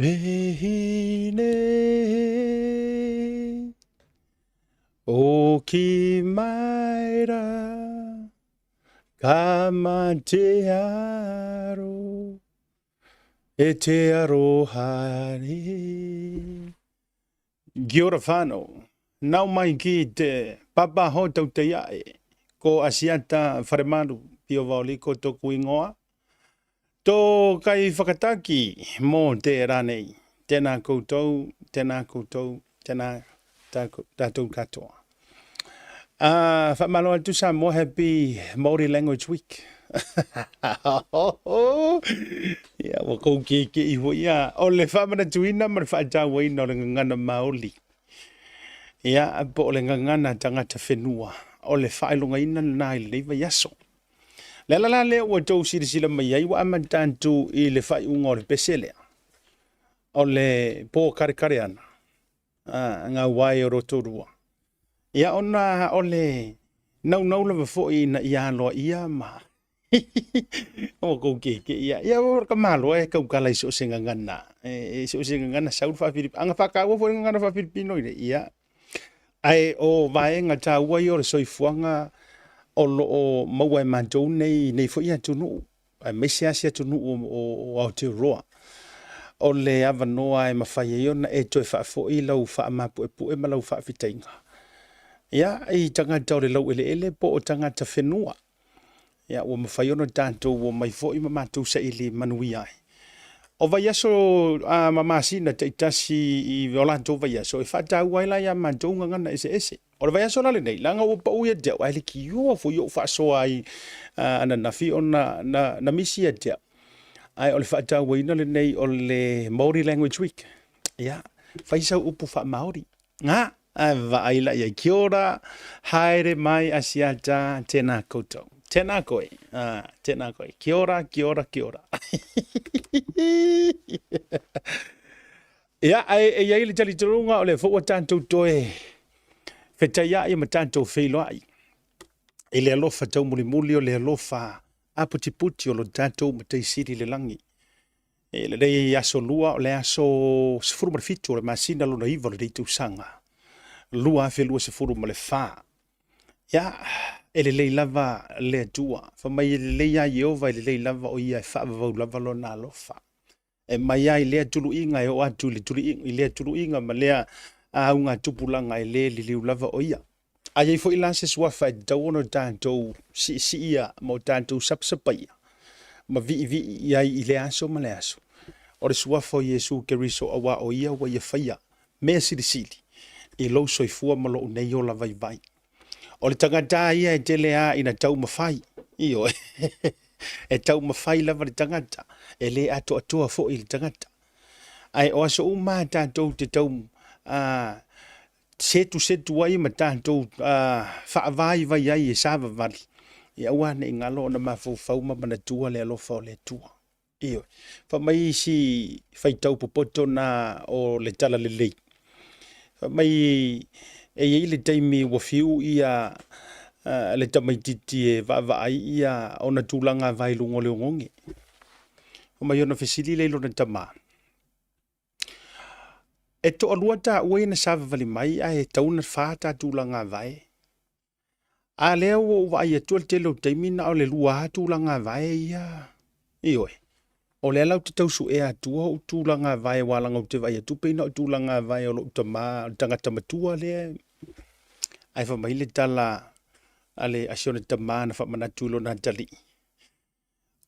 E hine o ki mai rā Ka mate aro e te aroha nei. Kia ora whānau. Nau mai ki te papa hōtautei ae. Ko Asiata Wharemaru Pio Vaoliko tōku ingoa. Tō kaiwhakataki mō te rā nei. Tēnā koutou, tēnā koutou, tēnā tātou katoa. Whamalo atu Samoa, happy Māori Language Week. Ia, ua kou kēkē iho ia. O le whamanatuina ma le whaatauaina o le gagana Māori. Ia, po o le gagana tangata whenua. O le whaelongaina lena i lenei vaiaso. Le ala la lea ua tou silasila mai ai ua amata atu i le faaiuga o le pese lea. O le pōkarekare ana. A, ngā wae o Rotorua. Ia ona o le naunau lava foi ina ia aloaia ma o kou keke ia. Ia o ka malo e kaukala i so o se gagana. E, e so o se gagana sau le faa-Filipi. Aga whakaua foi le gagana faa-Filipino i le ia. Ae o vaega taua ia o le soifuaga o lo o maua e matou nei nei foi atunuu aemaise lava se atunuu o Aotearoa. O le avanoa e mafai ai ona e toe faafoi lau faamapuepue ma lau faafetaiga. Ia, i tagata o le laueleele po o tagata whenua. Ia, ua mafai ona tatou omai foi ma matou saili manuia ai. O vaiaso a ma masina taitasi i o latou vaiaso e faataua ai la iā matou gagana eseese. O le vaiaso la lenei, leaga ua pau ia te au, ae leitioa foi ou faasoa ai ananafi ona na, na misi ia te au. Ae o le faatauaina lenei o le Māori Language Week. Ia, fai sau upu faa-Māori. Ngā, ae vaai la ia. Kia ora, haere mai Asiata, tēnā koutou. Tēnā koe, tēnā koe. Kia ora, kia ora, kia ora. Ia, ae e i ai le talitonuga o lea foi ua tatou toe fetaia'i ma tatou feiloa'i i le alofa taumulimuli o le alofa aputiputi o lo tatou Matai Sili i le lagi. E lenei aso lua o le aso 17 o le masina lona iva o lenei tausaga 2024. Ia, e lelei lava le Atua. Fai mai e lelei ia Ieova, e lelei lava o ia e faavavau lava lona alofa. E mai ai lea tuluiga e oo atu i le tuluiga, i lea tuluiga ma lea augatupulaga e le liliu lava o ia. A i ai foi la se suafa e tatau ona tatou siisiia ma o tatou sapasapaia ma viivii i ai i lea aso ma lea aso, o le suafa o Iesu Keriso auā o ia ua ia faia mea silisili i lou soifua ma lou nei ola vaivai. O le tagata ia e tele a ina taumafai, ioe, e taumafai lava le tagata, e le atoatoa foi le tagata. Ae o aso uma a tatou te tau setusetu ai ma tatou faavaivai ai e savavali, ia aua ne i galo ona mafaufau ma manatua le alofa o le Atua. Ioe. Fai mai isi faitau popoto na o le Talalelei. Fai mai e i ai le taimi ua fiu ia le tamaititi e vaavaai ia ona tulaga vae i luga o le ogoge. Fai mai ona fesili lea i lona tama, E toalua taua ia na savavali mai ae tatau ona fa ta tulaga vae. A lea ua ou vaai atu o le tele o taimi na o le lua lava tulaga vae ia. Ioe. O lea la ou te tau suea atua ou tulaga vae aua leaga ou te vaai atu pei na o tulaga vae o lou tama, o le tagata matua lea. Ae fai mai le tala a le a si ona tama na faamanatu i lona atalii.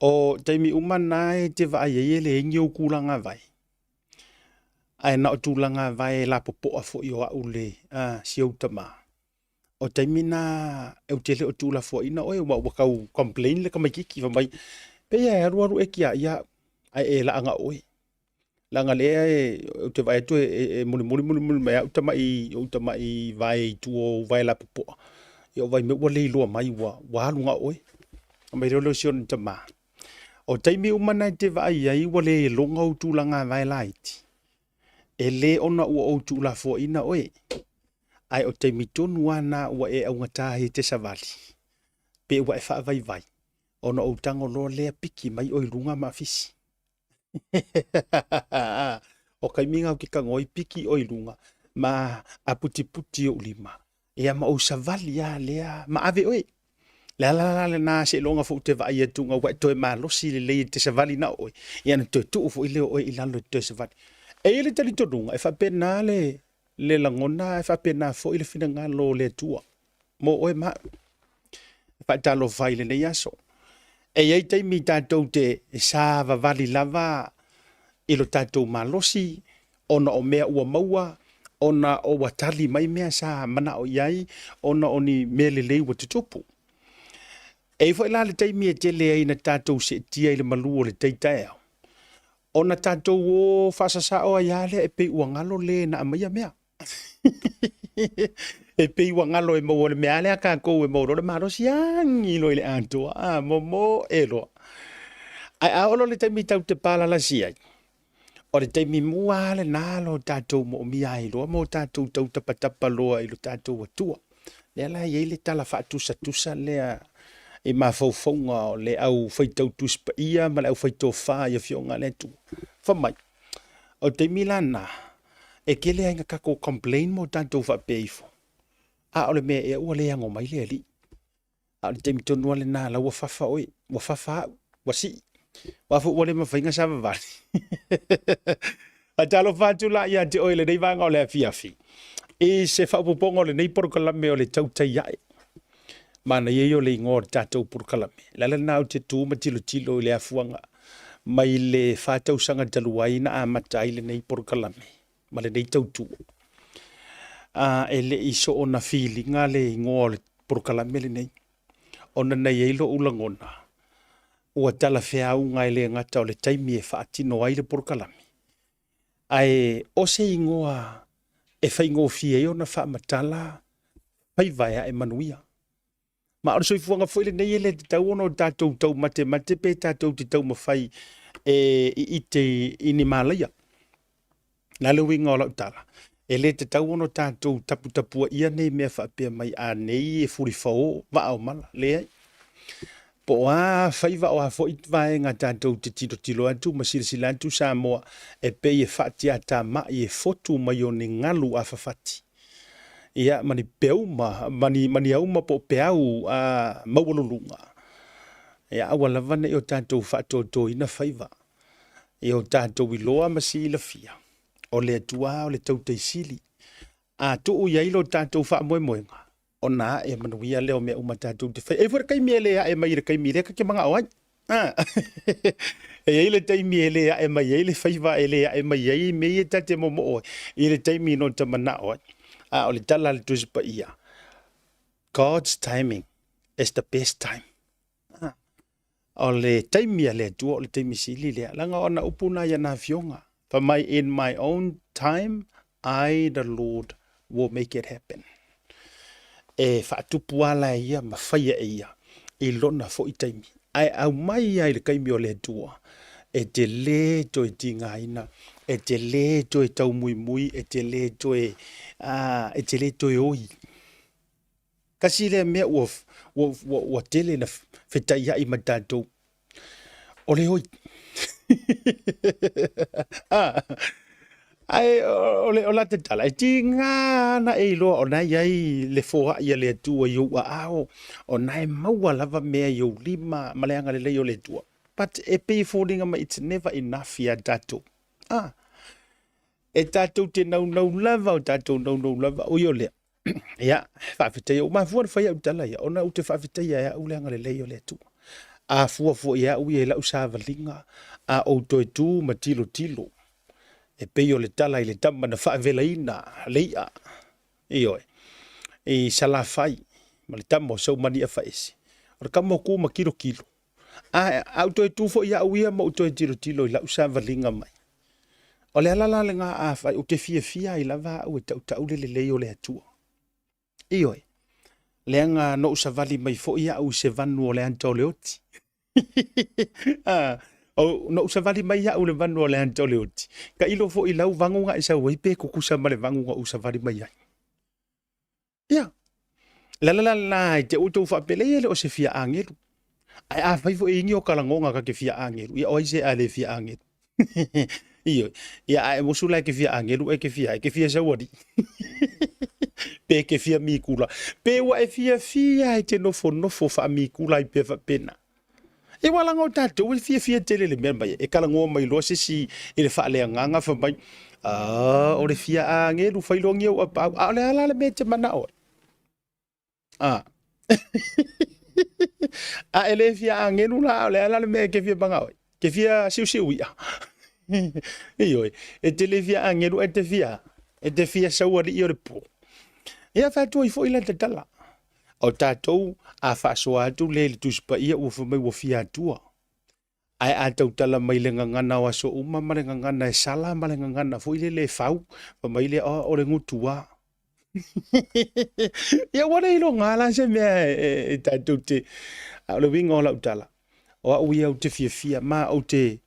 O taimi uma na e te vaai ai e leai ni ou tulaga vae. Ae na o tulaga vae lapopoa foi o au le a, si ou tama. O taimi na ou te le o tuulafoaiina oe ua, ua tau complain le tamaititi fai mai, pei e alualu e tiai au, ae e laaga oe. Leaga lea e, ou te vaai atu e, e, e mulimuli mulimuli mai au tamai, ou tamai vae i tua o ou vae lapopoa. Ia o vaimea ua le iloa mai ua, ua alu na o oe. Fai mai lea o si ona tama. O taimi uma na e te vaai ai ua le loga ou tulaga vae laiti. E le ona ua ou tuulafoaiina oe. Ae o taimi tonu lava na ua e augata ai e te savali. Pe ua e faavaivai. Ona ou tago loa lea piki mai oe i luga ma afisi. O kaimiga ou te tago ai piki oe i luga ma aputiputi ou lima, ia ma ou savali lava lea ma ave oe. Le ala la lena seiloga foi ou te vaai atu ua e toe malosi lelei e te savali na o oe, ia ona toe tuu foi lea o oe i lalo e te toe savali. E i ai le talitonuga e faapena le le lagona ae faapena foi le finagalo o le Atua mo oe ma au. E faatalofa ai i lenei aso. E i ai taimi tatou te savavali lava i lo tatou malosi ona o mea ua maua, ona o ua tali mai mea sa manao i ai, ona o ni mea lelei ua tutupu. E i ai foi la le taimi e tele ai ina tatou seetia i le malu o le tai taeao, ona tatou o faasasao ai lava lea e pei ua galo le na aumaia mea. E pei ua galo e maua le mea lea a tatou e maua loa le malosi, agi loa i le atoa, a momoe loa. Ae a oo loa i le taimi tatou te palalasi ai, o le taimi mua lava lena lo tatou moomia ai loa ma o tatou tautapatapa loa i lo tatou Atua. Lea la e i ai le tala faatusatusa lea i mafaufauga o le au faitau Tusi Paia ma le au faitofa i Afioga a le Atua. Fai mai, o le taimi la lena, e tele ai ina tatou complain ma o tatou faapea ifo, a o le mea ea ua le ano mai le Alii. A o le taimi tonu lava lena la ua fafa oe, ua fafa au, ua sii. Aua foi ua le mafai ona savavali. Faatalofa atu la ia te oe i lenei vaega o le afiafi i se faaopoopoga o lenei polokalame o le Tautai Ae. Manaia ia o le igoa o le tatou polokalame. O le ala lena ou te tu ma tilotilo i le afuaga mai le fa tausaga talu ai na amata ai lenei polokalame ma lenei tautua. E le i soona filiga le igoa o le polokalame lenei, ona na i ai lou lagona ua talafeauga e le gata o le taimi e faatino ai le polokalame, ae o se igoa e faigofie ai ona faamatala faiva e ae manuia. Ma o le soifuaga foi lenei e le tatau ona o tatou taumatemate pe tatou te taumafai e iite i ni malaia. O le a le uiga o lau tala? E le tatau ona tatou taputapuaia nei mea faapea mai a nei e fulifao vaa o mala. Leai. Po o a faiva o a foi vaega tatou te tilotilo atu ma silasila atu Samoa e pei e faatiatamai e fotu mai o ni galu afafati. Ia, ma ni peuma, ma ni, ma ni auma po o peau a maualuluga. Ia, aua lava ne i o tatou faatoatoina faiva. Ia o tatou iloa ma silafia, o le Atua o le tautai sili. A tuu i ai lo tatou faamoemoega, ona ae manuia lea o mea uma tatou te fai. E i ai foi le taimi e le ae mai i le taimi lea ta te manao ai. E i ai le taimi e le ae mai ai le faiva, e le ae mai ai mea ia ta te momoo ai i le taimi no ta manao ai. A o le tala a le Tusi Paia, God's timing is the best time. O le taimi a le Atua o le taimi sili lea. Leaga o ana upu na i ana afioga. Fai mai, in my own time, I the Lord will make it happen. E faatupu ala e ia ma faia e ia i lona foi taimi. Ae aumai ai le taimi o le Atua, e te lē toe tigaina, e te lē toe taumuimui, e te lē toe, e te lē toe oi. Tasi lea mea ua, ua, ua, ua tele na fetaiai ma tatou, o le oi. Ah, ae o le o la te tala, e tiga ana e iloa o na i ai le foai a le Atua i ou aao, o na e maua lava mea i ou lima ma le agalelei o le Atua. But e pei e foliga mai it's never enough ia tatou. Ah, e tatou te naunau lava, o tatou naunau lava, ui o lea. Ia, faafetai, ua mafua ona fai au tala ia, ona ou te faafetaia e au le agalelei o le Atua. A fua foi e au ia i lau savaliga, a ou toe tu ma tilotilo, e pei o le tala i le tama na faavelaina le i'a, ioe, i Salafai, ma le tama o Saumaniafaese. O le tama o tu ma tilotilo, A, a ou toe tu foi au ia ma ou toe tilotilo i lau savaliga mai. O le ala la lena afai ou te fiafia ai lava au e tautau le lelei o le Atua. Ioe, leaga na ou savali mai foi au i se vanu o le ata o le oti. Na ou savali mai au i le vanu o le ata o le oti. Tailo foi i lau vagu na e sau ai pe tutusa ma le vagu na ou savali mai ai. Ia, le ala la lena i te outou faapelei e le o se fia agelu. Ae afai foi e ini o ka lagona ka te fia agelu, ia o ai se a le fia agelu. Ioe. Ia, a e musu la e te fia agelu e te fia, e te fia saualii. Pe e te fia mikula. Pe ua e fiafia e te nofonofo faamikula ai pea faapena. E ua laga o tatou e fiafia tele le mea mai. E talanoa mai loa se isi i le faaleagaga fai mai, Ah, o le fia agelu failogia ou apaau. A o le a la le mea e te manao ai? A. A e le fia agelu la, a o le a la le mea e te fia manao ai? Te fia siusiu i'a. Ioe, e te le fia agelu ae te fia, e te fia saualii o le po. Ia fai atu ai foi la tatala. O tatou a faasoa atu le i le Tusi Paia ua fai mai ua fia Atua. Ae a tautala mai le gagana o aso uma ma le gagana e sala ma le gagana foi lele e fau, fai mai lea, oh, o le gutu a. Ia ua le iloga la se mea e tatou te... A o le uiga o lau tala, o au ia ou te fiafia, ma ou te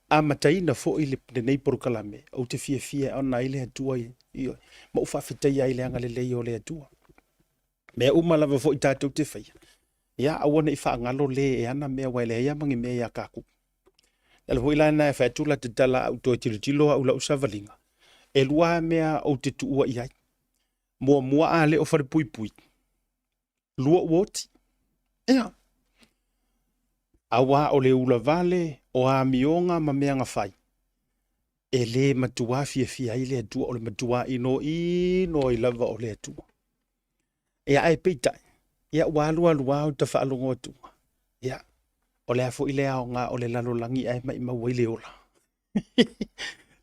amataina foi lenei polokalame, ou te fiafia e ona ai le Atua ioe, ma ou faafetaia ai le agalelei o le Atua. Mea uma lava foi tatou te faia, ia aua ne i faagalo le e ana mea, aua e leai lava ma ni mea ia tatou. O le ala foi la lena e fai atu la tatala au toe tilotilo au lau savaliga, e lua lava mea ou te tuua i ai. Muamua a le o falepuipui, lua ua oti. Ia, aua o le ulavale o amioga ma mea na fai, e le matuā fiafia ai le Atua, o le matuā inoino ai lava o le Atua. Ia, ae peitai, ia ua alualu lava uta faalogo atu, ia, o le a foi le aoga o le lalolagi ae maimau ai le ola.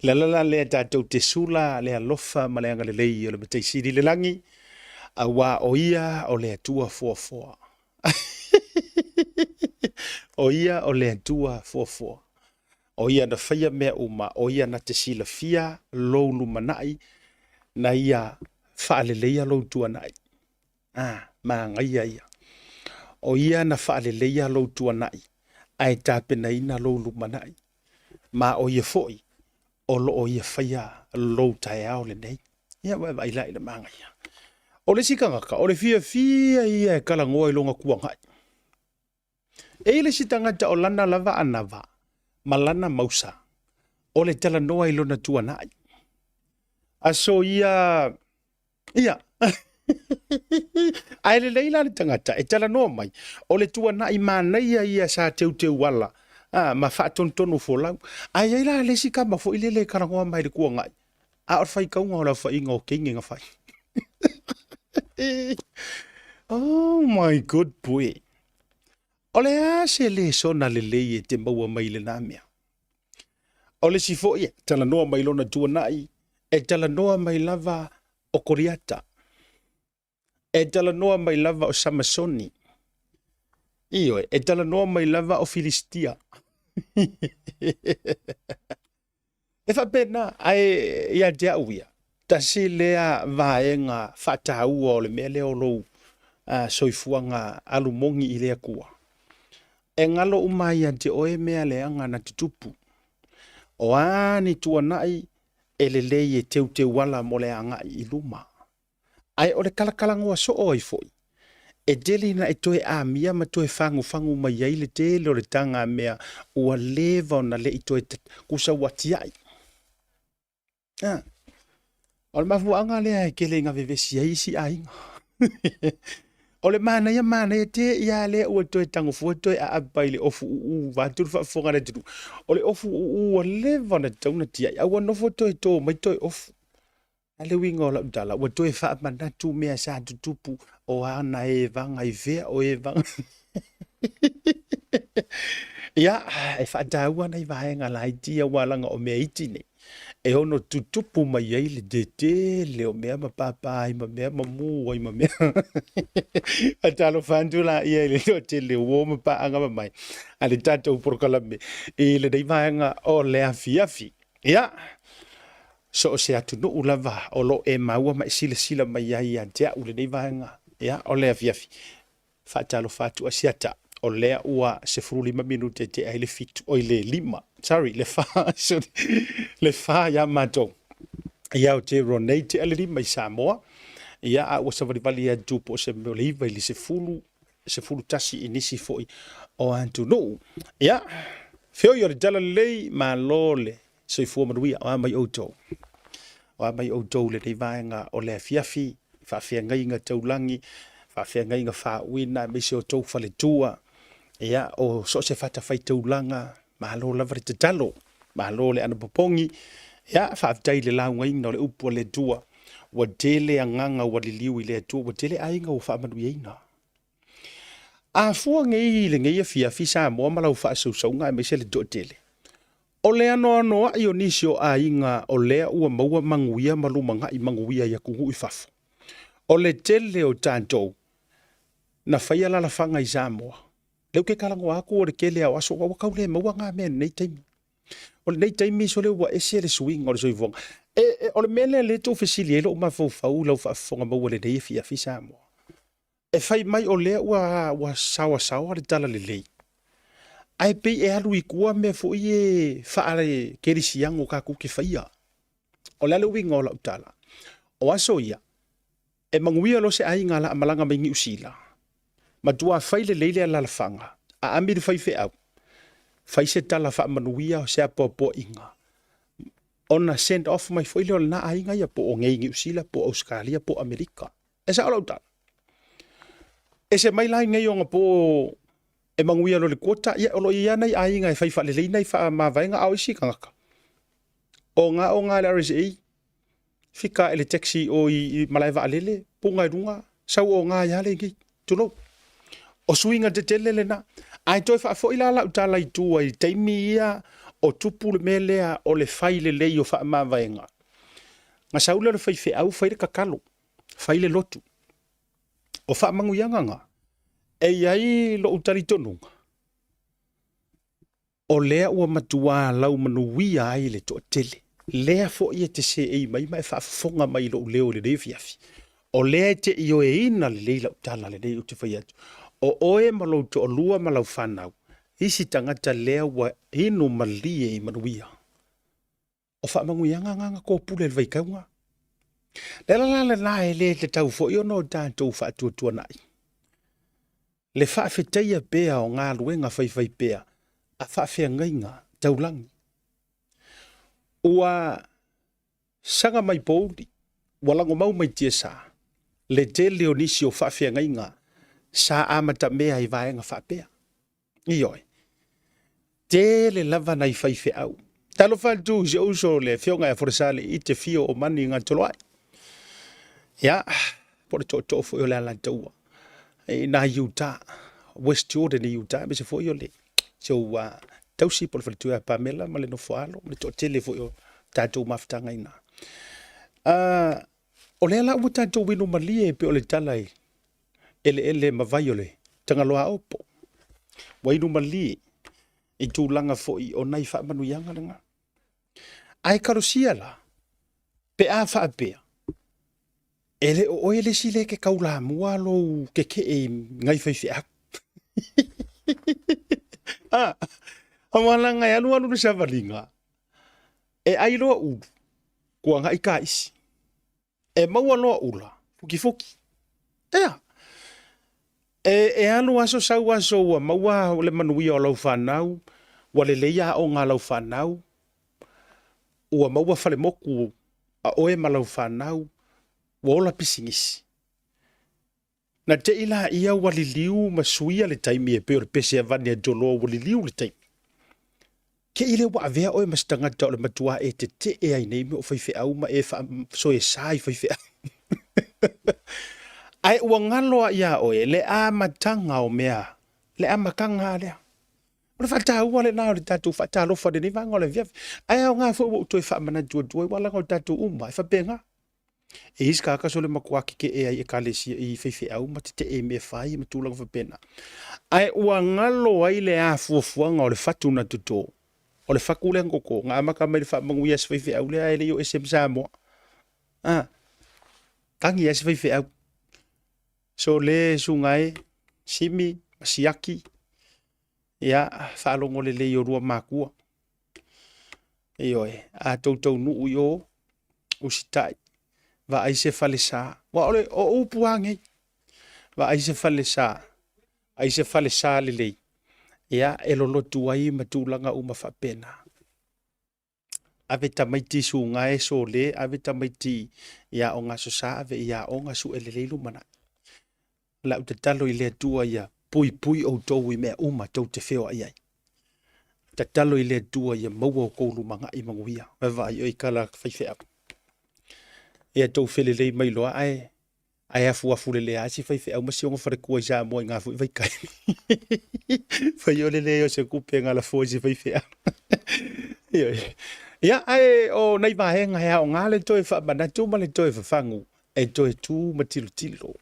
Le ala la lea tatou te sula le alofa ma le agalelei o le Matai Sili i le lagi, aua o ia o le Atua foafoa. O ia o le Atua foafoa. O ia na faia mea uma, o ia na te silafia lou lumanai, na ia faaleleia lou tuanai. Ah, manaia ia. O ia na faaleleia lou tuanai, ae tapenaina lou lumanai. Ma o ia foi, o lo o ia faia lou taeao lenei. Ia, vaavaai la i le manaia. O le isi tagata, o le fiafia ia e talanoa i lona tuanai. E i le isi tagata o lana lava anava ma lana mausa, o le talanoa i lona tuanai. Aso ia, ia. Ae lelei la le tagata e talanoa mai, o le tuanai manaia ia sa teuteu ala a, ma faatonutonu folau. Ae i ai la le isi kama foi lele e talanoa mai i le tuanai, a o le faitauga o le aofaiga o teine na fai. Oh my good boy. O le a se lesona lelei e te maua mai i lena mea? O le isi foi e talanoa mai lona tuanai, e talanoa mai lava o Koliata. E talanoa mai lava o Samasoni. Ioe, e talanoa mai lava o Filistia. E faapena, ae ia te au ia, tasi lea vaega faataua o le mea lea o lou soifuaga alu moni i le Atua. E galo uma ai ia te oe mea leaga na tutupu. O a ni tuanai e lelei e teuteu ala mo le agai i luma. Ae o le talatalanoa soo ai foi, e tele ina e toe amia ma toe fagufagu mai ai le tele o le taga mea ua leva ona le i toe tusa ua tiai. A, o le mafuaaga lea e tele ina vevesi ai isi aiga. O le manaia manaia te ia lea ua toe tagofua toe aapa i le ofu uu vaeatu le faafofoga a le atunuu. O le ofu uu ua leva ona tatau ona tiai, a ua nofo toe to mai toe ofu. A le uiga o lau tala, ua toe faamanatu mea sa tutupu, o ana evaga i fea, o evaga. Ia, e faataua nai vaega laiti ia aua leaga o mea iti nei, e ono tutupu mai ai le tetele o mea ma pāpā ai ma mea ma mū ai ma mea. Talofa atu laia i le toatele o uo ma paaga mamae a le tatou polokalame i lenei vaega o le afiafi. Ia, so o se atunuu lava o lo o e maua ma e silasila mai ai ia te au i lenei vaega, ia, o le afiafi, faatalofa atu Asiata, o lea ua 15 minute e tea ai le fitu, oi le lima, sorry, le fa, sorry, le fa ia matou. I Aotearoa nei, tea le lima i Samoa, ia, a ua savalivali atu po o se mea o le 9 i le 10, 11 i nisi foi o atunuu. Ia, feoi o le talalelei, malo le. Soifua manuia, o a mai outou. O a mai outou i lenei vaega o le afiafi, faafeagaiga taulagi, faafeagaiga faauuina, aemaise o outou faletua, ia, o so o se fatafaitaulaga, malo lava le tatalo, malo le anapopogi, ia, faafetai i le laugaina o le upu a le Atua. Ua tele agaga ua liliu i le Atua, ua tele aiga ua faamanuiaina. A fua nei i lenei afiafi Samoa ma lau faasausauga aemaise le toatele, o le anoanoai o nisi o aiga o lea ua maua manuia ma lumanai manuia i atunuu i fafo. O le tele o tatou na faia lalafaga i Samoa. Lea ou te talanoa atu o le tele lava o aso ua tau le maua na mea i lenei taimi. O lenei taimi sole ua ese le suiga o le soifuaga. E, e, o le mea lea lea e tou fesili ai lou mafaufau i lau faafofoga maua i lenei afiafi Samoa. E fai mai o lea ua, ua saoasaoa le talalelei, ae pei e alu i tua mea foi e faakerisiano tatou te faia. O le a le uiga o lau tala? O aso ia, e manuia loa se aiga o le a malaga mai Niu Sila, matua fai lelei le alalafaga, aami le faifeau, fai se tala faamanuia, se apoapoaiga, ona send off mai foi lea o lena aiga ia, po o nei i Niu Sila, po o Ausetalia, po o Amerika. E sao lau tala? Ese mai la i nei onapo e manuia loa le quota, ia o lo o i ai lava nai aiga e fai faalelei nai faamavaega, a o isi tagata, o ga o ga le RSA, fika ae le taxi o i malae vaalele, puga i luga, sau o ga ai lava le nei, tulou. O suiga tetele lena. Ae toe faafoi la lau tala i tua i taimi ia o tupu le mea lea o le fai lelei o faamavaega. Na sau lea o le faifeau fai le tatalo, fai le lotu. O faamanuiaga na, e i ai lou talitonuga, o lea ua matua laumanuia ai le toatele. Lea foi e te seei mai ma e faafofoga mai i lou leo i lenei afiafi, o lea e te ioeina lelei lau tala lenei ou te fai atu, o oe ma lou toalua ma lau fanau, isi tagata lea ua inu malie i manuia. O faamanuiaga na na topule i le vaitauga. Le ala la lena e le tatau foi ona o tatou faatuatuanai le faafetaia pea o galuega faifaipea a faafeagaiga taulagi. Ua saga mai pouli, ua lagomau mai tiasa le tele o nisi o faafeagaiga sa amatamea i vaega faapea. Ioe. Tele lava nai faifeau. Talofa atu i si ou uso le afioga ia Folasa i te fio o Mani Gatoloai. Ia, po o le tootoo foi o le Alataua. I nā Utah, West Jordan i Utah, aemaise foi o le si ou tausi po o le faletua ia Pamela ma le nofoalo ma le toatele foi o tatou mafutaga i ina. O lea la ua tatou inu malie e pei o le tala i eleele ma vai o le Tagaloa Opo. Ua inu malie i tulaga foi o nai faamanuiaga lena. Ae kalosia la, pe a faapea, e le o oe le isi lea e te taulamua lou kekee i nai faifeau. Ah, aua leaga e alualu le savaliga, e ai loa ulu, tuanai taisi. E maua loa ula, fukifuki. Ea, e, e alu aso sau aso ua maua le manuia o lau fanau, ua lelei aoga a lau fanau, ua maua falemoku a oe ma lau fanau, ua ola pisinisi. Na te i laia ua liliu ma suia le taimi e pei o le pese avane a Joloa ua liliu le taimi. Te i lea ua avea oe ma se tagata o le matuā e tetee ai nei mea o faifeau ma e faasoesa i faifeau. Ae ua galo a iā oe le amataga o mea, le amataga a lea. O le faataua lena o le tatou faatalofa i lenei vaega o le afiafi. Ae aoga foi ua ou toe faamanatu atu ai, aua leaga o tatou uma e faapena. E i ai se tagata sole matua tetee ai i ekalesia i faifeau ma tetee i mea fai ma tulaga faapena. Ae ua galo ai le afuafuaga o le fatu na toto. O le fatu lea na toto, na amata mai le faamanuia se faifeau lea ae le i o ese ma Samoa. Ah, tagi ai se faifeau. So le suga e, Simi ma Siaki, ia, faalogo lelei o lua makua. Ioe, a tou taunuu i o, usitai, vaai se falesa. Aua o le o upu lava nei, vaai se falesa, vaai se falesa lelei, ia, e lolotu ai ma tulaga uma faapena. Ave tamaiti i suga e sole, ave tamaiti i aoga Aso Sa, ave i aoga sue lelei lumanai. O le a ou tatalo i le Atua ia puipui outou i mea uma tou te feoai ai. Tatalo i le Atua ia maua outou lumanai manuia. Vaavaai oe i tala a faifeau. Ia tou felelei mai loa ae ae afuafu lelei lava si faifeau ma si ona faletua i Samoa i na foi vaitaimi. Fai o le leai o se tupe na lafo i si faifeau. Ioe. Ia, ae o nai vaega e aoga le toe faamanatu ma le toe fafagu e toe tu ma tilotilo.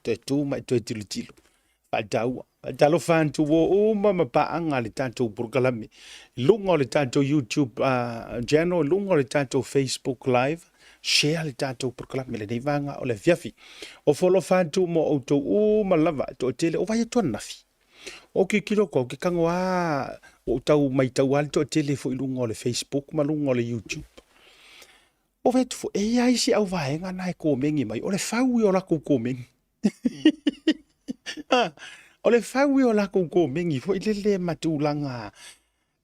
Toe tu ma e toe tilotilo. Faataua. Faatalofa atu ua uma ma paaga le tatou polokalame. I luga o le tatou YouTube channel, i luga o le tatou Facebook Live, share le tatou polokalame i lenei vaega o le afiafi. Ofo alofa atu mo outou uma lava, toatele, o vai atu ananafi. O tilotilo atu au, ou te tago lava, ua ou tau matau lava le toatele foi i luga o le Facebook ma luga o le YouTube. O vai atu foi, e i ai isi au vaega na e komeni mai, o le fau ia o latou komeni. Ah, o le fau ia o latou komeni foi lele ma tulaga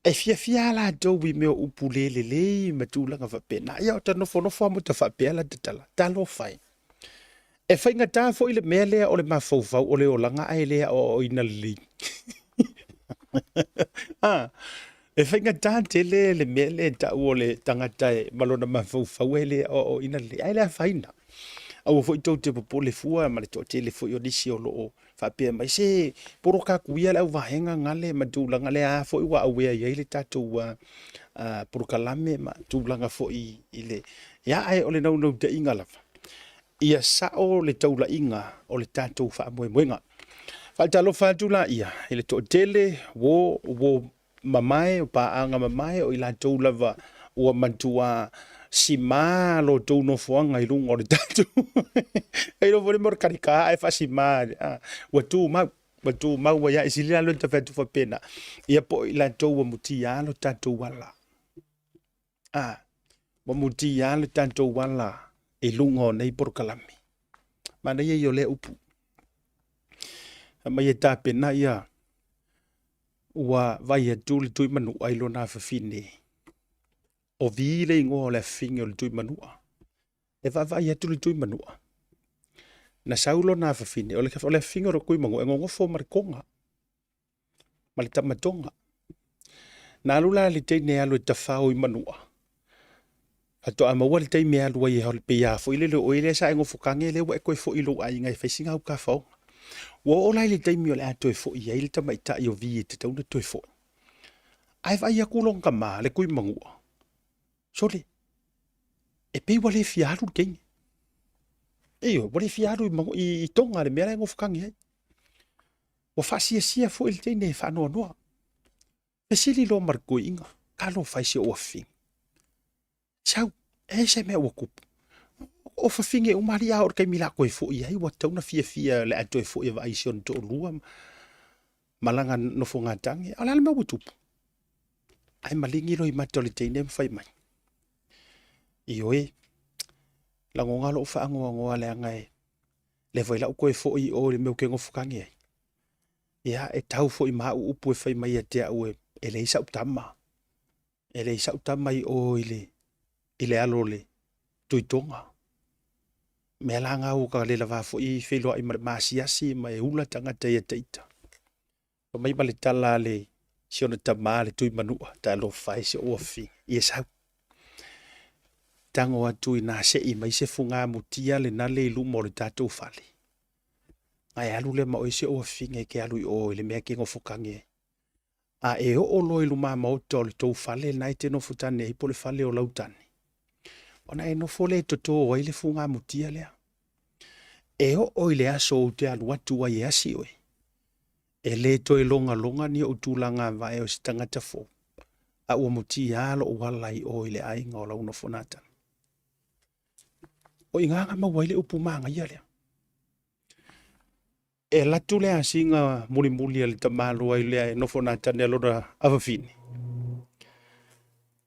e fiafia lava latou i mea o upu le lelei ma tulaga faapena. Ia o ta nofonofo lava ma ta faapea la ta tala, talofa e. E faigata foi le mea lea o le mafaufau o le olaga ae le aoaoina lelei. Ah, e faigata tele le mea lea e tau o le tagata e ma lona mafaufau e le aoaoina lelei, ae le afaina. Aua foi tou te popole fua ma le toatele foi o nisi o lo o faapea mai, se poloka atu ia le auvaega gale ma tulaga lea a foi ua aware i ai le tatou polokalame ma tulaga foi i le... Ia, ae o le naunautaiga lava, ia sao le taulaiga o le tatou faamoemoega. Faatalofa atu laia i le toatele uo uo mamae, o paaga mamae, o i latou lava ua matua simā lo outou nofoaga i luga o le tatou e iloa foi le mea o le kalikā ae faasimā, ua tumau, ua tumau ai lava. E sili la lona fai atu faapena, ia po o i latou ua mutia lo tatou ala, ua mutia lo tatou ala i luga o nei polokalame. Manaia ia o lea upu. Fai mai e tapena ia Ua vaai atu le Tuimanua i lona afafine. O Vi le igoa o le afafine o le Tuimanua. E vaavaai atu le Tuimanua. Na sau lona afafine, o le, o le afafine o le Tuimanua e nonofo ma le toga, ma le tamatoga. Na alu la le teine e alu e tafao i Manua. Faatoa maua le taimi e alu ai e pei a foi lele o oe lea sa e nofo kage lea ua e toe foi i lou aiga e fai sina au kafaoga. Ua oo la i le taimi o le a toe foi ai le tamaitai o Vi e tatau ona toe foi. Ae vaai atu lona tama, le Tuimanua, sole, e pei ua le fia alu le teine. Ioe, ua le fia alu i, i, i Toga le mea la e nofo kage ai. Ua faasiasia foi le teine e faanoanoa. Fesili loa ma le toeaina, Talofa e si ou afafine. Sau, e ai se mea ua tupu. O fafine uma alii a oo i le taimi o le a toe foi ai, ua tatau ona fiafia o le a toe foi e vaai i si ona toalua ma lana nofogatagi. A o le a le mea ua tupu? Ae maligi loa i mata o le teine ma fai mai, Ioe, lagona lou faanoanoa leaga e leva i lau toe foi i o i le mea ou te nofo tagi ai. Ia, e tau foi ma au upu e fai mai ia te au e leai sau tama. E leai sau tama i o i le, i le alo o le Tuitoga. Mea la na ua ka le lava foi feiloai ma le maasiasi ma e ula tagata ia te ita. Fai mai ma le tala a le si ona tama le Tuimanua, talofa e si ou afafine, ia sau. Tago atu ina sei mai se fuga mutia le nale i luma o le tatou fale. Ae alu lea ma oe si ou afafine e te alu i o i le mea e te nofo tane ai. A e oo loa i luma maota o le tou fale lena e te nofo tane ai po o le fale o lau tane, ona e nofo lea e toto ai le fuga mutia lea. E oo i le aso ou te alu atu ai e asi oe, e le toe logaloga ni ou tulaga vae o se tagata fou, a ua mutia lou ala i o i le aiga o lau nofonatane. O i ina na maua ai le upu manaia lea. E alu atu le asiga mulimuli a le tamaloa i lea e nofo natane a lona afafine.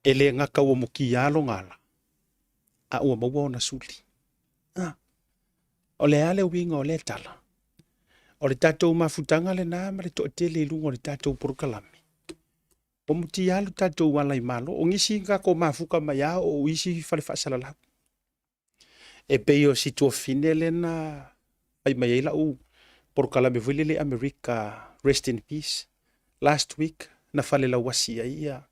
E le gata ua mukia lona ala, a ua maua ona suli. Ah, o le a le uiga o lea tala? O le tatou mafutaga lena ma le toatele i luga o le tatou polokalame. Ua mutia lo tatou ala i Malo, o nisi na tatou mafuta mai lava o isi fale faasalalau. E pei o si tuafafine lea na fai mai ai lau polokalame foi lele i Amerika, Rest in Peace, last week na falelauasi ai ia,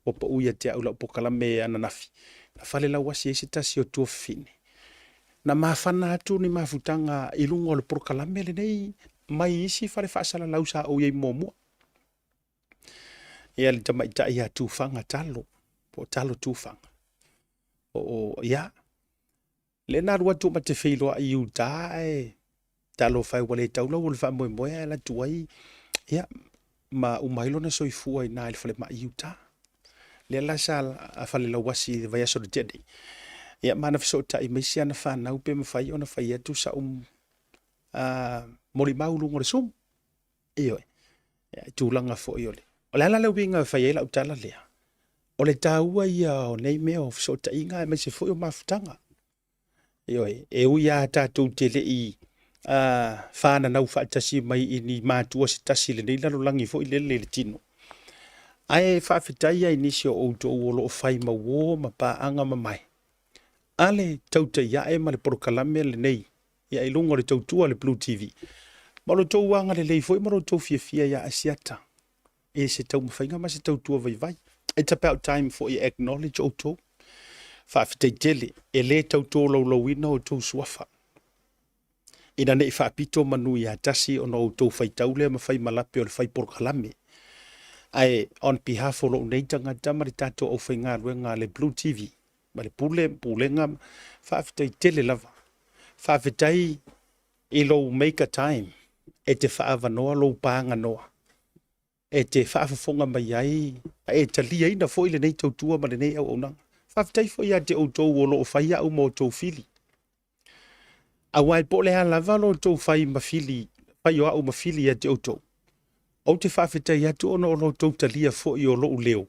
ua pau ia te au lau polokalame ananafi, na falelauasi ai se tasi o tuafafine. Na mafana atu ni mafutaga i luga o le polokalame lenei mai isi fale faasalalau sa ou i ai muamua. Ia le tamaitai ia Tufaga Talo, po o Talo Tufaga. O, o ia, lea na alu atu ma te feiloai i uta ae talofa e ua le tau lau o le faamoemoe ae alu atu ai, ia, ma uma ai lona soifua i ina i le falemai i uta. Lea la sa falelauasi i le vaiaso na tea nei. Ia ma na fesootai mai si ana fanau pe mafai ona fai atu sa'u molimau i luga o le Zoom. Ioe. Ia, i tulaga foi o le... O le a la le uiga e fai ai lau tala lea? O le taua ia o nei mea o fesootaiga aemaise foi o mafutaga. Ioe, e ui lava tatou te le i fananau faatasi mai i ni matua se tasi i lenei lalolagi foi lele i le tino, ae faafetai lava i nisi o outou o lo o fai ma uo ma paaga mamae a le tautai ae ma le polokalame lenei ia i luga o le tautua a le Blue TV ma lo outou agalelei foi ma lo outou fiafia ia Asiata i se taumafaiga ma se tautua vaivai. It's about time foi e acknowledge outou. Faafetai tele, e le tau tolaulauina outou suafa. Ina ne i faapito manu ia tasi ona outou faitau lea ma fai malape o le fai polokalame. Ae on behalf o lou nei tagata ma le tatou aufaigaluega a le Blue TV, ma le pule, pulega, faafetai tele lava. Faafetai i lou make a time e te faaavanoa lou paganoa e te faafofoga mai ai ma e taliaina foi lenei tautua ma lenei auaunaga. Faafetai foi ia te outou o lo o fai au ma outou fili. Aua e po o le a lava lo outou fai ma fili, fai o au ma fili ia te outou, ou te faafetai atu ona o lo outou talia foi o lou leo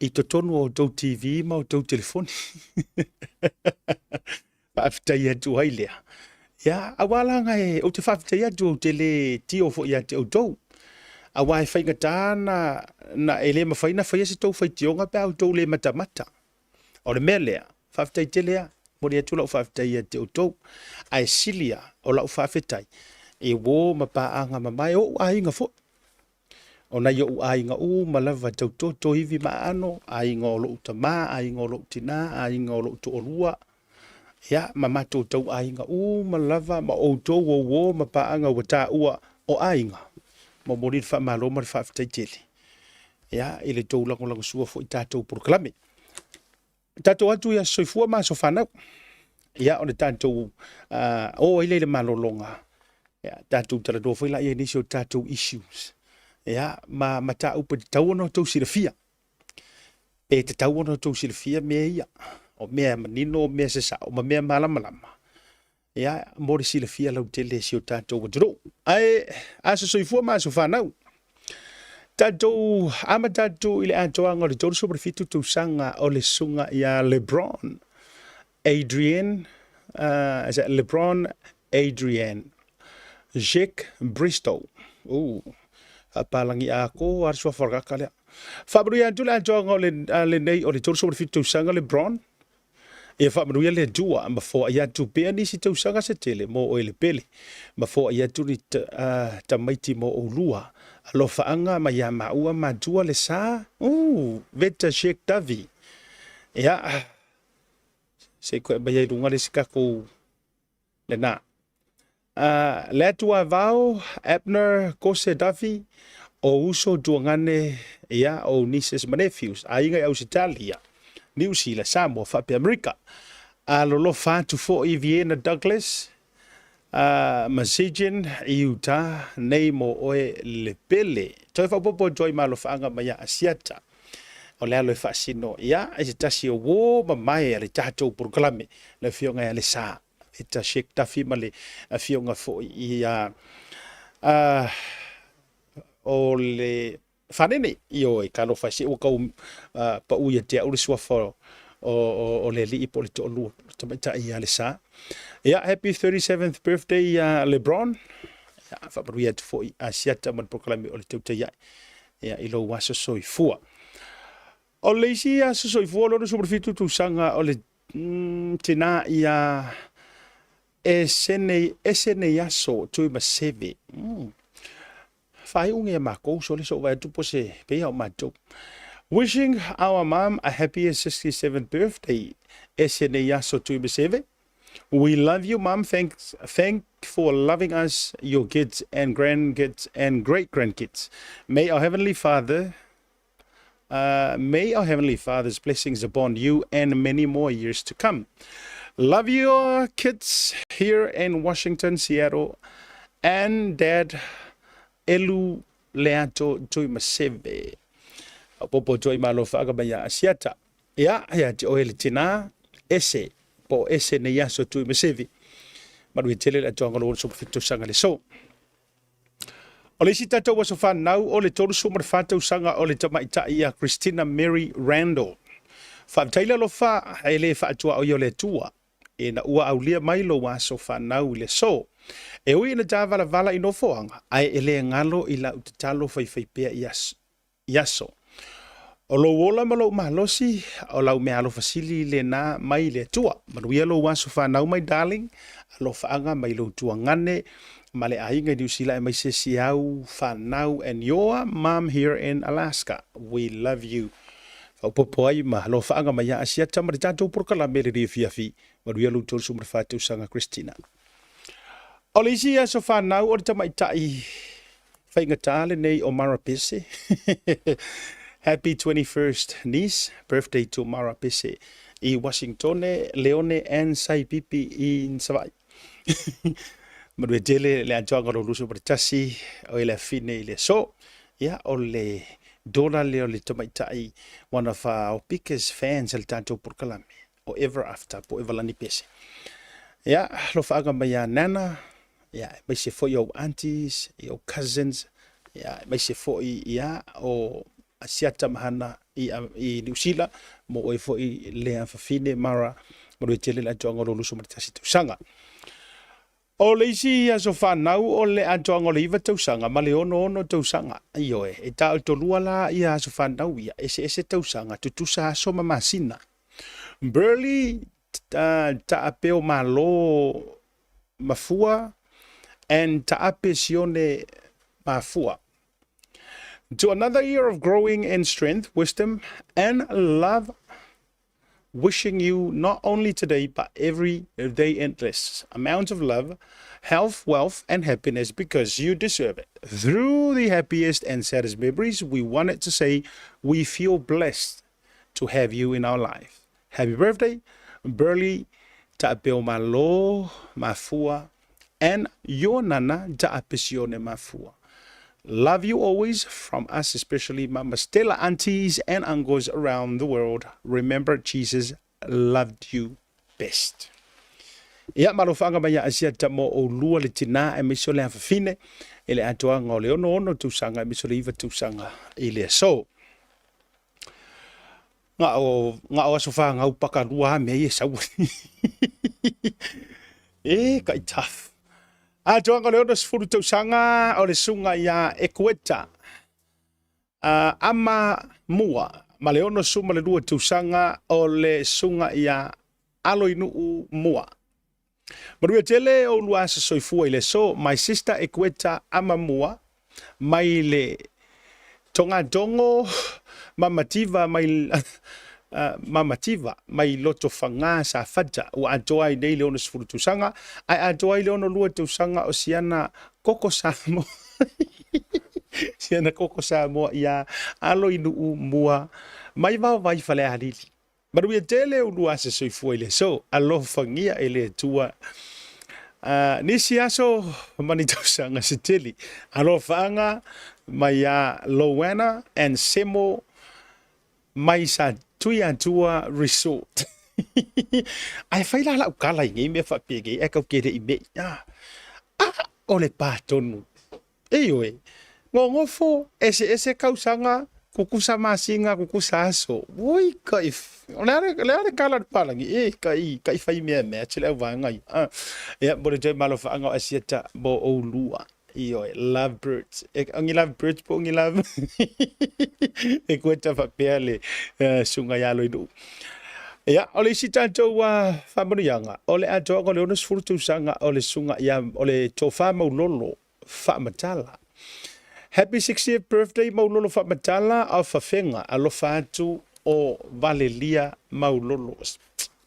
i totonu o outou TV ma outou telefoni. Faafetai atu ai lea. Ia, aua la e, ou te faafetai atu ou te le tio foi ia te outou. Aua e faigata na, na e le mafai na faia se tou faitioga pe a outou le matamata. O le mea lea, faafetai tele lava, momoli atu lau faafetai ia te outou. Ae sili lava o lau faafetai i uo ma paaga mamae o ou aiga foi. O nai ou aiga uma lava tau toto ivi ma aano, aiga o lou tama, aiga o lou tina, aiga o lou toalua, ia, ma matou tau aiga uma lava, ma outou o uo ma paaga ua taua o aiga. Momoli le faamalo ma le faafetai tele, ia, i le tou lagolagosua foi i tatou polokalame. Tatou atu i aso soifua ma aso fanau. Ia, o le tatou o ai lea i le malologa, ia, tatou talanoa foi laia i nisi o tatou issues, ia, ma mataupu e tatau ona outou silafia. Pe tatau ona outou silafia mea ia, o mea manino, o mea sasao, ma mea malamalama. Ia, mo le silafia lautele e si o tatou atunuu. Ae aso soifua ma aso fanau. Tatou amata atu i le atoaga o le 37 tausaga o le susuga ia Lebron Adrian, is that Lebron Adrian Jake Bristow. Faapalagi atoa le suafa o le tagata lea. Faamanuia atu le atoaga o le, lenei o le 37 tausaga Lebron. Ia faamanuia le Atua ma foai atu pea nisi tausaga se tele mo oe le pele, ma foai atu ni tamaiti mo oulua. Alofaaga mai ia maua matua le sa, Veta Sheikh Davi. Ia, se i koe mai ai luga le isi tatou lena. Le Atua Vao, Abner Kose Duffy, o uso tuagane, ia, o nieces ma nephews, aiga i Ausetalia, Niu Sila, Samoa, faapea Amerika. Alolofa atu foi Vienna Douglas, ma Sejin i Utah, nei mo oe le pele. Toe faaopoopo atu ai ma alofaaga mai ia Asiata. O le alo e faasino, ia, i se tasi o uo mamae a le tatou polokalame, le afioga ia Lesa. Eta Sheikh Duffy ma le afioga foi ia o le Fanene. Ioe, talofa e se ua tau pau ia te au le suafa o le alii po o le toalua, le tamaitai ia Lesa. Ia, happy 37th birthday ia Lebron. Ia, faamanuia atu foi Asiata ma le polokalame o le tautai ae. Ia, i lou aso soifua. O le isi aso soifua o le 67 tausaga o le tinā ia ese nei, ese nei aso Tuimaseve. Faaiuga ia makou sole so vai atu po se pei o matou. Wishing our mom a happy 67th birthday. Ese nei aso Tuimaseve. We love you, mom. Thanks, thank for loving us, your kids and grandkids and great grandkids. May our Heavenly Father may our Heavenly Father's blessings upon you and many more years to come. Love your kids here in Washington, Seattle, and Dad Elu Leato Tuimaseve. Popo toi malo whaaka mai a Asiata. Ia, ia te oe le tina, ese, po ese nei aso Tuimaseve. Maru e tele le atoanga lo so tausaga le so. O le isi tatou aso fanau o le 34 tausaga o le tamaitai ia Christina Mary Randall. Faafetai le alofa e le faatuaoia o le Atua ina ua aulia mai lou aso fanau i le aso. E ui ina tāvalavala i nofoaga, ae e le galo i lau tatalo faifaipea i i aso. O lou ola ma lou malosi, o lau meaalofa sili lena mai le Atua. Manuia lou aso fanau my darling, alofaaga mai lou tuagane ma le aiga i Niu Sila aemaise si au fanau and your mom here in Alaska. We love you. Faaopoopo ai ma alofaaga mai ia Asiata ma le tatou polokalame le afiafi. Manuia lou 34 tausaga Christina. O le isi aso fanau o le tamaitai faigata lenei o Mara Pese. Happy 21st niece birthday to Mara Pese i Washingtone, Leone and Saipipi i Savaii. Manuia tele le atoaga o lou 21 o le afine i le aso. Ia, o le dola lea o le tamaitai one of our biggest fans a le tatou polokalame o Ever After po o Evalani Pese. Ia, alofaaga mai ia Nana, ia, aemaise foi ou aunties, i ou cousins, ia, aemaise foi ia o Asiata Mahana i, i Niu Sila, mo oe foi lea fafine Mara, manuia tele le atoaga o lou 21 tausaga. O le isi aso fanau o le atoaga o le 9 tausaga ma le 66 tausaga. Ioe, e taotolua la ia aso fanau ia, eseese tausaga, tutusa aso ma masina. Burley Taapeo Malo Mafua and Taape Sione Mafua. To another year of growing in strength, wisdom, and love wishing you not only today but every day endless amounts of love, health, wealth, and happiness because you deserve it. Through the happiest and saddest memories, we wanted to say we feel blessed to have you in our life. Happy birthday, Burley Ta'apeo Malo Mafua and your nana Ta'apesione Mafua. Love you always from us, especially Mama Stella, aunties, and uncles around the world. Remember, Jesus loved you best. Ia, malofaaga mai ia Asiata mo oulua le tinā aemaise o le afafine i le atoaga o le 66 tausaga aemaise o le 9 tausaga i le aso. Nga o, nga o aso whāngau paka lua a mea i e sau. E, kai tough. Atoaga o le 60 tausaga o le suga ia Ekueta. Ama mua ma le 62 tausaga o le suga ia Aloinuu mua. Manuia tele o ulua aso soifua i le aso, my sister Ekueta Amamua mai le Togatogo ma Mativa mai ma Mativa mai Lotofaga Safata ua atoa ai nei le 60 tausaga ae atoa ai le 62 tausaga o siana koko Samoa siana koko Samoa ia Aloinuu mua mai Vaovai Falealili. Manuia tele ulua aso soifua i le aso. Alofagia e le Atua nisi aso ma ni tausaga se tele. Alofaaga mai ia Lowana and Semo mai sa Tuiatua Resort. Ae fai la lau kala i nei mea faapea ae kau ke le i mei. Ah, o le pā tonu. Ioe, ngongofo, eseese kausaga, kukusa masina, kukusa aso. Ui, kai, o le a le a le kala le palagi, e, kai, kai fai mea mea, tele au vaega ia. Ah, ia, mo le toe malofaaga o Asiata mo oulua. Ioe, love birds. E, o ni love birds po o ni love. E kueta faapea le susuga ia Loinuu. Ia, o le isi tatou faamanuiaga, o le atoaga o le 60 tausaga o le susuga ia, o le Tofa Maulolo Faamatala. Happy 60th birthday Maulolo Faamatala of Fafega, alofa atu o Valelia Maulolo.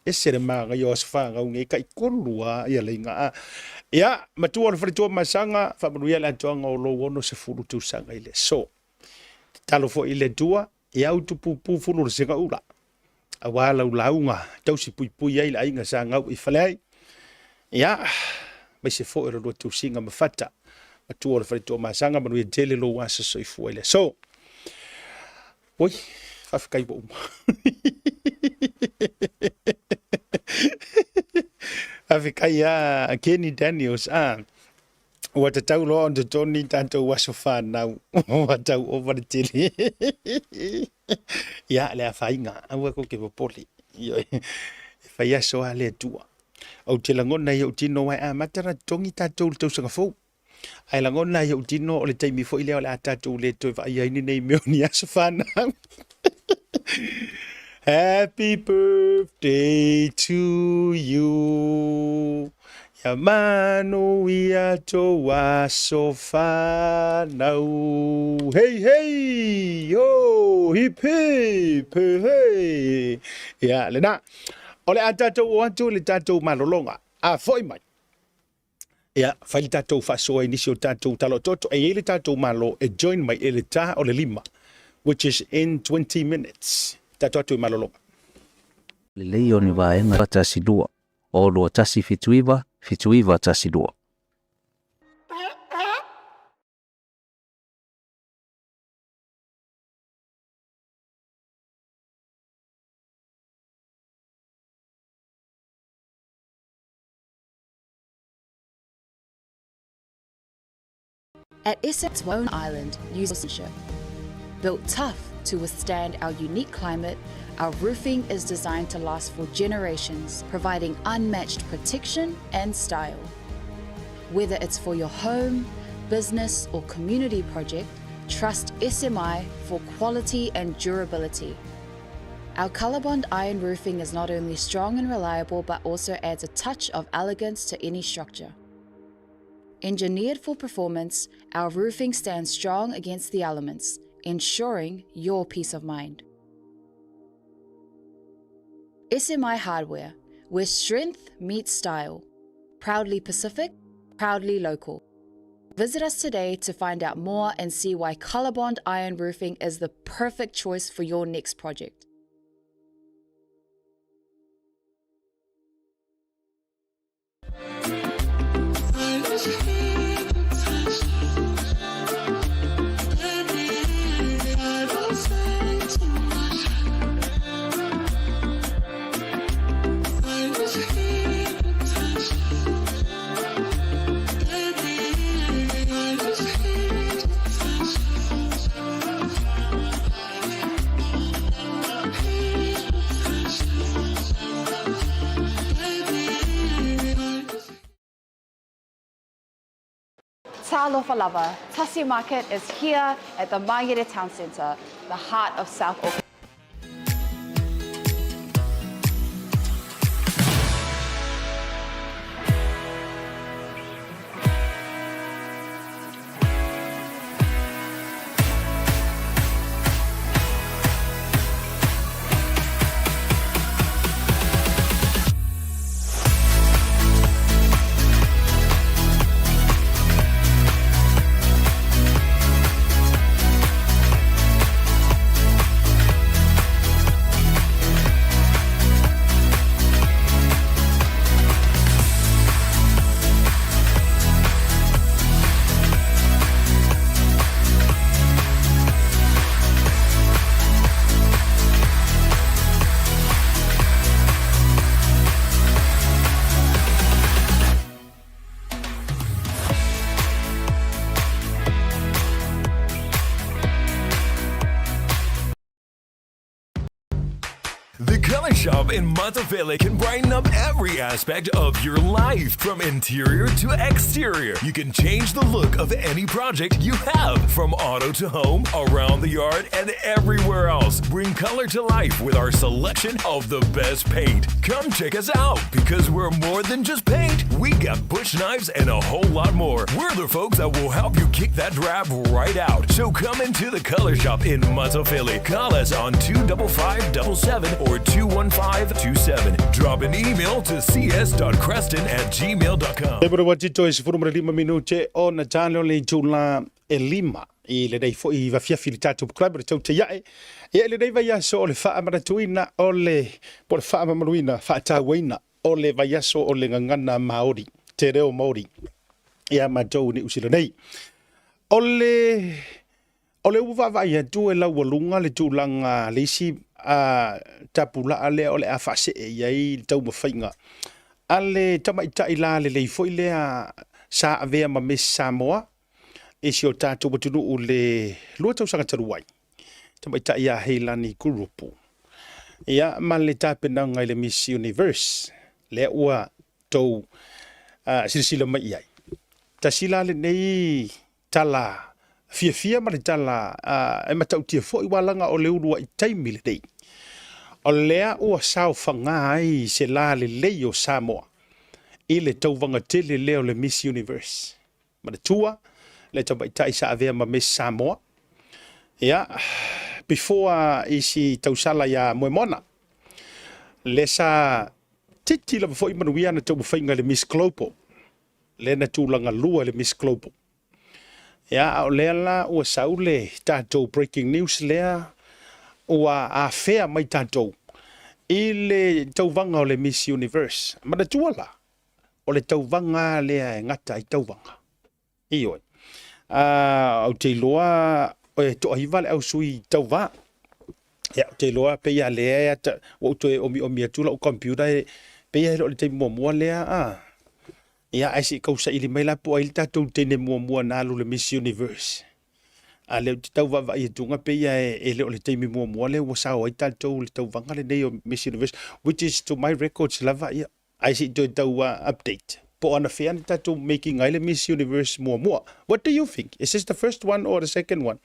Ese le manaia o aso fanau nei, tai tolu lava ia leiga a. Ia, matua o le faletua Masaga, faamanuia le atoaga o lou 60 tausaga i le aso. Tatalo foi i le Atua, ia utupupu fulu o le segaula, aua lau lauga tausi puipui ai le aiga sa gau i fale ai. Ia, aemaise foi o le lua tausiga ma fata, matua o le faletua Masaga, manuia tele lou aso soifua i le aso. Oi, faafetai ua uma. Faafetai a Kenny Daniels. Ah, ua tatau loa ona totoni tatou aso fanau. Ua tau ova le tele. Ia, le afaina, aua tou te popole. Ioe, e fai aso lava le Atua. Ou te lagona i ou tino aua e amata ona totogi tatou i le tausaga fou. Ae lagona i ou tino o le taimi foi lea o le a tatou le toe vaaia ai lenei mea o ni aso fanau. Happy birthday to you. Ia manuia tou aso fanau. Hey hey ho hip hip hey hey. Ia lena. O le a tatou o atu i le tatou malologa. A foi mai. Ia, fai le tatou faasoa i nisi o tatou tala otooto. E i ai le tatou Malo e join mai i le ta o le lima, which is in 20 minutes. Tatou atu i malologa. Lelei o ni vaega 12, o 2179, 7912. At Essex Own Island, New Zealand. Built tough to withstand our unique climate, our roofing is designed to last for generations, providing unmatched protection and style. Whether it's for your home, business, or community project, trust SMI for quality and durability. Our Colorbond iron roofing is not only strong and reliable, but also adds a touch of elegance to any structure. Engineered for performance, our roofing stands strong against the elements, ensuring your peace of mind. SMI Hardware, where strength meets style. Proudly Pacific, proudly local. Visit us today to find out more and see why Colorbond Iron Roofing is the perfect choice for your next project. Talofa lava, Tasi Market is here at the Mangere Town Centre, the heart of South Auckland. Shop in Matafele can brighten up every aspect of your life, from interior to exterior. You can change the look of any project you have, from auto to home, around the yard, and everywhere else. Bring color to life with our selection of the best paint. Come check us out because we're more than just paint. We got bush knives and a whole lot more. We're the folks that will help you kick that drab right out. So come into the Color Shop in Matafele. Call us on 25577 or 21527. Drop an email to cs.creston at gmail.com. E mora tito e sefulu ma le lima minute o na tale o le itula e lima i lenei foi vafiafi le tatou club le tau te iae. Ia i lenei vaiaso o le faamanatuina o le po o le faamamaluina faatauaina o le vaiaso o le gagana Maori, te reo Maori ia matou i Niu Sila nei. O le O le ua vaavaai atu e laualuga le tulaga le isi a tapulaa lea o le a faasee i ai le taumafaiga a le tamaitai la lelei foi lea sa avea ma Miss Samoa i si o tatou atunuu le 2 tausaga talu ai, tamaitai ia Heilani Kurupu. Ia, ma le tapenaga i le Miss Universe lea ua tou silasila mai i ai. Tasi la lenei tala fiafia ma le tala e matautia foi ua laga o le uluai taimi lenei. O lea ua saofaga ai se la lelei o Samoa i le tauvaga tele lea o le Miss Universe. Manatua le tamaitai sa avea ma Miss Samoa. Ia, before isi tausala ia Moemoana, lea sa titi lava foi manuia ana taumafaiga i le Miss Global. Lea na tulaga lua i le Miss Global. Ia, a o lea la ua sau le tatou breaking news lea ua afea mai tatou i le tauvaga o le Miss Universe. Manatua la, o le tauvaga lea e gata ai tauvaga. Ioe. Ou te iloa e toaiva le au sui tauva. Ia, ou te iloa pei lava lea e ata, ua ou toe omiomi atu lau computer e pei lava e le o le taimi muamua lea a. Ia, ae se i tau saili mai la po o ai le tatou teine muamua na alu i le Miss Universe. A lea ou te tau vaavaai atu pei lava e le o le taimi muamua lea ua sao ai tatou i le tauvaga lenei o Miss Universe, which is to my records lava, ia. Ae se i toe tau update. Po o anafea na tatou making ai le Miss Universe muamua. What do you think? Is this the first one or the second one?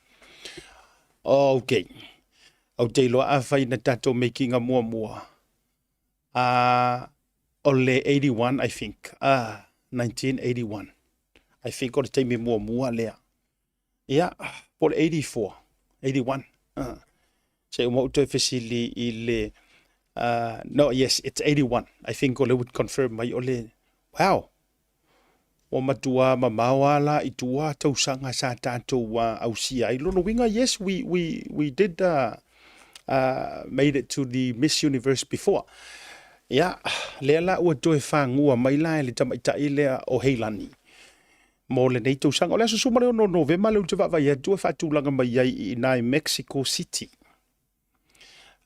Okay. Ou te iloa afai na tatou making a muamua. O le 81 I think. 1981. I think o le taimi muamua lea. Ia, po o le 84, 81. Se uma ou toe fesili i le, no, yes, it's 81. I think o le would confirm mai o le, wow, ua matua mamao a la i tua tausaga sa tatou ausia ai. Lona uiga, yes, we did made it to the Miss Universe before. Ia, lea la ua toe fagua mai la e le tamaitai lea o Heilani mo lenei tausaga. O le aso 16 o Novema lea ou te vaavaai atu e faatulaga mai ai i ina i Mexico City.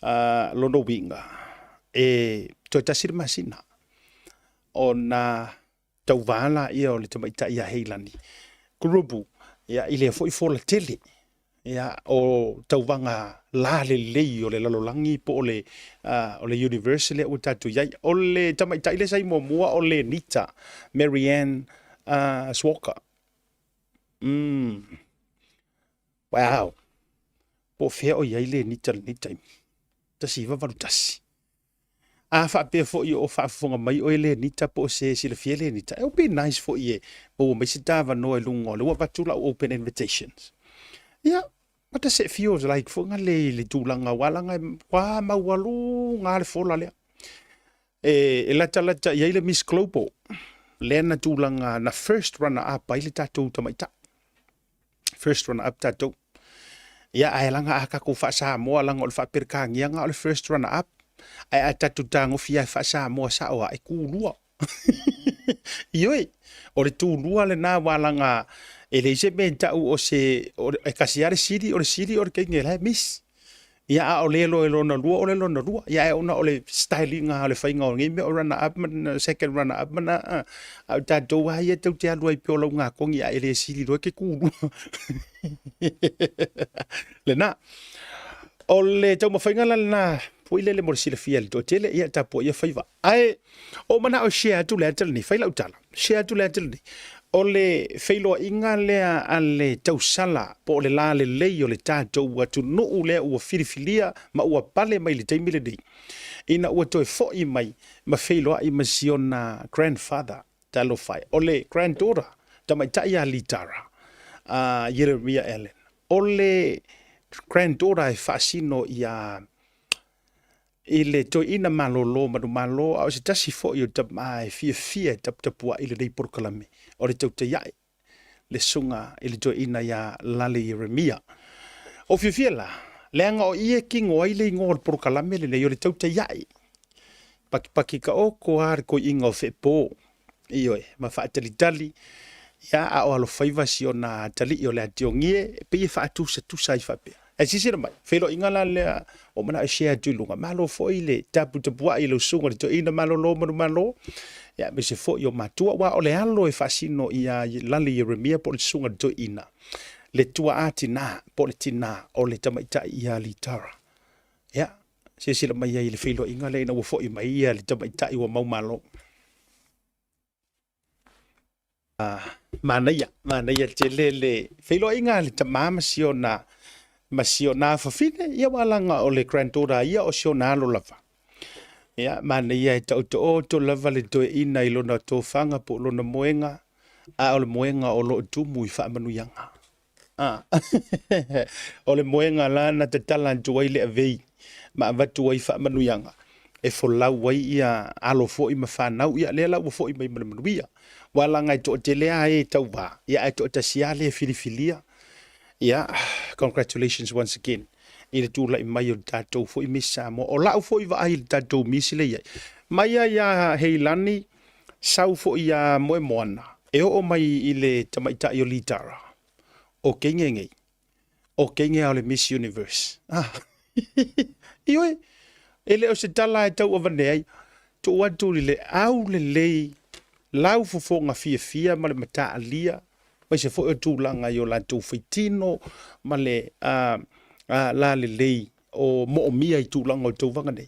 Lona uiga, e toe tasi le masina ona tauva laia o le tamaitai ia Heilani Kurupu, ia, i lea foi fola tele. Ia, o tauvaga la lelei o le lalolagi po o le, o le universe lea ua tatou i ai. O le tamaitai lea sa i muamua o Lenita Marianne Swalker. Wow. Po o fea o i ai Lenita lenei taimi? 1981. A faapea foi o faafofoga mai oe Lenita po o se silafia Lenita, it would be nice foi e maua mai se ta avanoa i luga o le ua avatu lau open invitations. Ia, what does it feels like foi le i le tulaga aua laga e matua maualuga le fola lea. E latalata i ai le Miss Global lea na tulaga na first runner up ai le tatou tamaitai. First runner up tatou. Ia, ae laga a tatou faa-Samoa laga o le faa-Peretania na o le first runner up. Ae a tatou tagofi lava e faa-Samoa sao lava, e tulua. Ioe, o le tulua lena aua laga e leai se mea e tau o se, e tasi lava le sili, o le sili o le teine la e miss. Ia, a o le loa e lona lua, o le lona lua. Ia, ae ona o le style ina o le faiga o nei mea o runner up ma second runner up ma na, a o tatou lava ia tou te alu ai pei o laugatogi a e le sili loa e te tulua. Lena. O le taumafaiga la lena. Foi lele mo le silafia e le toatele, ia tapuaia faiva. Ae o manao e share atu le ata lenei, fai lau tala, share atu le ata lenei. O le feiloaiga lea a le tausala po o le lalelei o le tatou atunuu lea ua filifilia ma ua pale mai i le taimi lenei, ina ua toe foi mai ma feiloai ma si ona grandfather, talofa e, o le granddaughter, tamaitai ia Litara, a Ieremia Allen. O le granddaughter e faasino ia i le toeaina malolo manumalo, a o se tasi foi o tama e fiafia e taputapuai lenei polokalame o le tautaiae le susuga i le toeaina ia Lale Ieremia. O fiafia la, leaga o i e kino ai le igoa o le polokalame lenei o le tautaiae. Pakipaki taoto lava le toeaina o Feepo, ioe, ma faatalitali, ia, a o alofaiva si ona atalii o le Atiogie, e pei e faatusatusa ai faapea. Ae silasila mai, feiloaiga la lea ua manao e share atu i luga. Malo foi le taputapuai i lau susuga i le toeaina malolo manumalo, ia, aemaise foi o matua, aua o le alo e faasino ia Lale Ieremia po o le susuga i le toeaina, le tuaa tina po o le tina o le tamaitai ia Litara. Ia, silasila mai ai i le feiloaiga lea ina ua foi mai ia le tamaitai ua maumalo. Manaia, manaia tele le feiloaiga a le tama ma si ona ma si ona afafine, ia aua leaga o le granddaughter ia o si ona alo lava. Ia, manaia e taotooto lava le toeaina i lona tofaga po o lona moega, a o le moega o lo o tumu i faamanuiaga. Ah. O le moega la na tatala atu ai le avei ma avatu ai faamanuiaga e folau ai ia alo foi ma fanau, ia lea la ua foi mai ma le manuia. Aua leaga e toatele lava e tauva, ia ae toatasi lava le filifilia. Ia, congratulations once again i le tulai mai o le tatou foi Miss Samoa. O lau foi vaai i le tatou Miss lea e i ai, mai lava ia Heilani, sau foi ia Moemoana, e oo mai i le tamaitai o Litara, o teine nei, o teine lava o le Miss Universe. Ah. Ioe, e le o se tala e tau avane ai, tuu atu i le aulelei laufofoga fiafia ma le mataalia, aemaise foi o tulaga i o latou faitino ma le lalelei o moomia i tulaga o tauvaga nei.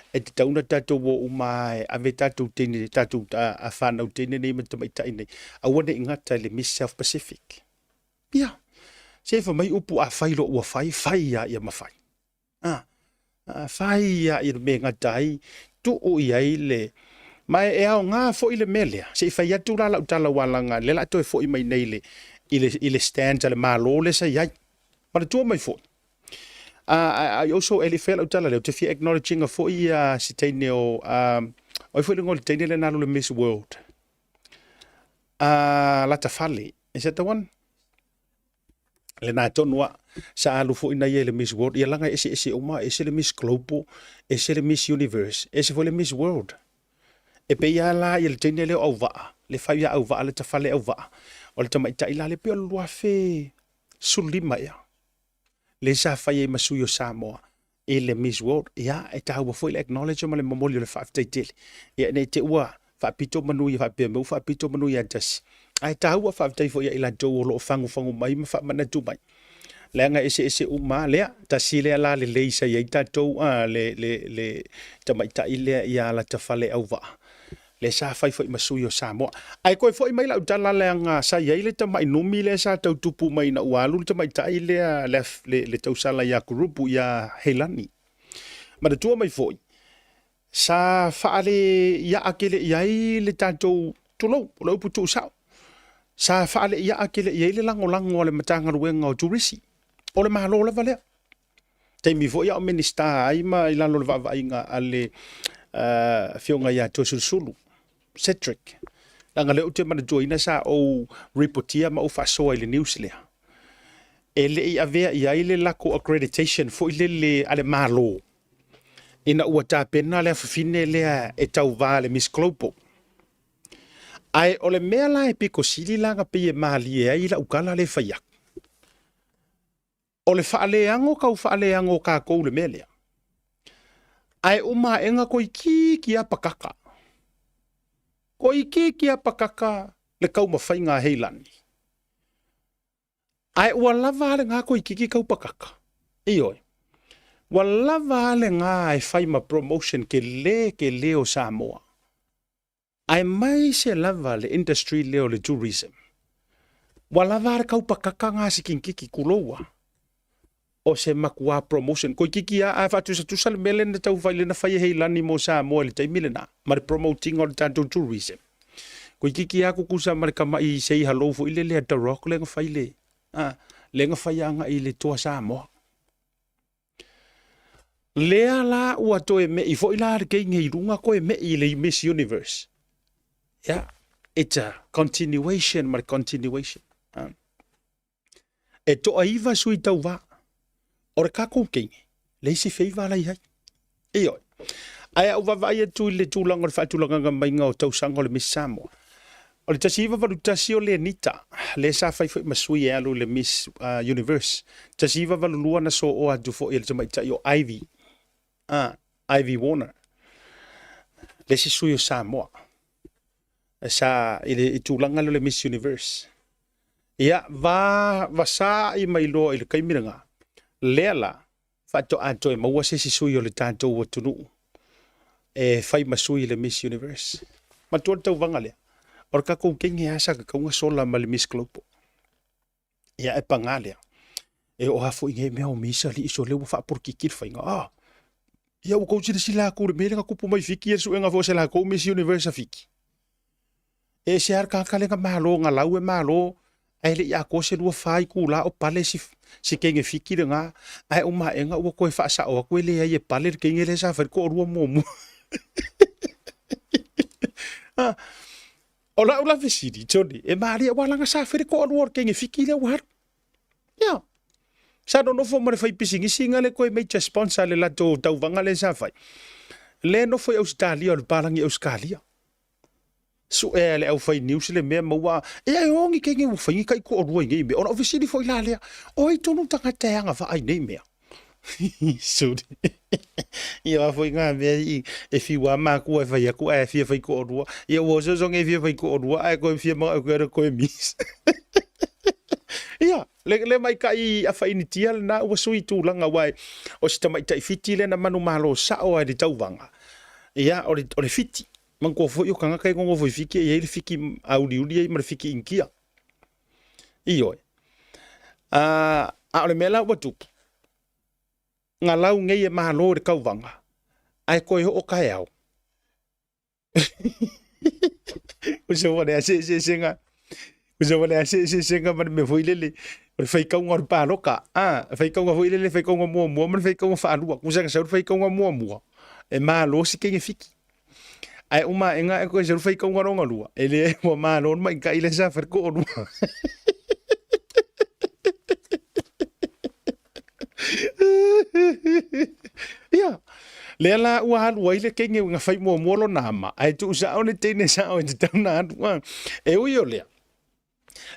E tatau ona tatou o uma e ave tatou teine, tatou a fanau teine nei ma tamaitai nei, aua ne i gata i le Miss South Pacific. Ia, se fai mai upu a fai loa ua fai, fai lava ia ma fai. A, fai lava ia le mea e gata ai, tuu i ai le... Ma e aoga foi le mea lea, se i fai atu la lau tala aua leaga lea o le a toe foi mai nei i le stand a le Malo lea sa i ai. Manatua mai foi, I also, e le i faia lau tala lea, ou te fia acknowledge ina foi ia se teine o, o ai foi le igoa o le teine lea na alu i le Miss World? Latafale, is that the one? Lena tonu lava, sa alu foi na ia i le Miss World, ia leaga e eseese uma, ese le Miss Global, ese le Miss Universe, ese foi le Miss World. E pei lava la ia le teine lea o Auvaa, le fai ia Auvaa, Latafale Auvaa, o le tamaitai la lea pei o le 2015 ea, lea sa fai ai ma sui o Samoa i le Miss World. Ia, e taua foi le acknowledge ma le momoli o le faafetai tele. Ia, ne i te i ua faapito manu ia faapea mai ua faapito manu ia tasi. Ae taua faafetai foi ia i latou o lo o fagufagu mai ma faamanatu mai. Leaga e eseese uma lava lea. Tasi lea la lelei sa i ai tatou a, le, le, le tamaitai lea ia Latafale Auvaa lea sa fai foi ma sui o Samoa. Ae toe foi mai lau tala leaga sa i ai le tamai numi lea sa tau tupu mai ina ua alu le tamaitai lea le, le, le tausala ia Kurupu ia Heilani. Manatua mai foi, sa faale iaa tele i ai le tatou, tulou, o le upu tuusao, sa faale iaa tele i ai le lagolago a le Matagaluega o Turisi. O le Malo lava lea. Taimi foi a o Minisita ai ma i lalo o le vaavaaiga a le Afioga ia Toeolesulusulu, Cedric. Leaga lea ou te manatuaina sa ou ripotia ma ou faasoa i le news lea. E le i avea i ai le latou accreditation foi lele a le Malo ina ua tapena le afafine lea e tauva i le Miss Global. Ae o le mea la e pito sili la na pei e malie ai lau tala lea e fai atu, O le faaleago tau faaleago o tatou le mea lea. Ae uma aena toeitiiti a pakaka. Toeitiiti a pakaka le taumafaiga a Heilani. Ae ua lava a lena toeitiiti tau pakaka. Ioe. Ua lava a lena e fai ma promotion kele kele o Samoa, aemaise lava le industry lea o le tourism. Ua lava a le kaupakaka nga sikinkiki kuloua o se makuā promotion. Koikiki a a faatusatusa le mea lea na tau fai lea na fai e Heilani mo Samoa i le taimi lena ma le promote ina o le tatou tourism. Koikiki a kukusa ma le kama'i say hello foi lele a The Rock lea na fai le a lea na fai agai i le Toa Samoa. Lea la ua toe me'i foi la le keine i luga koe me'i i le Miss Universe. Yeah, it's a continuation ma le continuation. E toaiva sui tauvā. O le kakou keine, le isi feiva la i ai. Ioe. Ae a ou vaavaai atu i le tulaga o le faatulagaga maiga o tausaga o le Miss Samoa, o le 1981 o Lenita, lea sa fai foi ma sui e alu i le Miss Universe. 1982 na sooa atu foi e le tamaitai o Ivy, Ivy Warner, le isi sui o Samoa sa i le i tulaga lea o le Miss Universe. Ia, va, vasaai mai loa i le taimi lena, lea la, faatoa toe maua se isi sui o le tatou atunuu e fai ma sui i le Miss Universe. Matua le tauvaga lea, o le tatou kenge lava sa tatau ona sola ma le Miss Global. Ia, e paga lea, e oo lava foi i nei mea o Miss alii so lea ua faapolokiki le faiga. Ah, ia ua tou silasila atu i le mea lea na tupu mai Fiti ia le suega foi o se latou Miss Universe a Fiti. E ese lava le tagata lea na malo na lau e malo ae le i atoa se 24 itula o pale si, si teine Fiti lena, ae uma aena ua toe faasao atu e leai e pale le teine lea sa fai le toalua muamua. Ah, o lau la fesili, Johnny, e malie aua leaga sa fai le toalua o le teine Fiti lea ua alu. Ia, sa nonofo ma le fai pisinisi nga le koe major sponsor le latou tauvaga lea sa fai. Lea nofo i Ausetalia o le palagi Ausetalia. Sue a le aufai news le mea maua e ai o ni kenge ua fai ni kai toalua i nei mea. Ona ou fesili foi la lea, o ai tonu tagata e agavaa i nei mea? Suri. Ia wā foi ngā mea i e whiu a mākua e whai aku ae fia whai toalua. Ia ua ososo nge fia whai toalua ae koe fia manga koe ara koe mis. Ia, le, le maikaʻi a whainitia lena ua sui tūlanga wai o si tamaitai Fiti lena manumalo sao ai le tauvaga. Ia, o le, o le Fiti. Manatua foi o tagata e nonofo i Fiti e i ai le Fiti auliuli ai ma le Fiti Initia. Ioe. A, a o le mea la ua tupu, nga lau nei e malo i le tauvaga, ae toe oo taeao. Uso ua le eseesega, uso ua le eseesega ma le mea foi lele, o le faitauga o le paloka, a, faitauga foi lele, faitauga muamua ma le faitauga faalua. Tusa na sau le faitauga muamua, e malo si teine Fiti. Ae uma aʻega e koe sau le faitauga lona lua, e leai ua malo le maitaʻi lea sa fai le toalua. Ia, lea la ua alu ai le teine na fai muamua lona ama, ae tuu sao le teine sao e tatau ona alu. E ui o lea,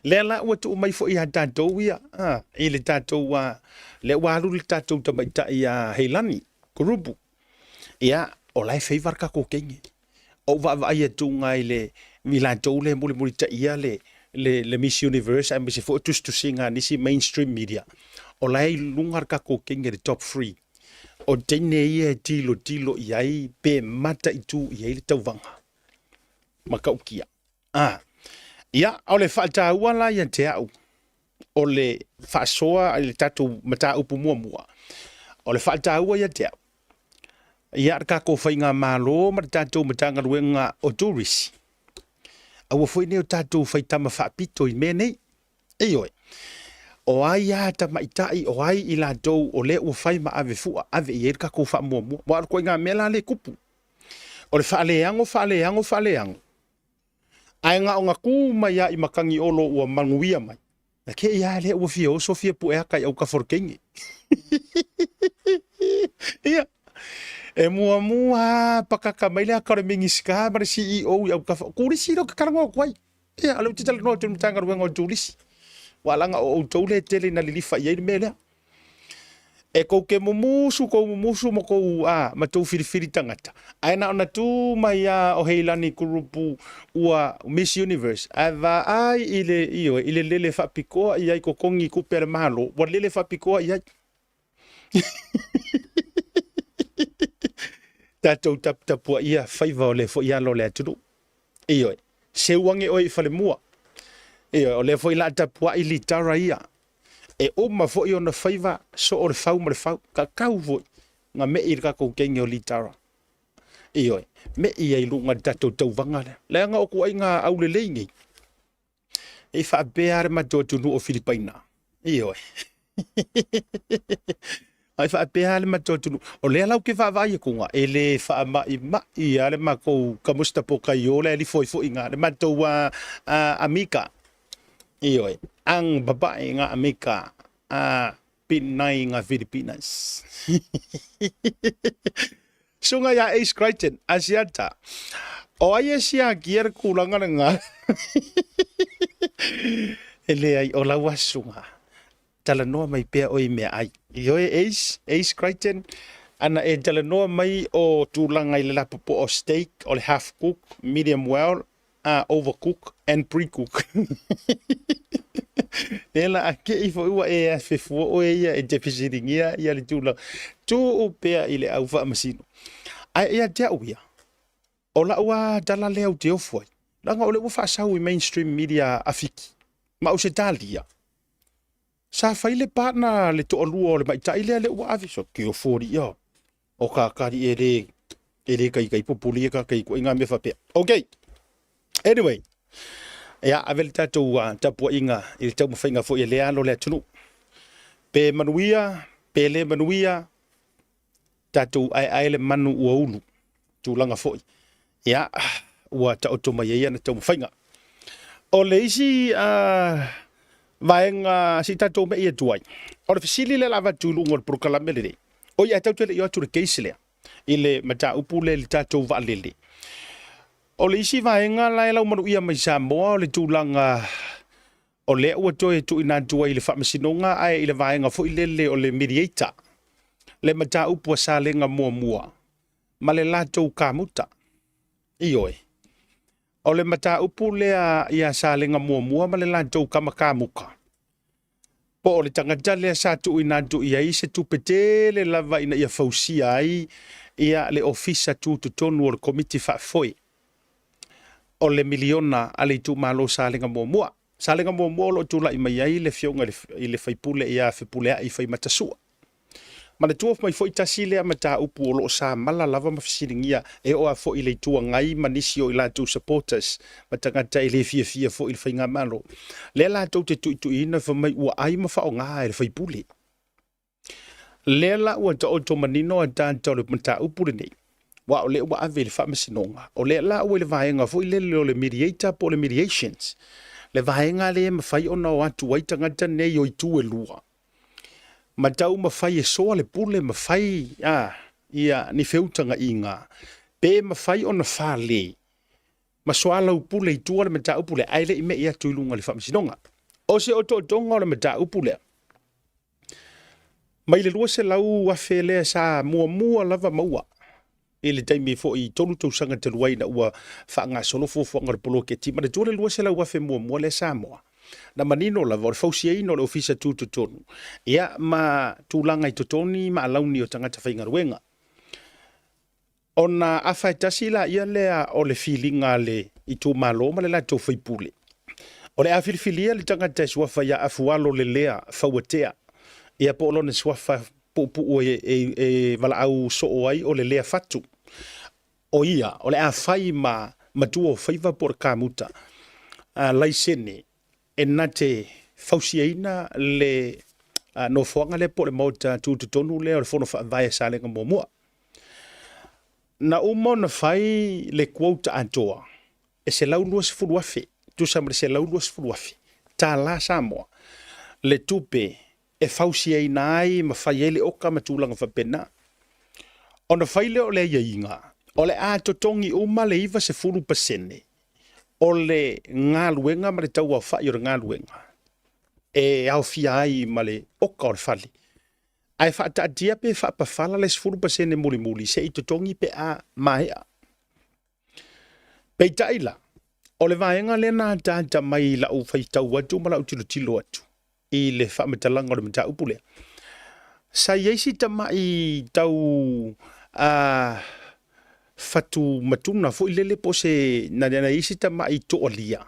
lea la ua tuu mai foi ia tatou ia, a, i le tatou, a, lea ua alu le tatou tamaitai ia Heilani Kurupu. Ia, o la e favour le tatou teine. Ou vaavaai atu i le i latou lea e mulimulitaia le le le Miss Universe aemaise foi o tusitusiga a nisi mainstream media, o la e i luga le tatou teine i le top three o teine ia e tilotilo i ai pe mataitu i ai le tauvaga matautia. A, ia, o le faataua la ia te au, o le faasoa i le tatou mataupu muamua, o le faataua ia te au, ia le tatou faigamalo ma le tatou Matagaluega o Turisi, aua foi nei o tatou faitama faapito i mea nei. Ioe, o ai lava tamaitai, o ai i latou o lea ua fai ma ave fua, ave i ai le tatou faamuamua. Aua o le ituaiga mea la lea e tupu, o le faaleago, faaleago, faaleago, ae na ona tu mai lava i matagi olo ua manuia mai, Na kei a lea ua fia oso fia pue aka i autafa o le teine. Ia, e muamua a pakaka mai le aka o le Minisita ma le CEO i autafa. O turisi lea ou te talanoa atu ai. Ia, o lea ou te talanoa atu i le Matagaluega o Turisi. Ua leaga o outou lea e tele ina lilifa i ai le mea lea. E tou te mumusu tou mumusu ma tou, a, ma tou filifili tagata, ae na ona tu mai a o Heilani Kurupu ua Miss Universe, ae vaai i le, ioe, i le lele faapitoa i ai totogi tupe a le Malo, ua lele faapitoa i ai. Tatou taputapuaia faiva o lea foi alo o le atunuu. Ioe, seu age oe i falemua. Ioe, o lea foi la tapuai litara ia. E uma foi ona faiva soo le fau ma le fau. Kakau foi na mei i le tatou kenge o litara. Ioe, mei ai luga le tatou tauvaga lea. Leaga o tuaiga aulelei nei. E faapea le matou atunuu o Filipaina. Ioe. Ai faapea le matou atunuu. O lea lau ke vaavaai atu e le faamaimai a le matou kamusta po kai o le alifo ai foi nga le matou a, a amika. Ioe. Ang babae nga amika a Pinay nga Filipinas. Suga ia Ace Crichton, Asiata. O ai e siakia le tulaga lena? E leai, o lau asuga. Talanoa mai pea oe i meaai. Ioe Ace, Ace Crichton, ana e talanoa mai o tulaga i le lapopoa o steak, o le half cook, medium well, a overcook and precook. Lea la a kei foi ua e afe fua oe ia e te fesiligia ia le tulaga. Tuu pea i le au faamasino. Ae ia te au ia, o lau a tala lea ou te ofo ai, leaga o lea ua faasau i mainstream media a Fiti ma Ausetalia. Sa fai le partner le toalua o le maita'i lea lea ua ave. So ke ofo ia. O kakari e le e le kai kai pupuli e kai ko inga mea faapea. Okay. Anyway, ia ave le tatou tapuaiga i le taumafaiga foi e le alo le atunuu. Pe manuia, pe le manuia, tatou aeae le manu ua ulu. Tulaga foi. Ia, ua taoto mai ai ana taumafaiga. O le isi vaega se i tatou me'i atu ai, o le fesili lea la avatu i luga o le polokalame lenei, oi ae tatou te le i o atu i le case lea, i le mataupu lea i le tatou vaalele. O le isi vaega la e laumanuia mai Samoa o le tulaga o lea ua toe tuuina atu ai i le faamasinoga ae i le vaega foi lele o le mediator, le mataupu a Salega muamua ma le latou kamuta. Ioe. O le mataupu lea ia Salega muamua ma le latou kama kamuka, po o le tagata lea sa tuuina atu i ai se tupe tele lava ina ia fausia ai ia le ofisa tutotonu o le Komiti Faafoe o le miliona a le itumalo Salega muamua. Salega muamua o lo o tulai mai ai le afioga i le faipule ia Fepuleai Faimatasua. Manatua mai foi tasi lea mataupu o lo o sa mala lava ma fesiligia e oo lava foi i le Itu Agai ma nisi o i latou supporters ma tagata e le fiafia foi i le faigamalo. Lea latou te tuituiina fai mai ua ai ma faaaoga e le faipule. Lea la ua taoto manino ataata o le mataupu lenei, aua o lea ua ave i le faamasinoga, o lea la ua i le vaega foi lele o le mediator po o le mediations, le vaega lea e mafai ona o atu ai tagata nei o itu e lua, ma taumafai e soa le pule ma fai a ia ni feutagaiga, pe mafai ona fale ma soalaupule i tua le mataupu lea, ae le i me'i atu i luga i le faamasinoga. O se otootoga o le mataupu lea, mai le 200,000 lea sa muamua lava maua i le taimi foi i 3 tausaga talu ai ina ua faagasolo fuafuaga o le poloketi. Manatua le 200,000 muamua lea Samoa, na manino lava o le fausiaina o le ofisa tutotonu, ia ma tulaga i totogi ma alauni o tagata faigaluega. Ona afa e tasi laia lea o le filiga a le itumalo ma le latou faipule. O le a filifilia le tagata e suafa ia Afualo Lelea Fauatea, ia po o lona suafa puupuu e, e, e valaau soo ai o Lelea Fatu. O ia, o le a fai ma matua o faiva po o le kamuta a laisene e na te fausiaina le nofoaga lea po o le maota tutotonu lea o le Fono Faavae a Salega Muamua. Na uma ona fai le quota atoa e $120,000, tusa ma le $120,000 tala Samoa le tupe e fausiaina ai ma fai ai le oka ma tulaga faapena. Ona fai lea o le aiaiga, o le a totogi uma le 90% o le galuega ma le tauaofai o le galuega e aofia ai ma le oka o le fale, ae faataatia pe faapafala le 10% mulimuli se i totogi pe a maea. Peitai la, o le vaega lea na ataata mai i lau faitau atu ma lau tilotilo atu i le faamatalaga o le mataupu lea, sa i ai si tamai tau a fatu matuna foi lele po o se na nai isi tamai toalia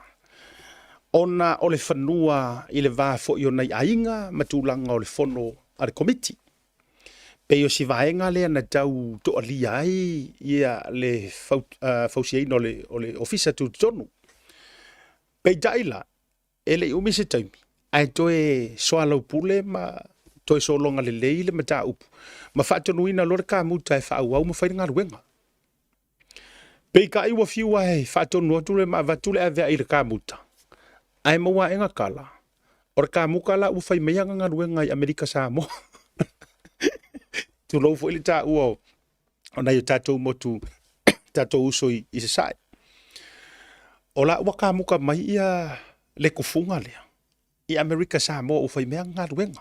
ona o le fanua i le va foi o nai aiga ma tulaga o le fono a le Komiti. Pei o si vaega lea na tau toalia ai ia le fausiaina o le, o le ofisa tutotonu. Peitai la, e le i umi se taimi, ae toe soalaupule ma toe sologa lelei le mataupu ma faatonuina loa le kamuta e faaauau ma fai le galuega. Peitai ua fiu lava e faatonu atu le ma avatu le aveai i le kamuta, ae maua ae tala, o le kamuta la ua fai mai ana galuega i Amerika Samoa. Tulou foi le taua o nai o tatou motu, tatou uso i Sasae. O la ua kamuta mai ia le tufuga lea i Amerika Samoa ua fai mai ana galuega.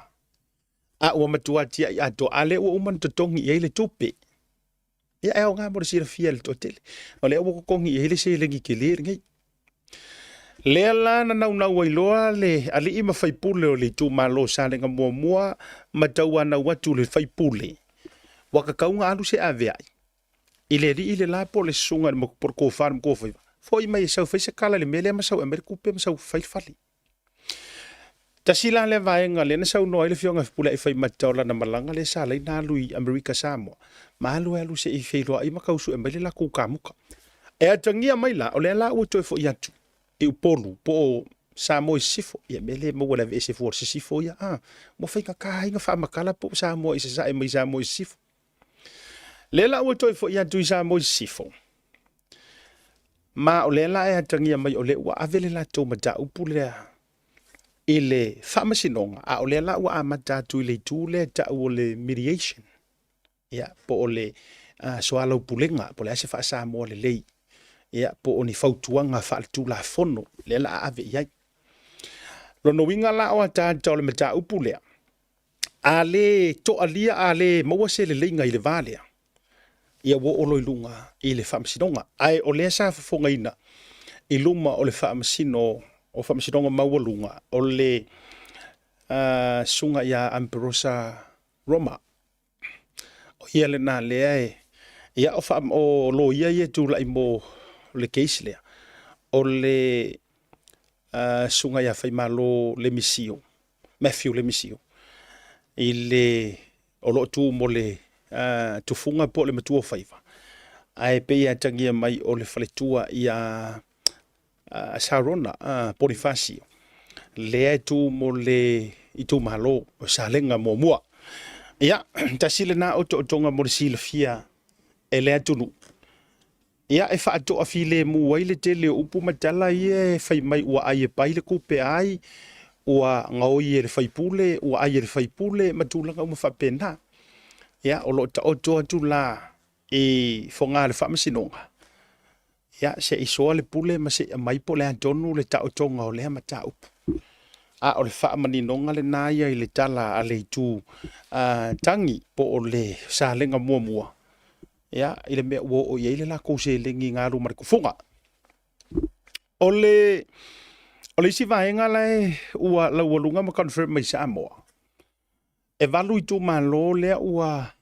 A ua matua tiai atoa, a lea ua uma ona totogi i ai le tupe. Ia e aoga mo le silafia e le toatele. O lea ua totogi i ai le seleni tele lenei. Lea la na naunau ai loa le alii ma faipule o le itumalo o Salega Muamua ma tauanau atu le faipule, ua tatau ona alu se aveai i le alii le la po o le susuga i le po o le tofa i le matuafaiva, foi mai e sau fai se tala i le mea lea ma sau e aumai le tupe ma sau fai le fale. Tasi la lea vaega lea na saunoa ai le Afioga ia Fepuleai Faimata o lana malaga lea sa alai na alu i Amerika Samoa, ma alu e alu se i feiloai ma tau sue mai le latou kamuta. E atagia mai la, o lea la ua toe foi atu i Upolu po o Samoa i Sisifo. Ia mea le maua le aveese fua o le Sisifo ia, a, ua faigata ai ona faamatala po o Samoa i Sasae mai Samoa i Sisifo. Lea la ua toe foi atu i Samoa i Sisifo, ma o lea la e atagia mai o lea ua ave le latou mataupu lea i le faamasinoga, a o lea la ua amata atu i le itu lea e tau o le mediation, ia, po o le soalaupulega, po o le a se faa-Samoa lelei, ia, po o ni fautuaga faaletulafono lea la a ave i ai. Lona uiga la o ataata o le mataupu lea, a le toalia, a le maua se leleiga i le va lea, ia ua oo loa i luga i le faamasinoga. Ae o lea sa fofogaina i luma o le faamasino o Faamasinoga Maualuga o le susuga ia Amperosa Roma. O ia lena lea e, ia o, faa, o loia ia e tulai mo le case lea, o le susuga ia Faimalo Lemisio, Matthew Lemisio, i le o lo o tu mo le tufuga po o le matua o faiva, ae pei e atagia mai o le faletua ia Sarona Ponifasio, lea e tu mo le itumalo o Salega muamua. Ia, tasi lena otootoga mo le silafia e le atunuu. Ia, e faatoafilemu ai le tele o upu ma tala ia e fai mai ua ai e pai le tupe a ai, ua gaoi e le faipule, ua ai e le faipule ma tulaga uma faapena. Ia, o lo o taoto atu la i foga a le faamasinoga, ia, se i soa le pule ma se i aumai po o le a tonu le taotoga o lea mataupu. A o le faamaninoga lena ia i le tala a le itu tagi po o le salega muamua, ia, i le mea ua oo i ai le latou seleni na alu ma le tufuga. O le, o le isi vaega la e ua laualuga ma confirm mai Samoa, e valu itumalo lea ua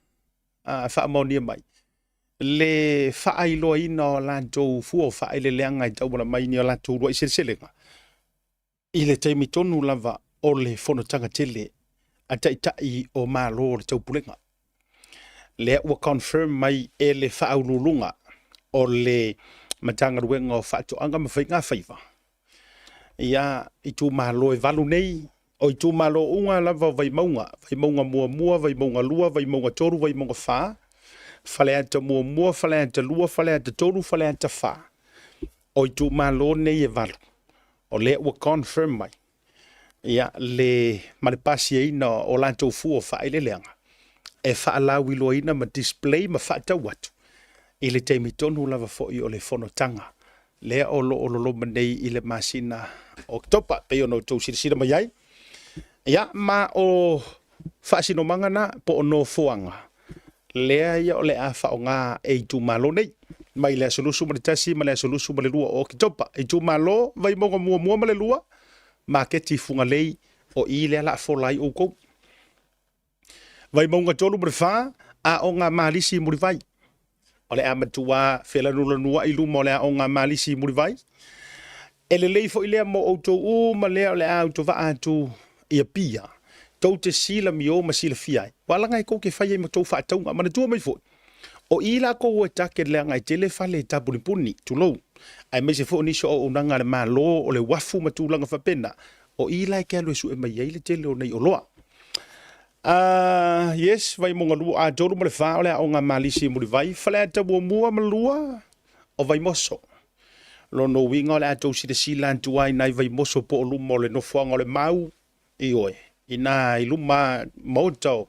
faamaonia mai le faailoaina o latou fua o faaeleeleaga e tauala mai ni o latou uluai seleselega i le taimi tonu lava o le fonotaga tele a Taitai o Malo o le Taupulega. Lea ua confirm mai e le Faauluuluga o le Matagaluega o Faatoaga ma Faigafaiva ia itumalo e valu nei, o itumalo uma lava o Vaimauga, Vaimauga muamua, Vaimauga lua, Vaimauga tolu, Vaimauga fa, Faleata muamua, Faleata lua, Faleata tolu, Faleata fa. O itumalo nei e valu, o lea ua confirm mai ia le ma le pasiaina o latou fua o faaeleeleaga e faalauiloaina ma display ma faatau atu i le taimi tonu lava foi o le fonotaga lea o lo o loloma nei i le masina o Oketopa, pei ona outou silasila mai ai. Ia, ma o faasinomaga na po o nofoaga lea ia o le a faaaoga e itumalo nei mai le aso 21 ma le aso 22 o Oketopa. Itumalo Vaimauga muamua ma le lua, maketi i Fugalei, o i lea la a fola ai outou. Vaimauga 3 ma le 4, aoga Malisi i Mulivai. O le a matua felanulanuai luma o le aoga a Malisi i Mulivai. E lelei foi lea mo outou uma lea o le a autovaa atu i Apia, tou te silamio ma silafia ai, ua alaga e tou te fai ai ma tou faatauga. Manatua mai foi, o i latou o e target leaga e tele fale e tapunipuni, tulou, aemaise foi o nisi o auaunaga a le Malo, o le uafu ma tulaga faapena, o i la e te alu e sue mai ai le tele o nei oloa. Yes, Vaimauga 2, a 3 ma le 4 o le aoga a Malisi i Mulivai, Faleata 1 ma 2 o Vaimoso. Lona uiga o le a tou silasila atu ai nai Vaimoso po o luma o le nofoaga o le Mau, ioe, ina i luma maota o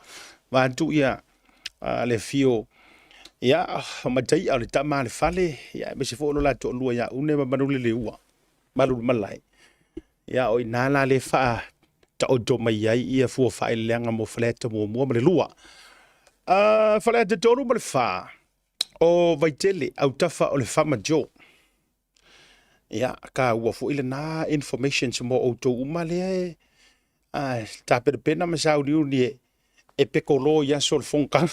vaeatu ia le afio ia o Mataia o le tama a le fale, ia aemaise foi o lo la toalua ia Une ma Manuleleua, Malulumalae. Ia o ina la le faataoto mai ai ia fua faaeleeleaga mo Faleata 1 ma le 2. Faleata 3 ma le 4, o Vaitele, autafa o le Farmer Joe. Ia, taua foi lena informations mo outou uma lea e tapenapena ma sauniuni e pekolo i aso o le fonotaga.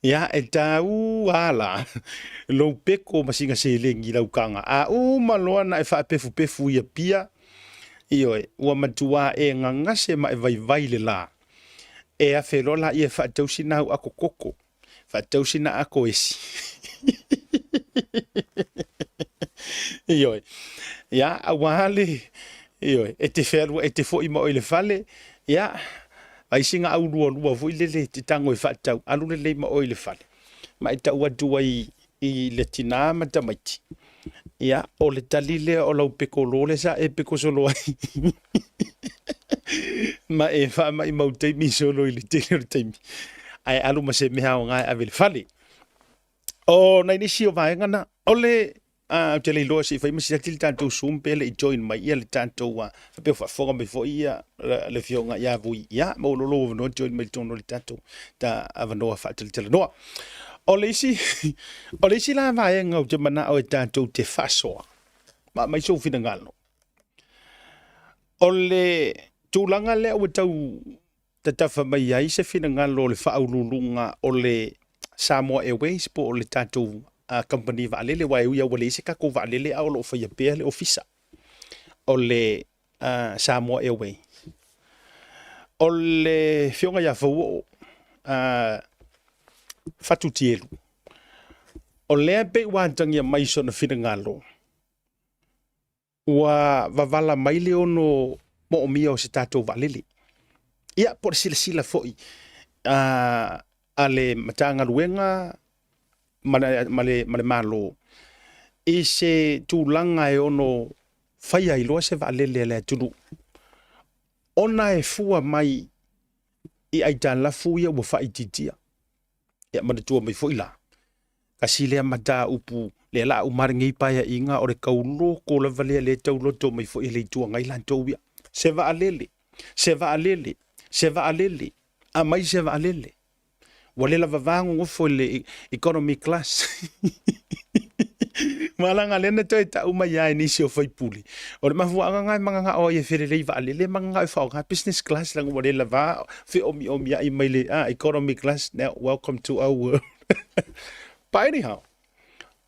Ia, e taua la lou peko ma sina seleni i lau taga. A uma loa ona e faapefupefu i Apia, ioe, ua matua e gagase ma e vaivai le la. E afe loa laia e faatausi na au ato koko, faatausi na ato esi. Ioe. Ia, aua le, ioe, e te fealuai, e te foi ma oe i le fale, ia, ai sina au lualua foi lele e te tago e faatau, alu lelei ma oe i le fale. Ma e tau atu ai i le tinā ma tamaiti, ia, o le tali lea o lau pekolo lea sa e peko solo ai. Ma e faamaimau taimi solo i le tele o le taimi, ae alu ma se mea aoga e ave i le fale. O nai nisi o vaega na, o le ou te le iloa se i fai ma siaki le tatou Zoom pe le i join mai ia le tatou faapea ua faafofoga mai foi ia le afioga ia Vui. Ia, maua loa lou avanoa join mai i totonu o le tatou ta avanoa faatalatalanoa. O le isi, o le isi la vaega ou te manao e tatou te faasoa, ma aumai sou finagalo, o le tulaga lea ua tau tatafa mai ai se finagalo o le faauluuluga o le Samoa Airways po o le tatou kamupani vaalele, aua e ui lava ua leai se tatou vaalele a o lo o faia pea le ofisa o le Samoa Airways. O le afioga ia Fauoo Fatu Tielu, o lea pei ua atagia mai sona finagalo ua vavala mai le ono moomia o se tatou vaalele. Ia, po o le silasila foi a le Matagaluega ma le Malo i se tulaga e ono faia ai loa se vaalele a le atunuu, ona e fua mai i aitalafu ia ua faaitiitia. Ia manatua mai foi la, tasi lea mataupu lea la a uma lenei paeaiga o le tauloko lava lea lea e tauloto mai foi e le Itu Agai latou ia. Se vaalele, se vaalele, se vaalele, aumai se vaalele. Ua le lava vagogofo i le economy class. Ma leaga lea na toe tau mai lava e nisi o faipule, o le mafuaaga lena e mananao ai e felelei vaalele, e mananao e faaaoga business class leaga ua le lava feomiomiai mai le economy class. Now, welcome to our world. But anyhow,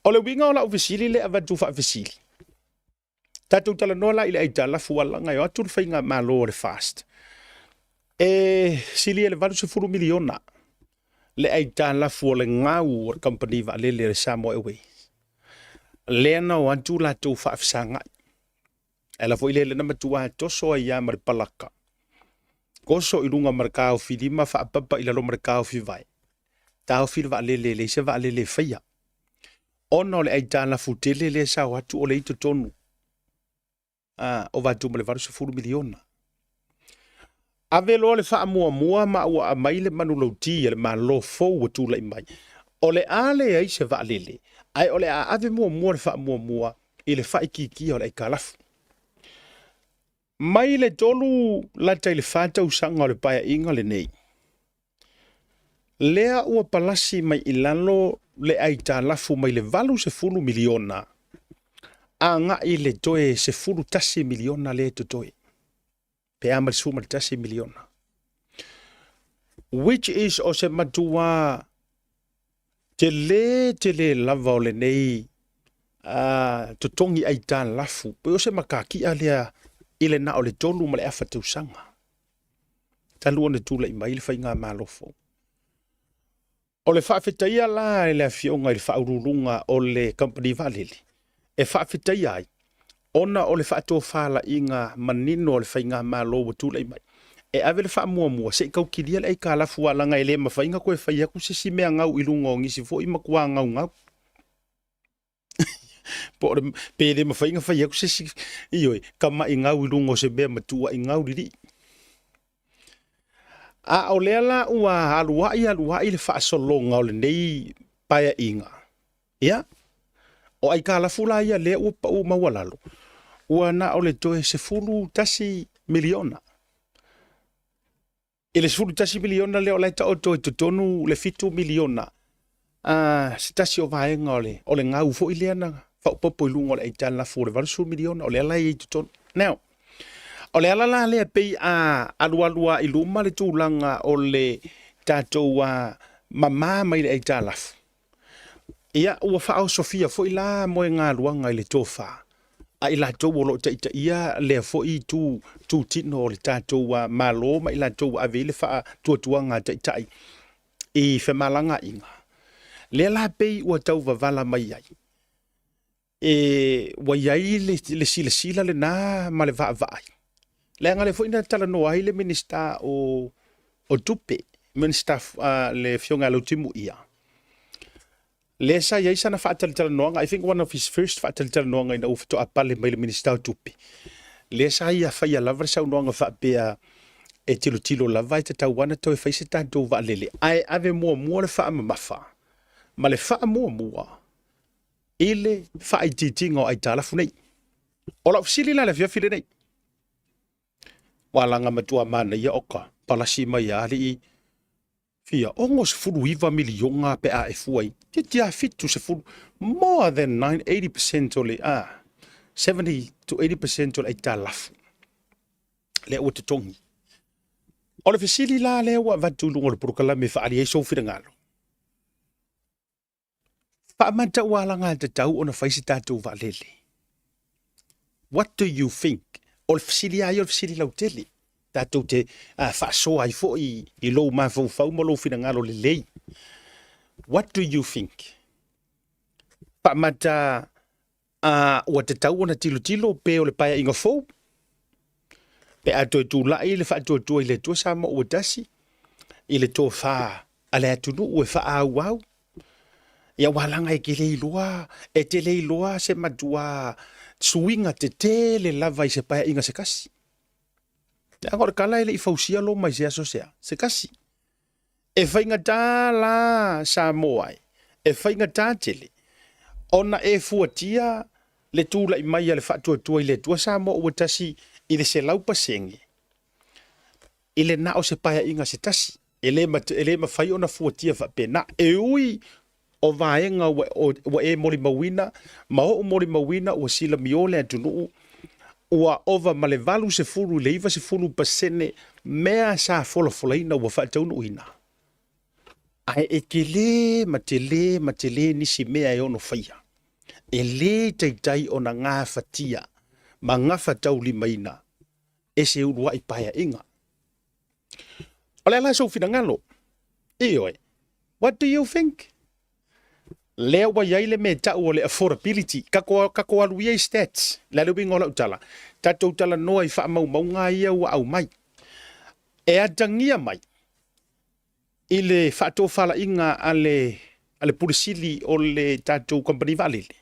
o le uiga o lau fesili lea e avatu faafesili, tatou talanoa la i le aitalafu alaga e o atu le faigamalo o le FAST, e silia i le 80 miliona le aitalafu o le gau o le kamupani vaalele a le Samoa Airways, lea na o atu latou faafesagai. E ala foi lea na matua toso ai lava ma le palaka, toso i luga ma le taofi lima, faapapa i lalo ma le taofi vae, taofi le vaalele, e leai se vaalele e faia, ona o le aitalafu tele lea sa o atu o lea i totonu ova atu ma le 80 miliona. Ave loa le faamuamua ma ua aumai le manulauti a le Malo fou ua tulai mai, o le a leai se vaalele, ae o le a ave muamua le faamuamua i le faaitiitia o le aitalafu. Mai le 3 lata i le 4 tausaga o le paeaiga lenei, lea ua palasi mai i lalo le aitalafu mai le 80 miliona agai i le toe 11 miliona lea e totoe, pe a ma le 11 miliona. Which is o se matua tele tele lava o lenei totogi aitalafu, pei o se makakia lea i le na o le 3.5 tausaga talu ona tulai mai le faigamalo fou. O le faafetaia la e le Afioga i le Faauluuluga o le Kamupani Vaalele e faafetaia ai ona o le faatofalaiga manino a le faigamalo ua tulai mai, e ave le faamuamua se i tau kilia le aitalafu aua leaga e le mafai ona toe fai atu se isi mea gau i luga o nisi foi matua gaugau. Po o le, pe le mafai ona fai atu se isi, ioe, tamai gau i luga o se mea matuai gau lilii. A o lea la ua aluai aluai le faasologa o lenei paeaiga, ia, o aitalafu la ia lea ua pau maualalo, ua na o le toe $11 miliona. I le $11 miliona lea o la e taoto i totonu le $7 miliona, se tasi o vaega o le gau foi lea na faaopoopo i luga o le aitalafu o le $80 miliona, o lea la e i ai i totonu. Now, o le ala la lea pei a alualu lava i luma le tulaga o le tatou mama mai le aitalafu, ia ua faaosofia foi la moegaluaga i le tofa a i latou o lo o taitaia lea foi itu tutino o le tatou Malo ma i latou ua ave i ai le faatuatuaga a taitai i femalagaaiga. Lea la pei ua tau vavala mai ai, e, ua i ai le silasila lena ma le vaavaai. Leaga lea foi na talanoa ai le Minisita o Tupe, Minisita, le Afioga ia Lautimuia, lea sa i ai sana faatalatalanoaga, I think one of his first faatalatalanoaga ina ua faatoa pale mai le Minisita o Tupe, lea sa ia faia lava le saunoaga faapea e tilotilo lava e tatau lava ona toe fai se tatou vaalele, ae ave muamua le faamamafa ma le faamuamua i le faaitiitiga o aitalafu nei. O lau fesili la i le afiafi lenei, ua laga matua manaia oka palasi mai a alii fia 69 miliona pe a e fua i titi a 70, more than 9, 80% o le 70 to 80% o le aitalafu lea ua totogi. O le fesili la lea ua avatu i luga o le polokalame e faaali ai sou finagalo, Faamata ua alagatatau ona fai se tatou vaalele? What do you think? O le fesili lava ia o le fesili lautele. Tatou te faasoa ai foi i lou mafaufau ma lou finagalo lelei. What do you think? Faamata A ua tatau ona tilotilo pe o le paeaiga fou, pe a toe tulai le faatuatua i le Atua Samoa ua tasi, i le tofa a le atunuu e faaauau. Ia ua laga e te le iloa, e te le iloa se matua suiga tetele lava i se paeaiga se kasi. Leaga o le tala e le i fausia Roma i se aso se a, se kasi. E faigata la Samoa e, e faigata tele ona e fuatia le tulai mai a le Faatuatua i le Atua Samoa ua tasi i le 100% i le na o se paeaiga se tasi. E le, e le mafai ona fuatia faapena. E ui o vaega ua, ua e molimauina ma ou molimauina ua silamio le atunuu, ua ova ma le 80 i le 90% mea sa folafolaina ua faataunuuina. Ae e tele ma tele ma tele nisi mea e ono faia. E le taitai ona gafatia ma gafataulimaina e se uluai paeaiga. O le a la sou finagalo? Ioe. What do you think? Lea ua i ai le mea e tau o le affordability. Tatou, tatou alu ia i stats. Le a le uiga o lau tala? Tatou talanoa i faamaumauga ia ua aumai. E atagia mai i le faatofalaiga a le, a le Pule Sili o le tatou kamupani vaalele,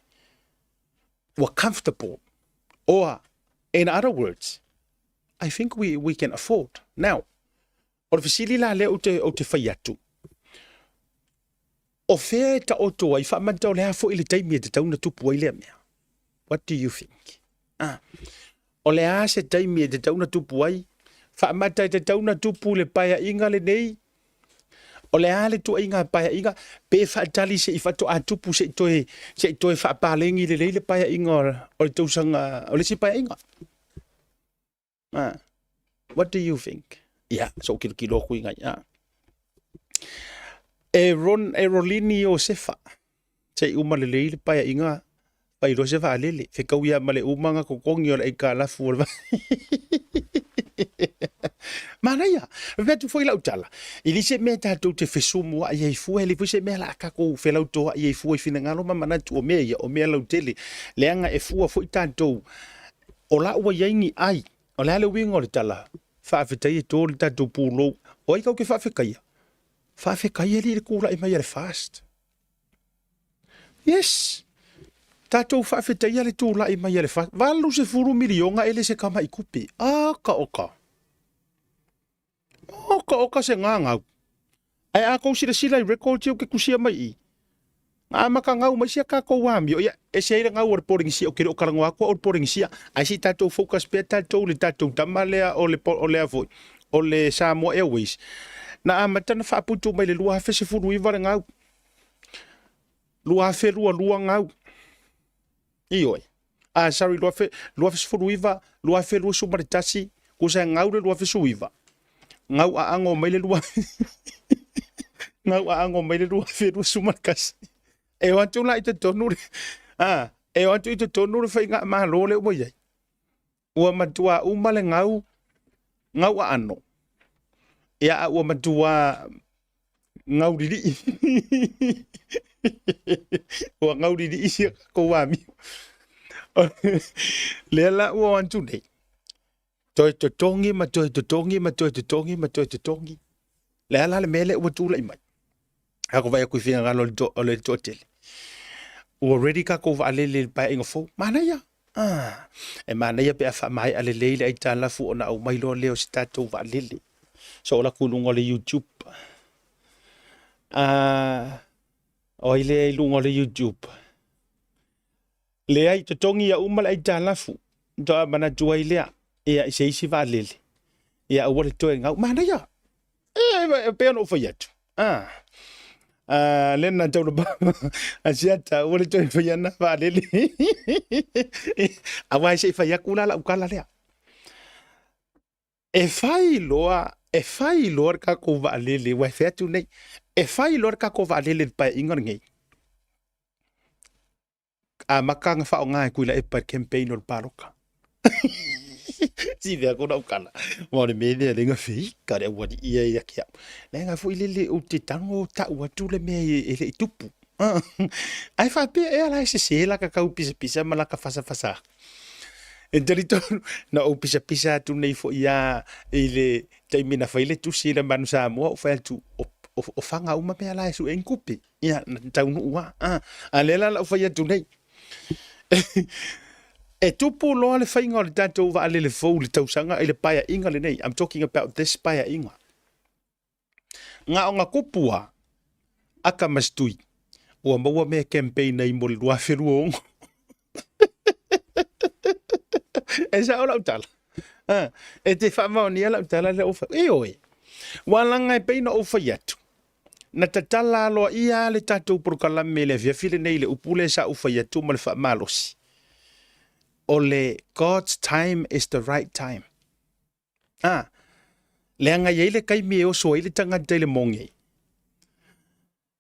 ua comfortable. Or, in other words, I think we can afford. Now, o le fesili la lea ou te, ou te fai atu, o fea e taoto ai, faamata o le a foi le taimi e tatau ona tupu ai lea mea? What do you think? Ah, o le a se taimi e tatau ona tupu ai? Faamata e tatau ona tupu le paeaiga lenei? O le a le tuaiga paeaiga? Pe faatali se i faatoa tupu se i toe, se i toe faapaleni lelei le paeaiga o le tausaga, o le isi paeaiga? Ah, what do you think? Ia, so kilokilo aku i ngai. Ah. E Ron, e Rolini Iosefa, se i uma lelei le paeaiga fai loa se vaalele, fetaui lava ma le uma totogi o le aitalafu o le Manaia! E fai atu foi lau tala, e leai se mea tatou te fesumuai ai fua, e leai foi se mea o le a tatou felautoai ai fua i finagalo ma manatu o mea ia, o mea lautele, leaga e fua foi tatou, o la ua i ai ni ai. O le a le uiga o le tala? Faafetai e to le tatou pulou. O ai tatou te faafetaia? Faafetai alii i le tulai mai a le FAST. Yes! Tatou faafetaia le tulai mai a le FAST. 80 miliona e le se tamai tupe. Oka oka. Oka oka se gagau. Ae a tou silasila i records ia ou te tusia mai i i, na amata gau mai sia tatou amio, ia, ese ai le gau o le Polenisia, ou te le o talanoa atu au i le Polenisia, ae se i tatou focus pea tatou i le tatou tama lea o le, o lea foi, o le Samoa Airways. Na amata na faaputu mai le 2019 le gau, 2022 gau. Ioe. Ah, sorry, 2019, 2021, tusa e gau le 2019. Gau aago mai le lua gau aago mai le 2021. E o atu la i totonu le, ah, e o atu i totonu le faigamalo lea ua i ai. Ua matua uma le gau, gau aano. Ia, a ua matua gaulilii. Ua gaulilii sia tatou amio. Lea la ua o atu nei, toe totogi ma toe totogi ma toe totogi ma toe totogi. Le a la le mea lea ua tulai mai? Tatou vaai atu i finagalo o le toatele. Ua ready tatou vaalele i le paeaiga fou. Manaia! Ah, e manaia pe a faamaea lelei le aitalafu ona aumai loa lea o se tatou vaalele. So o latou i luga o le YouTube. Ah, o ai lea i luga o le YouTube? Leai, totogi ia uma le aitalafu. Toa manatu ai lea, ia i se isi vaalele. Ia aua le toe gau. Manaia! E pei ona ou fai atu. Ah. Ah, le na tau ba asiata ua le toe fai ana vaalele. Aua e se i fai atu la lau tala lea. E fai loa, e fai loa le tatou vaalele, ua e fai atu nei, e fai loa le tatou vaalele i le paeaiga lenei. Amata ona faaaoga e Tuilaepa i le campaign o le palota. Sive atu lau tala, aua o le mea lea lea na feika le aualii ia ia te au. Leaga foi lele ou te tago tau atu le mea e le i tupu. Ae faapea ea la e sese la ka tau pisapisa ma la ka fasafasa. E talitonu, na ou pisapisa atu nei foi lava i le taimi na fai le tusi i le Manu Samoa, ou fai atu, o faga uma mea la e sue ai ni tupe. Ia, na taunuu lava. A, a lea la lau fai atu nei. E tupu loa le faiga o le tatou vaalele fou i le tausaga i le paeaiga lenei. I'm talking about this paeaiga. Na ona tupu lava, aka ma se tui, ua maua mea e campaign ai mo le 2026. E sao lau tala. E te faamaonia lau tala lea ua fai. Ioe. Ua laga e pei ona ou fai atu. Na tatala aloaia le tatou polokalame i le afiafi lenei i le upu lea sa ou fai atu ma le faamalosi, o le God's time is the right time. A, leaga e i ai le taimi e oso ai le tagata i le moge.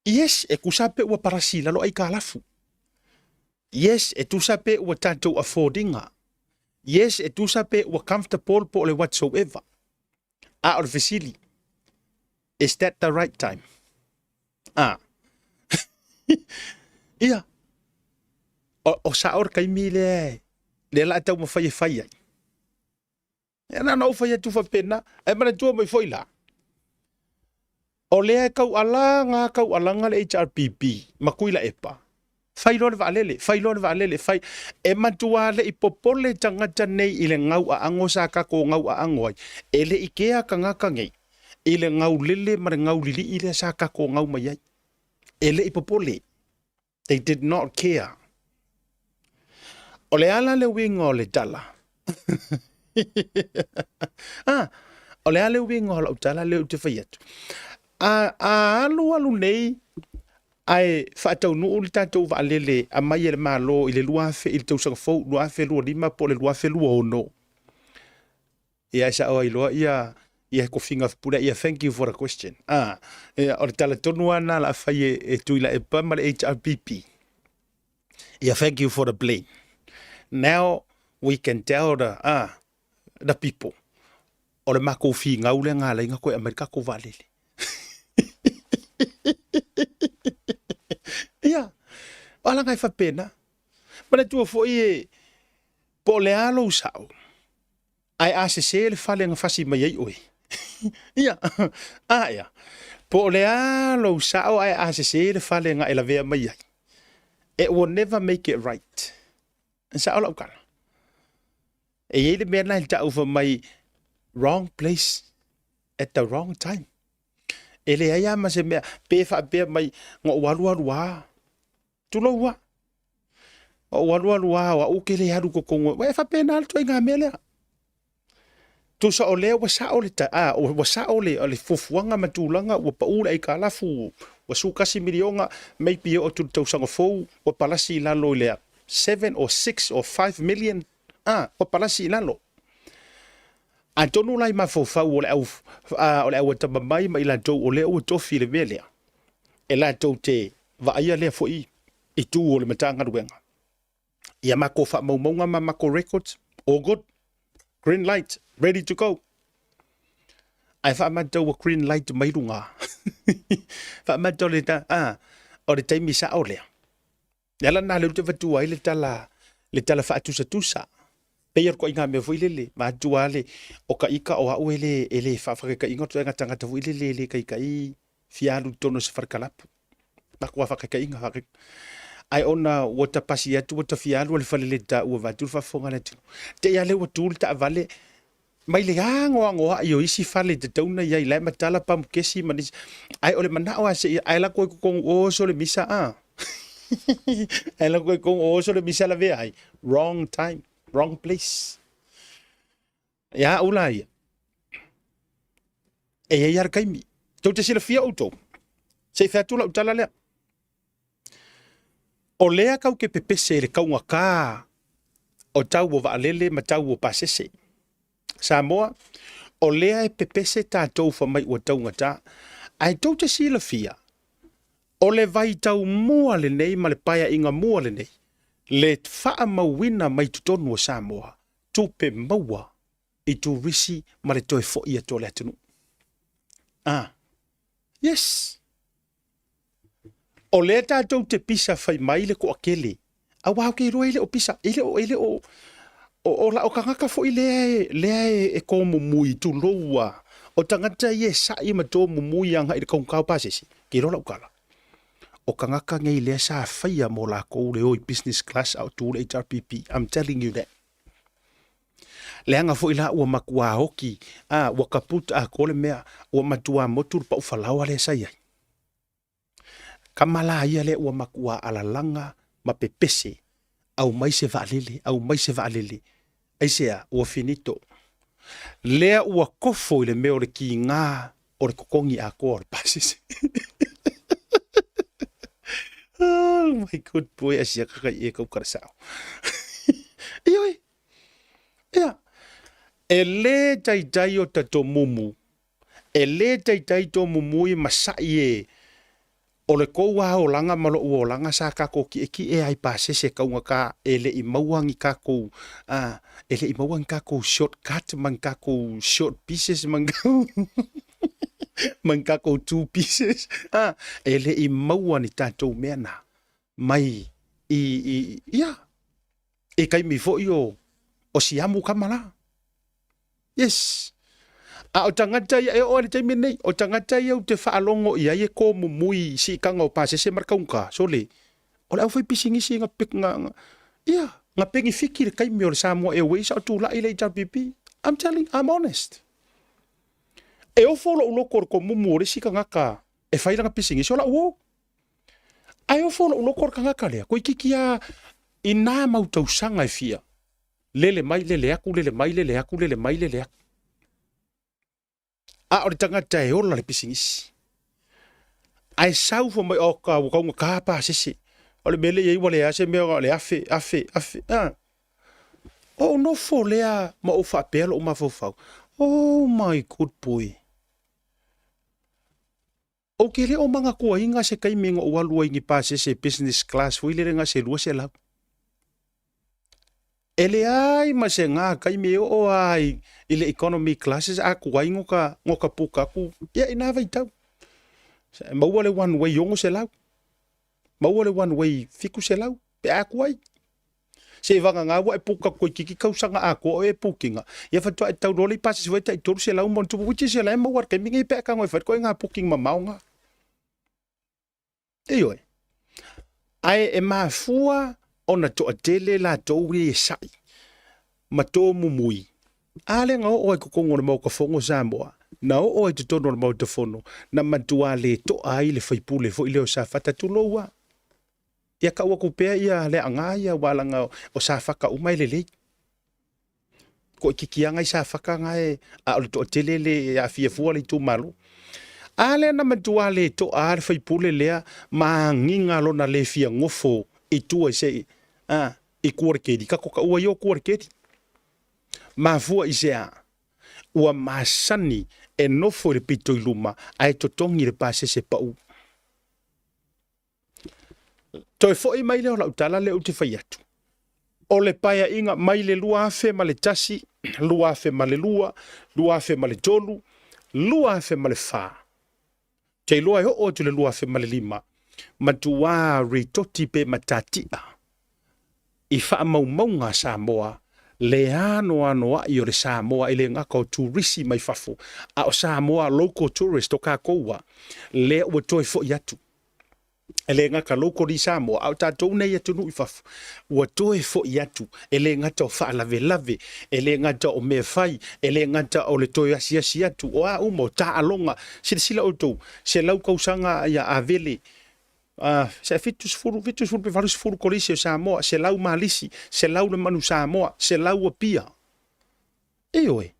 Yes, e tusa pe ua parasi i lalo aitalafu. Yes, e tusa pe ua tatou afford ina. Yes, e tusa pe ua comfortable po o le whatsoever. A o le fesili, is that the right time? A. Ia, o, o sao le taimi lea, lea la taumafai e fai ai. Ia na ona ou fai atu faapena, ae manatua mai foi la, o lea e taualaga taualaga le HRPP ma Tuilaepa, fai loa le vaalele, fai loa le vaalele, fai. E matua le i popole tagata nei i le gau aago sa tatou gau aago ai, e le i kea tagata nei i le gau lele ma le gau lilii lea sa tatou gau mai ai. E le i popole. They did not care. O le ala le uiga o le tala. Ah, o le a le uiga o lau tala lea ou te fai atu. A, a alu alu nei, ae faataunuu le tatou vaalele aumai e le Malo i le 2000 i le tausaga fou 2025 po o le 2026, ia e sao ai loa ia Ia he kofiga fepuleai ia thank you for the question. Ah, ia, o le tala tonu lava lena o le a fai e, e Tuilaepa ma le HRPP. Ia thank you for the plane. Now we can tell the, ah, the people o le makou figau lea na ala ai ona toe aumai le tatou vaalele. Ia, o alaga e faapena. Manatua foi e, po o le a lou sao, ae a sese le fale na fasi mai ai oe. Ia, a ea, po o le a lou sao ae a sese le fale na e lavea mai ai. It will never make it right. E sao lau tala. E i ai le mea na e tau fai mai wrong place at the wrong time. E leai lava ma se mea pe faapea mai na ou alualu lava, tulou lava. Ou alualu lava o au ou te le alu i totonu, e faapena le ituaiga mea lea. Tusa o lea ua sao le, a, ua sao le, le fuafuaga ma tulaga ua pau le aitalafu, ua $11 miliona, maybe e oo atu i le tausaga fou ua palasi i lalo i le 7 or 6 or 5 million, a, ua palasi i lalo. Atonu la i mafaufau o le au, a, o le au atamamai ma i latou o lea ua tofi i le mea lea, e latou te vaaia lea foi itu o le Matagaluega. Ia matou faamaumauga ma matou records, all good, green light, ready to go. Ae faamatau ua green light mai luga. Faamatau le ta, a, o le taimi sao lea. Le ala lena lea ou te avatua ai le tala, le tala faatusatusa. Pei o le ituaiga mea foi lele, matua le, o ka ika o au e le, e le faafakakaina ituaiga tagata foi lele e le taitai fia alu i totonu o se fale kalapu. Matua faakaitaiga, faakaitaiga. Ae ona ua ta pasi atu ua ta fia alu i le fale le taua vaeatu le faafofoga a le atunuu. Te i lava lea ua tu le taavale mai le anoanoai o isi fale e tatau ona i ai, la e matala pamukesi ma nisi. Ae o le manao lava se i ae alu atu ai i totonu oso le misa a. Ae alu atu ai i totonu oso le misa lavea ai. Wrong time, wrong place. Ia au la ia, e i ai lava le taimi. Tou te silafia outou, se i fai atu lau tala lea. O lea kau te pepese i le taugata o tau o vaalele ma tau o pasese. Samoa, o lea e pepese tatou fai mai ua taugata. Ae tou te silafia, o le vaitau mua lenei ma le paeaiga mua lenei, le faamauina mai totonu o Samoa, tupe maua i turisi ma le toe foi atu o le atunuu. Ah, yes. O lea tatou te pisa fai mai le toatele, aua ou te iloa e le o pisa, e le o, e le o, o, o, o tagata foi lea e, lea e, e tomumui, tulou a, o tagata ia e sa'i ma tomumui agai i le taugata o pasese, ke iloa lau tala. O tagata nei lea sa faia mo latou le o i business class a o tu le HRPP, I'm telling you that. Leaga foi la ua matua oki, a, ua kaput atoa le mea, ua matua motu le pau falaoa lea sa i ai. Kama la ia lea ua matua alalaga ma pepese, aumai se vaalele, aumai se vaalele. Aisea? Ua finito. Lea ua kofo i le mea o le kiga o le totogi atoa o le pasese. Oh my good boy, asia kaka i e kau kara sao. Ioe, ia, e le taitai o ta tomumu E lē taitai tō mumui ma saʻi e O le kou lava olaga ma loʻu olaga sa kakou kiʻekiʻe ai pasese kaugata e leʻi maua ni kakou a e leʻi maua ni kakou short cut ma ni kakou short pieces ma ni ma ni kakou two pieces a e leʻi maua ni tatou mea na mai i i ia i taimi foi o o siamu kama la. Yes. A o tagata ia e oo ai le taimi lenei, o tagata ia ou te faalogo i ai e komumui i siitaga o pasese ma le kaugata, sole, o le aufaipisinisi na, na, na, ia, na penefiti i le taimi o le Samoa Airways a o tulai le HRPP. I'm telling, I'm honest. E ofo lou loto i le komumu o le isi tagata e fai lana pisinisi, o lau uo. Ae ofo lou loto i le tagata lea, toeitiiti lava i na mau tausaga e fia, Lele mai, lele atu, lele mai, lele atu, lele mai, lele atu. A o le tagata e ola le pisinisi. Ae sau fai mai, oh, ka, ua taugata pasese. O le mea lea e i ai ua leai se mea o le afe, afe, afe. A. Ou nofo lea ma ou faapea lou mafaufau. Oh my good boy. Ou te le o manatua-ina se taimi na ou alu ai i ni pasese business class foi lele na se 200. E leai ma se gā taimi e oo lava i le economy classes a tuai no ka, no ka puka atu, ia i nā vaitau. Maua le one way 600, maua le one way 700 pe a tuai. Seiavagana ua e puka toeitiiti tausaga atoa o e pukinga, ia faatoa e tau loa le pasese foi tai 300 ma ona tupu, which is la e maua i le taimi nei pe a tago e fai le ituaiga booking mamao na. Ioe. Ae e mafua ona toatele latou ia e sa'i ma tomumui. A lea na oo ai i totonu o le Maota Fono o Samoa, na oo ai i totonu o le Maota Fono, na matua le to'a ai le faipule foi lea o Safata, tulou lava. Ia tau atu pea ia Leaga ia aua leaga o Safata uma e lelei. Toaitiiti lava nai Safata na e, a o le toatele le e aafia fua le itumalo. A lea na matua le toa lava le faipule lea ma agiga lona le fia nofo i tua i se a i tua o le keli. Tatou taua ia o tua o le keli. Mafua i se a? Ua masani e nofo i le pito i luma ae totogi le pasese pau. Toe foi mai lea o lau tala lea ou te fai atu, o le paeaiga mai le 2001, 2002, 2003, 2004, te iloa e oo atu i le 2005, matuā ritoti pe matatia i faamaumauga a Samoa le anoanoai o le Samoa e le gata o turisi mai fafo, a o Samoa local tourist o kakou a, lea ua toe foi atu. E le gata locally i Samoa, a o tatou nei atunuu i fafo, ua toe foi atu, e le gata o faalavelave, e le gata o mea fai, e le gata o le toe asiasi atu, o a uma, o taaloga. Silasila outou, 100 tausaga ia Avele, se 70, 70 pe 80 kolisi o Samoa, 100 Malisi, 100 le Manu Samoa, 100 Apia. Ioe,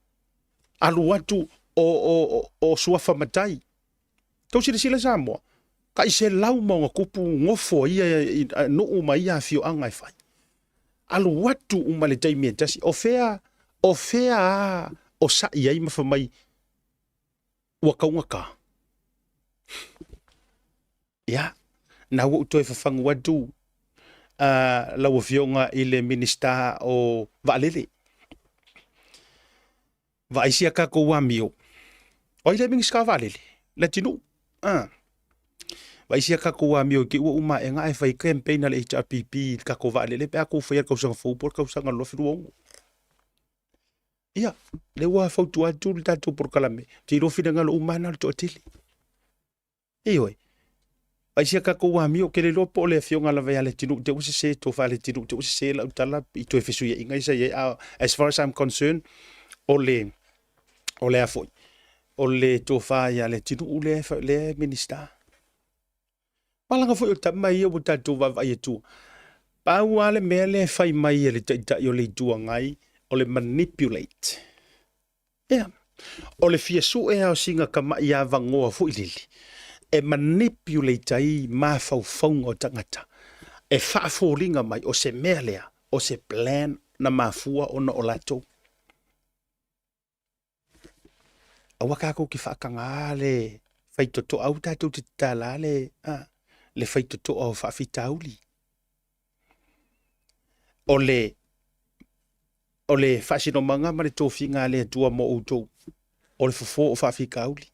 alu atu o suafa matai. Tou silasila Samoa, tai 100 ma ona tupu nofo a ia nuu ma ia afioaga e fai. Alu atu uma i le taimi e tasi, o fea, o fea a o sa'i ai ma fai mai ua taugata. Ia, na ua ou toe fafagu atu lau Afioga i le Minisita o Vaalele. Vaai sia tatou amio. O ai le Minisita o Vaalele? Leatinuu. Ah. Vaai sia tatou amio i te ua uma ae e fai campaign a le HRPP i le tatou vaalele pe a tou faia le tausaga fou po o le tausaga 2026. Ia, lea ua fautua atu le tatou polokalame, ou te iloa finagalo uma lava na o le toatele. Ioe. Vaai sia tatou amio, ou te le iloa po o le afioga lava ia Leatinuu te ua sese, tofa Leatinuu te ua sese lau tala i toe fesuiaiga ia sa i ai. A as far as I'm concerned, o le, o le a foi, o le tofa ia Leatinuu lea, lea e Minisita. Malaga foi o tama ia ua tatou vaavaai atu. Pau lava le mea lea e fai mai e le Taitai o le Itu Agai, o le manipulate. Ia, o le fia sue lava o sina tamai avanoa foi lele e manipulate ai mafaufauga o tagata e faafoliga mai o se mea lea, o se plan na mafua ona o latou. Aua tatou te faatagā le faitotoa, aua tatou te tatala le, a, le faitotoa o faafitauli. O le, o le faasinomaga ma le tofiga a le Atua mo outou, o le fofo o faafitauli.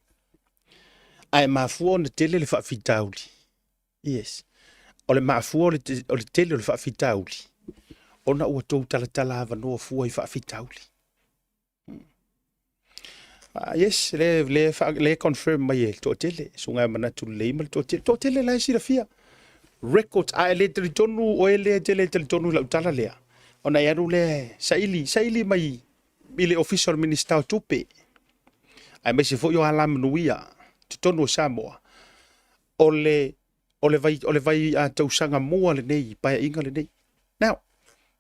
Ae mafua ona tele le faafitauli. Yes. O le mafua o le, o le tele o le faafitauli, ona ua tou talatala avanoa fua i faafitauli. Ah, yes, le, le, le confirm mai e le toatele, suga e manatu lelei ma le toatele. Toatele la e silafia. Records, a e le talitonu, o e le te le talitonu i lau tala lea. Ona e alu lea, saili, saili mai i le ofisa o le Minista o Tupe. Aemaise foi o Alamanuia, totonu o Samoa. O le, o le vai, o le vai a tausaga mua lenei, paeaiga lenei. Now,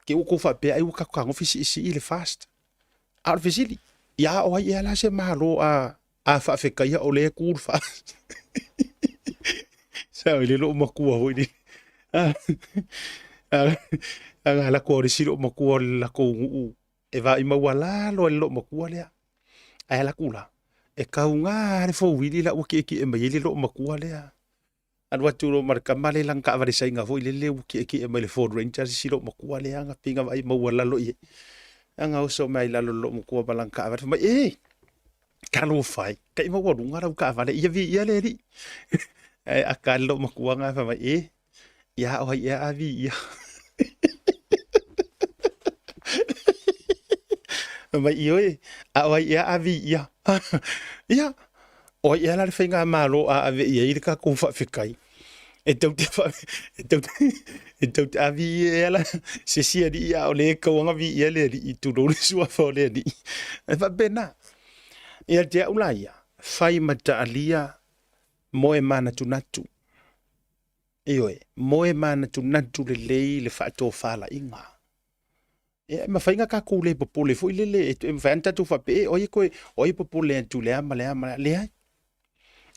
ke ua kou faapea ai ua tatou tagofi siisii le fast. A o le fesili, ia o ai ea la se Malo a, a faafetaia o lea e tu le fast? Sao i le loo matua foi lele. A ga lako o le isi loo matua o le latou nuu e vaai maualalo ai le loo matua lea. Ae alu atu la, e kauga le fouili la ua kiekie mai ai le loomatua lea. Alu atu loa ma le tama lea i lana taavale Saina foi lele ua kiekie mai le Ford Ranger le isi loomatua lea na pei na vaai maualalo i ai. Ana oso mai i lalo le loomatua ma lana taavale, fai mai, E! Talofa e, tai maualuga lau taavale, ia viia le Alii. Ae ata le loomatua na fai mai, E! Ia o ai ea a viia. Fai mai, Ioe, a o ai ea a viia. Ia, o ai ea la le faigamalo a ave i ai le tatou faafetai e tou te e tou te e tou te a viia ea la se isi alii a o lea e tatau ona viia le Alii tulou le suafa o le Alii. E faapena. Ia te au la ia, fai ma taalia moe manatunatu. Ioe, moe manatunatu lelei le faatofalaiga. E mafai ona tatou le popole foi lele, e mafai ona tatou faapea, e, o ai e toe, o ai e popole atu i le a ma le a ma le a. Leai.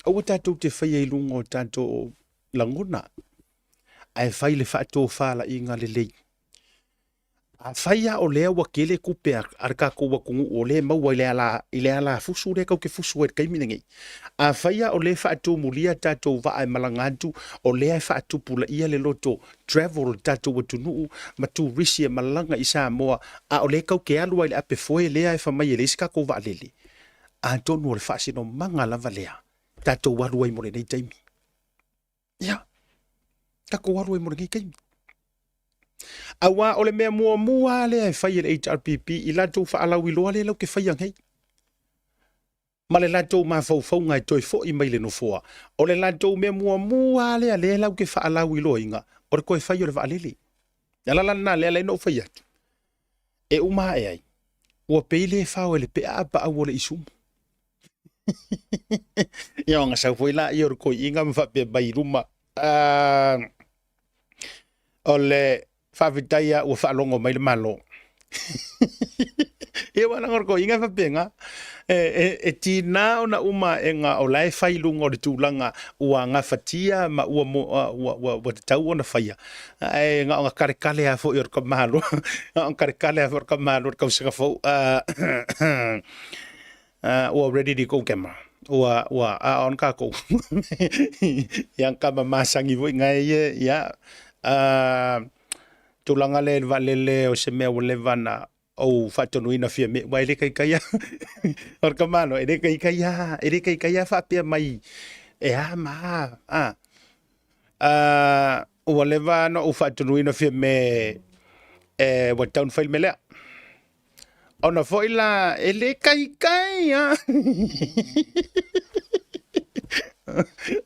Aua tatou te faia i luga o tatou lagona, ae fai le faatofalaiga lelei. Afai lava o lea ua tele tupe a le tatou atunuu o lea e maua i le ala, i le alafusu lea tatou te fusu ai i le taimi lenei. Afai lava o lea e faatumulia tatou vaa e malaga atu, o lea e faatupulaia le loto travel o le tatou atunuu ma turisi e malaga i Samoa, a o lea tatou te alu lava i le ape foe lea e fai mai e leai se tatou vaalele, atonu o le faasinomaga lava lea tatou alu ai mo lenei taimi. Ia, tatou alu ai mo lenei taimi. Aua o le mea muamua lava lea e fai e le HRPP i latou faalauiloa lea latou te faia nei, ma le latou mafaufauga e toe foi mai le nofoa, o le latou mea muamua lava lea lea latou te faalauiloaina, o le toe fai o le vaalele. Le ala la lena lea la na ou fai atu, e uma ae ai, ua pei le fao e le pea a paau o le isumu. Ia ona sau foi lea o le toeaina ma faapea mai i luma, o le faafetai lava ua faalogo mai le Malo. Ia aua leaga o le toeaina e faapena, e tiga ona uma aega o la e fai i luga o le tulaga ua gafatia ma ua tatau ona faia, ae na ona taletale lava foi o le tamaloa, na ona taletale lava foi o le tamaloa i le tausaga fou. Ua ready le tou camera ua ua a on tatou ia kama masani foi ngai ia ia tulaga lea i le vaalele o se mea ua leva na ou faatonuina Fiame aua e le taitai lava o le tamaloa e le taitai lava e le taitai lava faapea mai e a ma a ua leva na ou faatonuina Fiame e ua tatau ona fai le mea lea. Ona foi la e le taitai lava.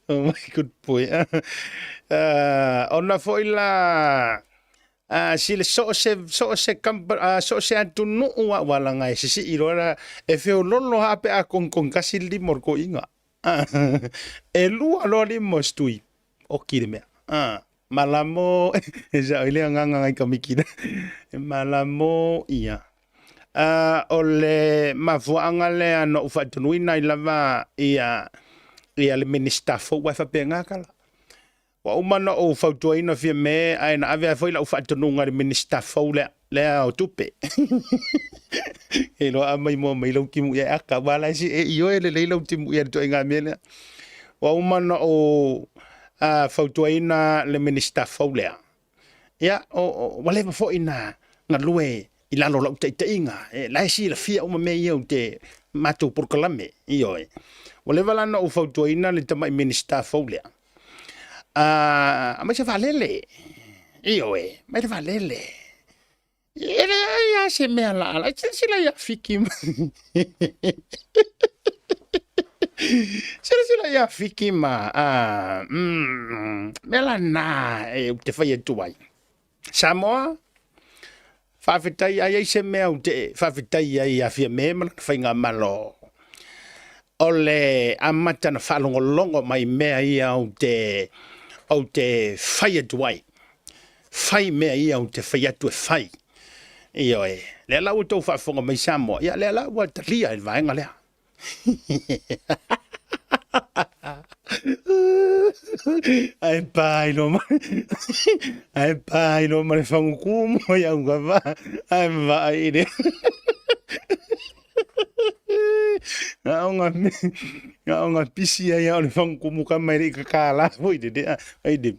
Oh my good boy. Ona foi la sila so o se, so o se, so o se atunuu lava ua laga e sisii loa la, e feololo lava pe a togitogi tasi le lima o le toeaina. E lua loa lima o se tui, oki le mea. Malamo, e sao i le agaga nai tamaiti la. E malamo ia. O le mafuaaga lea na ou faatonuina ai lava ia ia le Minisita fou, aua e faapena tala. Ua uma ona ou fautuaina Fiame ae na ave ai foi lau faatonuga i le Minisita fou lea, lea o tupe. E iloa a mai moa mai lau timu ia e aka, aua la e si e ioe lelei lau timu ia i le ituaiga mea lea. Ua uma ona ou fautuaina le Minisita fou lea, ia, ua leva foi ona galue i lalo o lau taitaiga, e, la e silafia uma mea ia ou te matou polokalame, ioe. Ua leva la ona ou fautuaina le tamai Minisita fou lea, aumai se vaalele, ioe, aumai le vaalele. E leai lava se mea laala. Silasila ia Fiki ma Silasila ia Fiki ma mea la na e ou te fai atu ai. Samoa, faafetai a i ai se mea ou te faafetai ai ia Fiame ma lana faigamalo. O le amata na faalogologo mai mea ia ou te ou te fai atu ai. Fai mea ia ou te fai atu e fai. Ioe, lea la ua outou faafofoga mai Samoa, ia lea la ua talia i le vaega lea. Ae pa i loma, ae pa i loma le fagutu mo i au kava, ae vaai i le. Na o ngā, na o ngā pisi ai a o le whangukumu ka mai le i ka kālā foi le lea, ai le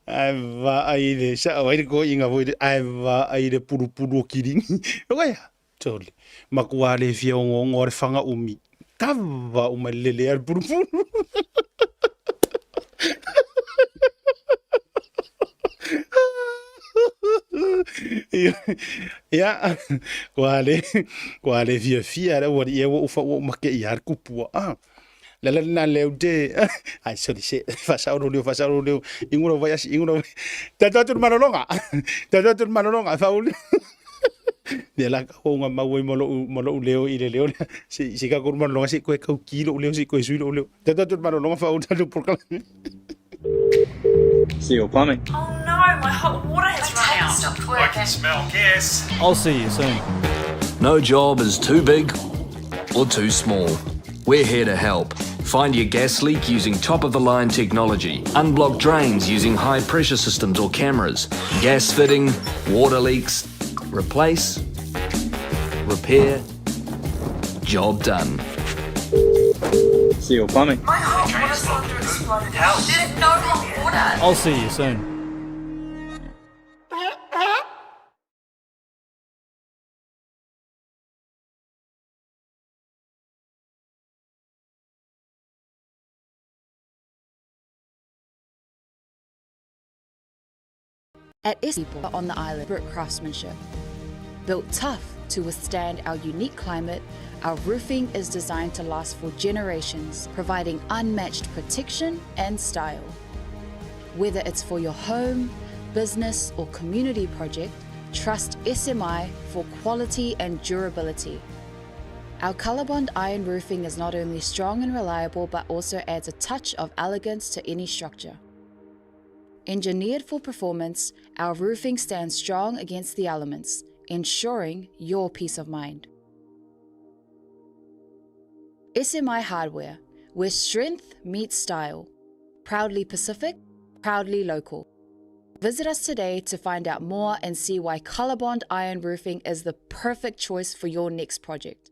Ai va ai le sa o ai le ko inga foi le ai va ai le pulupulu o kiringi. O kai tole. Makua le fia ongo ongo le whanga umi. Kava uma le le al pulupulu. Ia, kua le, kua le fiafia le ua ia ua ufa ua uma ke ia le kupua. Ah, la la na leu te, ai sorry se, whasao ro leo, whasao ro leo, ingura vai asi, ingura vai. Tatu atu malolonga, tatu atu malolonga, whauli. Ne la ka honga mau ai ma lou leo i le leo lea. Se, se ka koru malolonga, se koe kau ki lou leo, se koe sui lou leo. Tatu atu malolonga, whauli tatu porkala. Seal Plumbing. Oh no, my hot water has run out. Stopped working. I can smell gas. I'll see you soon. No job is too big or too small. We're here to help. Find your gas leak using top of the line technology. Unblock drains using high pressure systems or cameras. Gas fitting, water leaks. Replace, repair, job done. Seal Plumbing. My hot water cylinder exploded. Help. There's no hot water. I'll see you soon. At S people on the island, craftsmanship. Built tough to withstand our unique climate, our roofing is designed to last for generations, providing unmatched protection and style. Whether it's for your home, business, or community project, trust SMI for quality and durability. Our Colorbond iron roofing is not only strong and reliable, but also adds a touch of elegance to any structure. Engineered for performance, our roofing stands strong against the elements, ensuring your peace of mind. SMI Hardware, where strength meets style. Proudly Pacific, proudly local. Visit us today to find out more and see why Colorbond Iron Roofing is the perfect choice for your next project.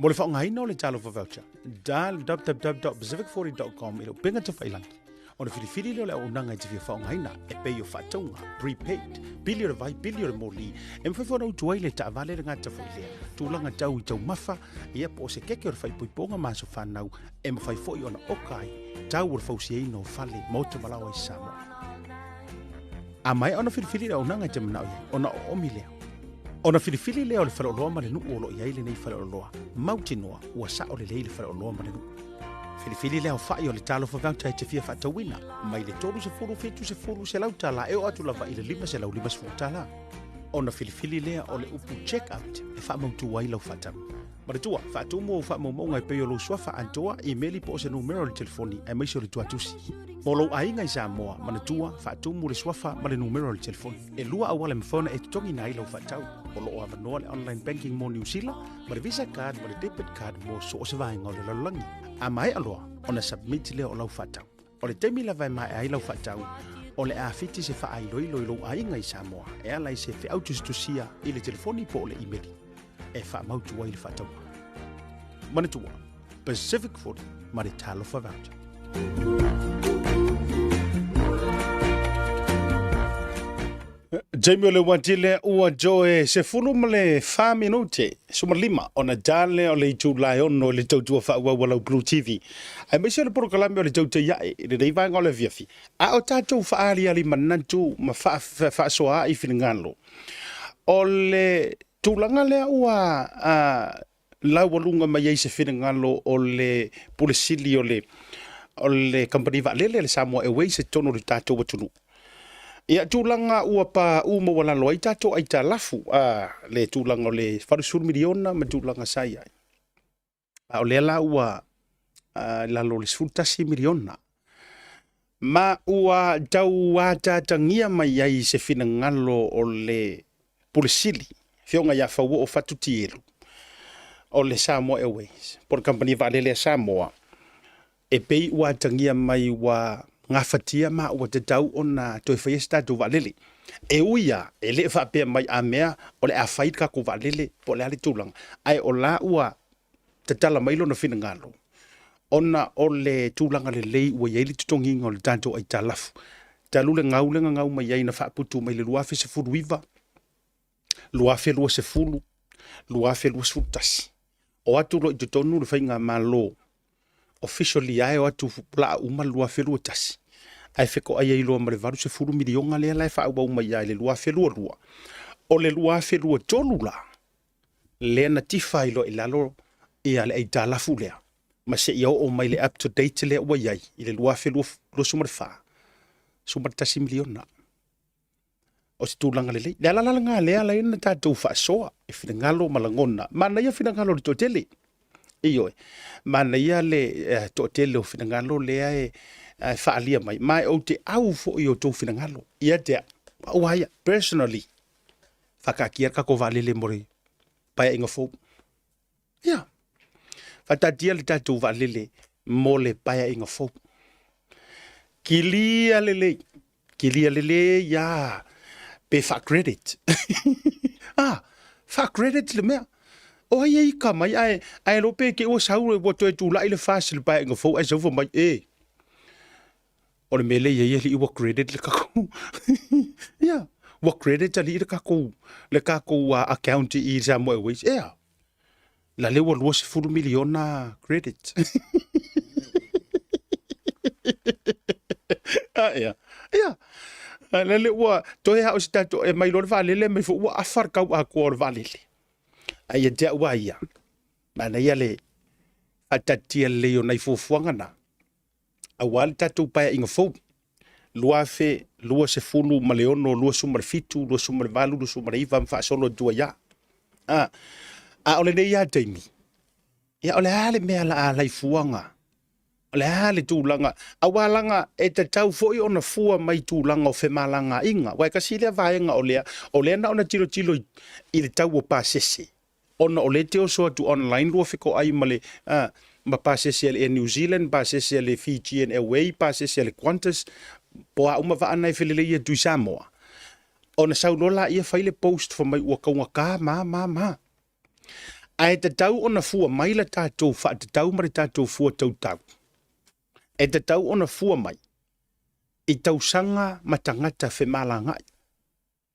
Mo le faaaogaina o le Talofa Voucher, dial www.pacific40.com i le upega tafailangi. Ona filifili lea o le auaunaga e te fia faaaogaina e pei o faatauga, prepaid, pili o le vai, pili o le moli, e mafai foi ona utu ai le taavale le gata foi lea, tulaga tau i taumafa, ia po o se keke o le faaipoipoga ma aso fanau, e mafai foi ona oka ai tau o le fausiaina o fale, maota ma laoa i Samoa. A maea ona filifili le auaunaga e te manao i ai, ona oomi lea. Ona filifili lea o le faleoloa ma le nuu o lo o i ai lenei faleoloa, mautinoa ua sao lelei le faleoloa ma le nuu. Filifili le aofai o le Talofa Voucher e te fia faatauina, mai le 30, 70, 100 tala e oo atu lava i le 550 tala. Ona filifili lea o le upu check out e faamautu ai lau faatau. Manatua, faatumu ou faamaumauga e pei o lou suafa atoa, imeli po o se numera o le telefoni aemaise o le tuatusi. Mo lou aiga i Samoa, manatua, faatumu le suafa ma le numera o le telefoni. E lua auala e mafai ona e totogiina ai lau faatau. O lo o avanoa le online banking mo Niu Sila, ma le Visa card ma le debit card mo so o se vaega o le lalolagi. A maea loa ona submit lea o lau faatau. O le taimi lava e maea ai lau faatau, o le a fiti se faailoilo i lou aiga i Samoa e ala i se feau tusitusia i le telefoni po o le imeli e faamautu ai le faatauga. Manatua, Pacific 40 ma le Talofa Voucher. Jamie o le uatile ua joe 14 minute 15 ona dale o le itula e ono i le tautua faaauau a lau Blue TV. Aemaise o le polokalame o le tautai ae i lenei vaega o le afiafi. A o tatou faaaliali manatu ma faasoa ai finagalo. O le tulaga lea ua laualuga mai ai se finagalo o le Pule Sili o le o le kamupani vaalele a le Samoa Airways i totonu o le tatou atunuu. Ia, tulaga ua paū maualalo ai tatou aitalafu, a, le tulaga o le $80 miliona ma tulaga sa i ai. A o lea la ua i lalo o le $11 miliona. Ma ua tau ataatagia mai ai se finagalo o le Pule Sili, Afioga ia Fauoo Fatu Tielu, o le Samoa Airways, po o le Kamupani Vaalele a Samoa, e pei ua atagia mai ua gafatia ma ua tatau ona toe faia se tatou vaalele. E ui lava, e le faapea mai a mea o le a fai le tatou vaalele po o le a le tulaga, ae o la ua tatala mai lona finagalo ona o le tulaga lelei ua i ai le totogiina o le tatou aitalafu talu le gau lea na gau mai ai na faaputu mai le 2019, 2020, 2021. O atu loa i totonu le faigamalo officially lava e o atu laa uma le 2021, ae fetoai ai loa ma le $80 miliona lea la e faaauau mai lava i le 2022. O le 2023 la, lea na tifa ai loa i lalo ia le aitalafu lea ma seia oo mai le up to date lea ua i ai i le 2024, $11 miliona. O se tulaga lelei. Le ala la lena lea ala ai ona tatou faasoa i finagalo ma lagona. Manaia finagalo o le toatele. Ioe. Manaia le eh, toatele o finagalo lea e, eh, faaalia mai. Ma e ou te au foi i outou finagalo. Ia te au, au ia, personally, faakaatia le tatou vaalele mo le paeaiga fou. Ia, faataatia le tatou vaalele mo le paeaiga fou. Kilia lelei, kilia lelei ia pe faa-credit. ah, faa-credit le mea. O ai e ika mai, ae, ae lo pe ke ua sau ua toe tulai le fasi le paeaiga fou ae sau fai mai, e, o le mea lea i ai alii ua credit le tatou ia ua credit alii le tatou le tatou uh, account i Samoa Airways ea la lea ua 20 miliona credit ah, ia ia la lea ua toe a o se tatou e mai loa le vaalele mai foi ua afa le tau atoa o le vaalele ai ia te au a ia manaia le faataatia lelei o nai fuafuaga na aua le tatou paeaiga fou 2026, 27, 28 ma faasolo atu ai lava. A, a o lenei lava taimi, ia o le a le mea la a laifuaga? O le a le tulaga? Aua laga e tatau foi ona fua mai tulaga o femalagaaiga. Aua e tasi lea vaega o lea, o lea na ona tilotilo i, i le tau o pasese ona o lea e te oso atu online lua fetoai ma le a, ma pasese a le Air New Zealand, pasese a le Fijian Airway, pasese a le Qantas, po o a uma vaa na e felelei atu i Samoa. Ona sau loa laia fai le post fai mai ua taugata ma ma ma. Ae tatau ona fua mai le tatou faatatau ma le tatou fua tautau. E tatau ona fua mai i tausaga ma tagata femalagaai.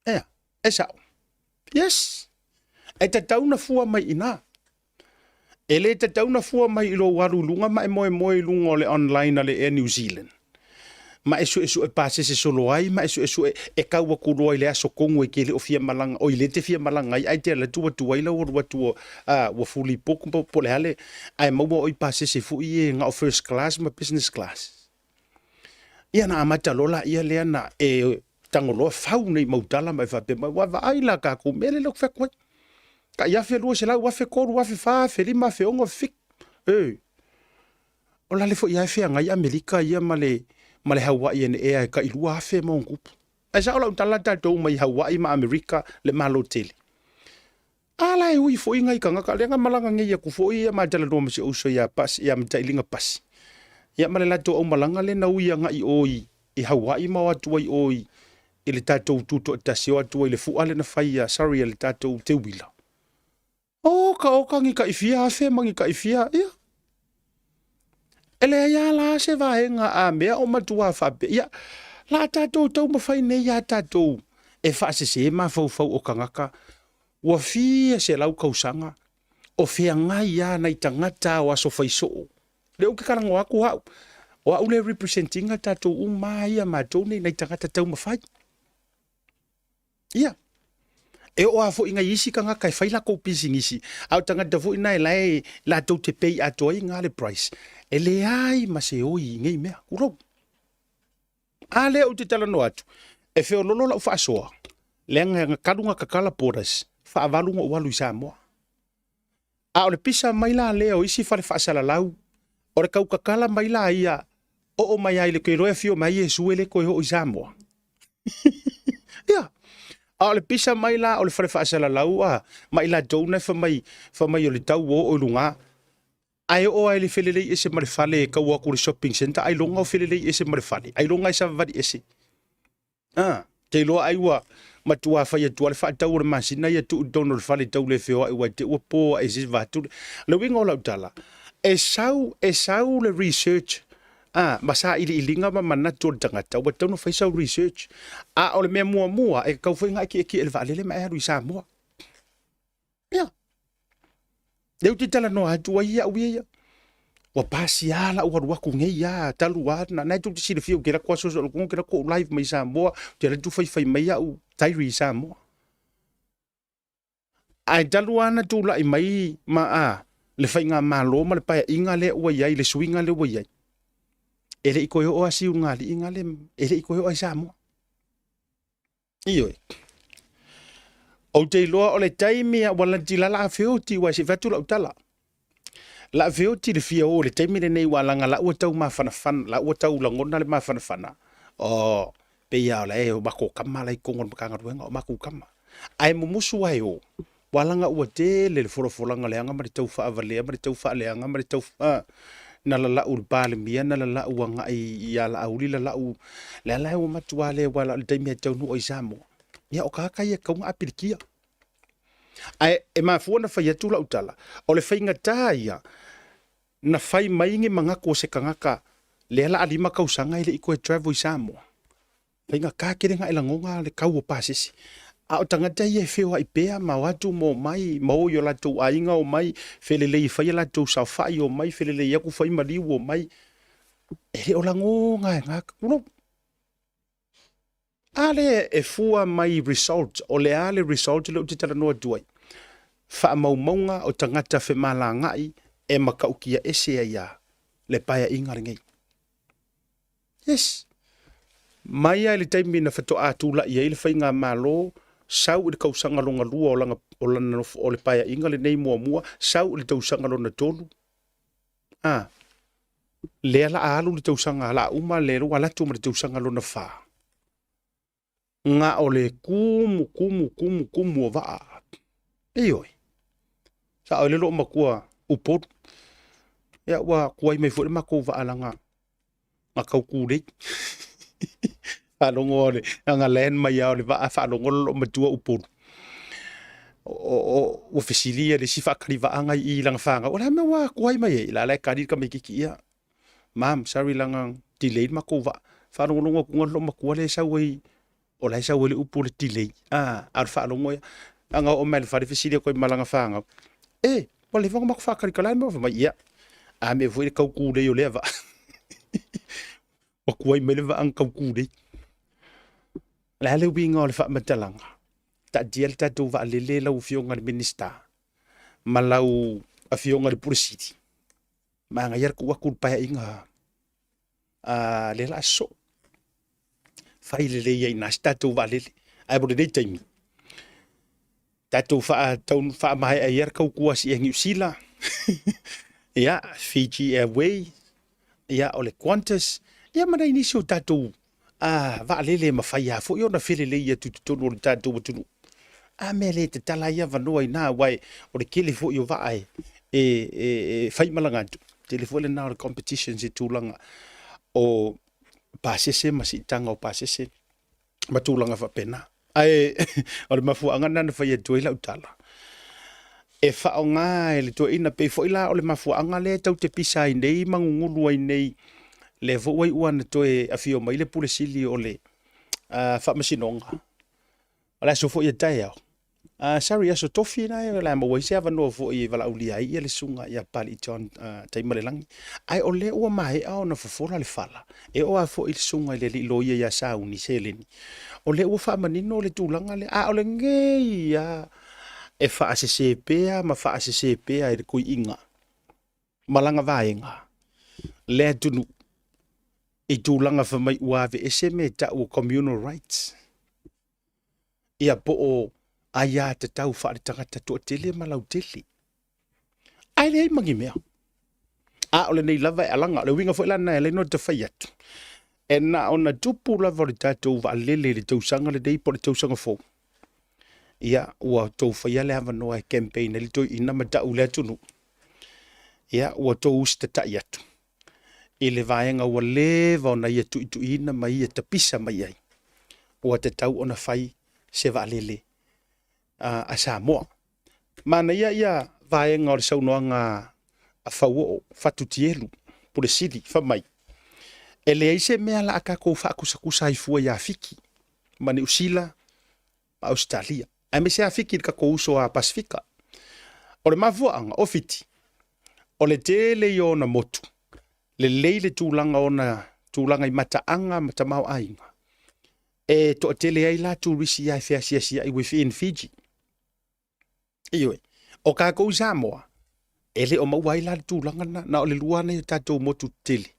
Ea, e sao. Yes. E tatau na fua mai i ina. E le tatau na fua mai i lou alu i luga ma e moemoe i luga o le online a le Air New Zealand. Ma e suesue pasese solo ai, ma e suesue e kau atu loa i le aso tonu e te le o fia malaga, oi le te fia malaga ai, ae te alu atu ua tuai lau alu atu ua, a, ua fully book po, po o le a le, ae maua oi pasese foi ia na o first class ma business class. Ia na amata loa laia lea na e tago loa fau nei mau tala ma e faapea mai, ua vaai la tatou mea lea ou te fai atu ai. Tai 1200, 3000, 4000, 5000, 6000, 7. E, o la le foi lava e feagai Amerika ia ma le, ma le Hawaiian Air e tai 2000 ma ona tupu. Ae sao lau tala tatou mai Hawaii ma Amerika le Malo tele. A la e ui foi nai tagata, lea na malaga nei atu foi ia ma talanoa ma si ou uso ia Pasi, ia Matailiga Pasi. Ia ma le latou aumalaga lea na ui agai i o i, i Hawaii ma o atu ai i o i, i le tatou tutoatasi, o atu ai i le fua lea na fai ia, sorry, a le tatou teuila. Oka oka ni tai fia afe ma ni tai fia, ia. E leai lava la se vaega a mea o matua faapea, ia, la tatou taumafai nei ia tatou e faasese mafaufau o tagata ua fia selau tausaga o feagai lava nai tagata o aso fai soo. Lea ou te talanoa atu au, o au lea e represent ina tatou uma lava ia matou nei nai tagata taumafai. Ia, e oo lava foi i nai isi tagata e fai latou pisinisi, a o tagata foi na e la e latou te pay atoa ai na le price, e leai ma se oi i nei mea, tulou. A lea ou te talanoa atu, E feololo lau faasoa, leaga e talu ona tatala borders, faavalu ona ou alu i Samoa. A o le pisa mai la lea o isi fale faasalalau, o le tau tatala mai la ia, oo mai lava i le toe iloa e afio mai ai Iesu e le toe oo i Samoa. Ia. A o le pisa mai la o le fale faasalalau a, ma i latou na e fai mai, fai mai o le tau ua oo i luga. Ae oo lava i le felelei ese ma le fale e tau atu i le shopping centre, ailoga o felelei ese ma le fale, ailoga e savavali ese. A, te iloa ai ua matua fai atu lava le faatau o le masina ia tuu i totonu o le fale tau le feoai aua te i ua po ae i se va atu. Le uiga o lau tala, e sau, e sau le research a, ma sailiiliga ma manatu o le tagata, ua tatau ona fai sau research. A o le mea muamua, e tatau foi ona e tietie i le vaalele ma e alu i Samoa. Ia. Lea ou te talanoa atu ai au ia ia. Ua pasi lava lau alu atu nei lava talu lava na na e tou te silafia ou te alu atu aso aso ou te alu atu ou live mai Samoa, ou te alu atu faifai mai au diary i Samoa. Ae talu lava na tulai mai ma a le faigamalo ma le paeaiga lea ua i ai, le suiga lea ua i ai, e le i toe oo lava si ulugalii gale, e le i toe oo lava i Samoa. Ioe. Ou te iloa o le taimi a ua lanti la la feoti ua se fatu lau tala. La feoti le fia o le taimi lenei ua langa la ua tau mafanafana, la ua tau lagona le mafanafana. O pe ia o la e o mako kama la i tonu o le Matagaluega o matou kama. Ae mumusu ai o, ua langa ua tele le folafolaga leaga ma le tau faavalea ma le tau faaleaga ma le tau a na lalau i le Palemia, na lalau agai ia Laauli, lalau le ala e ua matua le aua o le taimi e taunuu ai i Samoa. Ia o tagata ia e tatau ona apilikia. Ae e mafua ona fai atu lau tala, o le faigata ia na fai mai ni manatu o se tagata lea la a 5 tausaga e le i toe travel i Samoa. Faigata tele na e lagona le tau o pasese. A o tagata ia e feoai pea ma o atu ma omai ma o i o latou aiga omai, felelei e fai a latou saofai omai, felelei atu fai maliu omai. E le o lagona e na, tulou. A lea e fua mai result, o le a le result lea ou te talanoa atu ai? Faamaumauga o tagata femalagaai e matautia ese ai a le paeaiga lenei. Yes. Mai lava i le taimi na faatoa tulai ai le faigamalo, sau i le tausaga lona lua o lana, o lana nofo, o le paeaiga lenei muamua, sau i le tausaga lona tolu, a, lea la a alu le tausaga, la a uma le ua alu atu ma le tausaga lona fa. Na o le tumu, tumu, tumu, tumu o vaa. Ioe. Sao ai le loomatua Upolu. Ia ua tuai mai foi le matou vaa laga na tau tulei. Faalogo o le na land mai lava o le vaa faalogo le loomatua Upolu. Ua fesili ia le isi faatali vaa na i i lana fanau, o le a le mea ua tuai mai ai? La la e tali le tamaititi, ia Mom, sorry leaga delay le matou vaa. Faalogologo atu le loomatua lea e sau ai, o la e sau ai le upu o le delay. A, a o le faalogo ia. Ana oo mai i le fale fesili atu ai ma lana fanau, E, ua leva ona matou faatalitali, o le a le mea ua fai mai? Ia, a mea foi le tau tulei o lea vaa. Ua tuai mai le vaa na tau tulei. O le a le uiga o le faamatalaga? Taatia le tatou vaalele lau Afioga i le Minisita ma lau Afioga i le Pule Sili. Manaia le tuu atu le paeaiga a lea la a sosoo. Fai lelei ai i ina se tatou vaalele. Ae mo lenei taimi, tatou faamaea ia le tautua siia Niu Sila, ia, Fiji Airways, ia, o le Qantas, ia ma nai nisi o tatou vaalele e mafai lava foi ona felelei atu i totonu o le tatou atunuu. A mea le tatala ai avanoa i ina, aua o le tele foi o vaa e faimalaga atu, tele foi lena o le competitions i tulaga o pasese ma siitaga o pasese ma tulaga faapena. Ae o le mafuaaga lena na fai atu ai lau tala, e faaaoga e le toeaina, pei foi la o le mafuaaga lea e tau te pisa ai nei ma gugulu ai nei, lea foi ua iu lava ina toe afio mai le Pule Sili o le Faamasinoga. O le aso foi a taeao, sorry, aso tofi na o le a maua ai se avanoa foi e valaaulia ai le susuga ia Papalii John Taimalelagi. Ae o lea ua maea ona fofola le fala, e oo lava foi i le susuga i le alii loia ia Sauni Seleni, o lea ua faamanino le tulaga lea, a o lenei lava e faasese pea ma faasese pea e le toeaina ma lana vaega le atunuu i tulaga fai mai ua aveese mea e tau o communal rights. Ia po o aiatatau faaletagata toatele ma lautele. Ae leai ma ni mea. A o lenei lava e alaga, o le uiga foi la lena e ala ai ona ta fai atu, e na ona tupu lava o le tatou vaalele i le tausaga lenei po o le tausaga fou, ia ua outou faia le avanoa e campaign ai le toeaina ma tau i le atunuu, ia ua outou usitatai atu i le vaega ua leva ona ia tuituiina ma ia tapisa mai ai, ua tatau ona fai se vaalele a Samoa. Manaia ia vaega o le saunoaga a Fauoo Fatu Tielu Pule Sili, fai mai, e leai se mea la a tatou faakusakusa ai fua ia Fiti ma Niu Sila ma Ausetalia, aemaise lava Fiti i le tatou uso a Pasefika. O le mafuaaga, o Fiti, o le tele ia o ona motu, lelei le tulaga o ona tulaga i mataaga ma tamaoaiga, e toatele ai la turisi ia e feasiasiai within Fiji. Ioe. O tatou i Samoa, e le o maua ai la le tulaga lena, na o le lua lava nai o tatou motu tetele,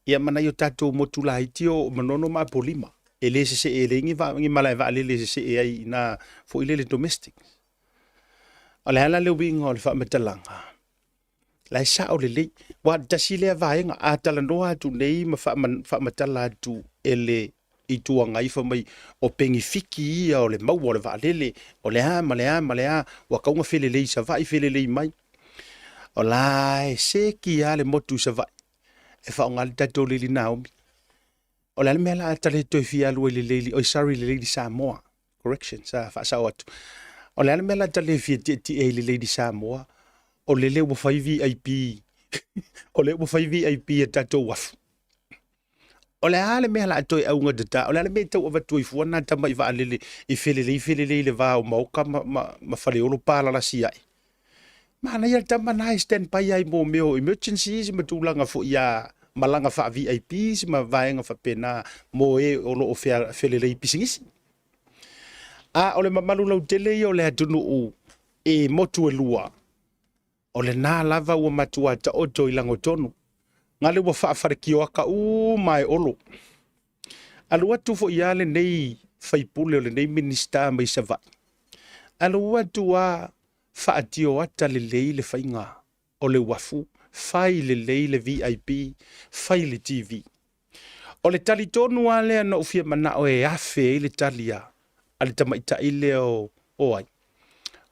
ia ma nai o tatou motu laiti o Manono ma Apolima, e le sesee, e leai ni, ni malae vaalele e sesee ai i ina foi lele domestic. O le a la le uiga o le faamatalaga? La e sao lelei. Aua o le tasi lea vaega, a talanoa atu nei ma faamatala atu e le Itu Agai fai mai o penifiki ia o le maua o le vaalele, o le a ma le a ma le a, ua tatau ona felelei i Savaii, felelei mai. O la e seki lava le motu i Savaii e faaaoga le tatou Lady Naomi. O le a le mea la a ta le toe fia alu ai i le Lady, oi sorry, le Lady Samoa. Correction, sa faasao atu. O le a le mea la ta le fia tietie ai i le Lady Samoa, o lele ua fai VIP, o lea ua fai VIP a tatou uafu. O le a le mea la a toe augatata, o le a le mea e tau avatu ai fua nā tamai vaalele i felelei felelei i le va o Maoka ma, ma, ma Faleolo palalasi ae. Manaia le tama na e stand by ai mo mea o emergencies ma tulaga foi ia malaga faa-VIPs ma vaega faapena mo e o lo o felelei pisinisi. A o le mamalu lautele ia o le atunuu i motu e lua, o lena lava ua matua taoto i lagotonu, gale ua faafalekioaka uma e Olo. Alu atu foi lava lenei faipule o lenei Minisita mai Savaii, alu atu lava faatioata lelei le faiga o le uafu, fai lelei le VIP, fai le TV. O le tali tonu lava lea na ou fia manao e afe ai le tali a le tamaitai lea o, o ai?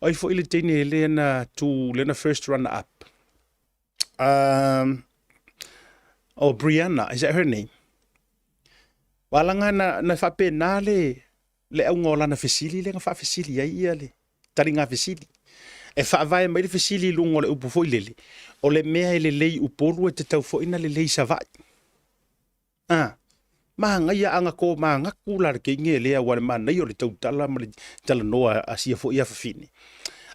O ai foi le teine lea na tu, lea na first runner up? Oh, Brianna, is that her name? Walaga na, na faapena le, le auga o lana fesili lea na faafesili ai ia le taliga fesili. E faavae mai le fesili i luga o le upu foi lele, o le mea e lelei i Upolu e tatau foi na lelei i Savaii. A, manaia ana to manatu la le teine lea aua le manaia o le tautala ma le talanoa a sia foi afafine.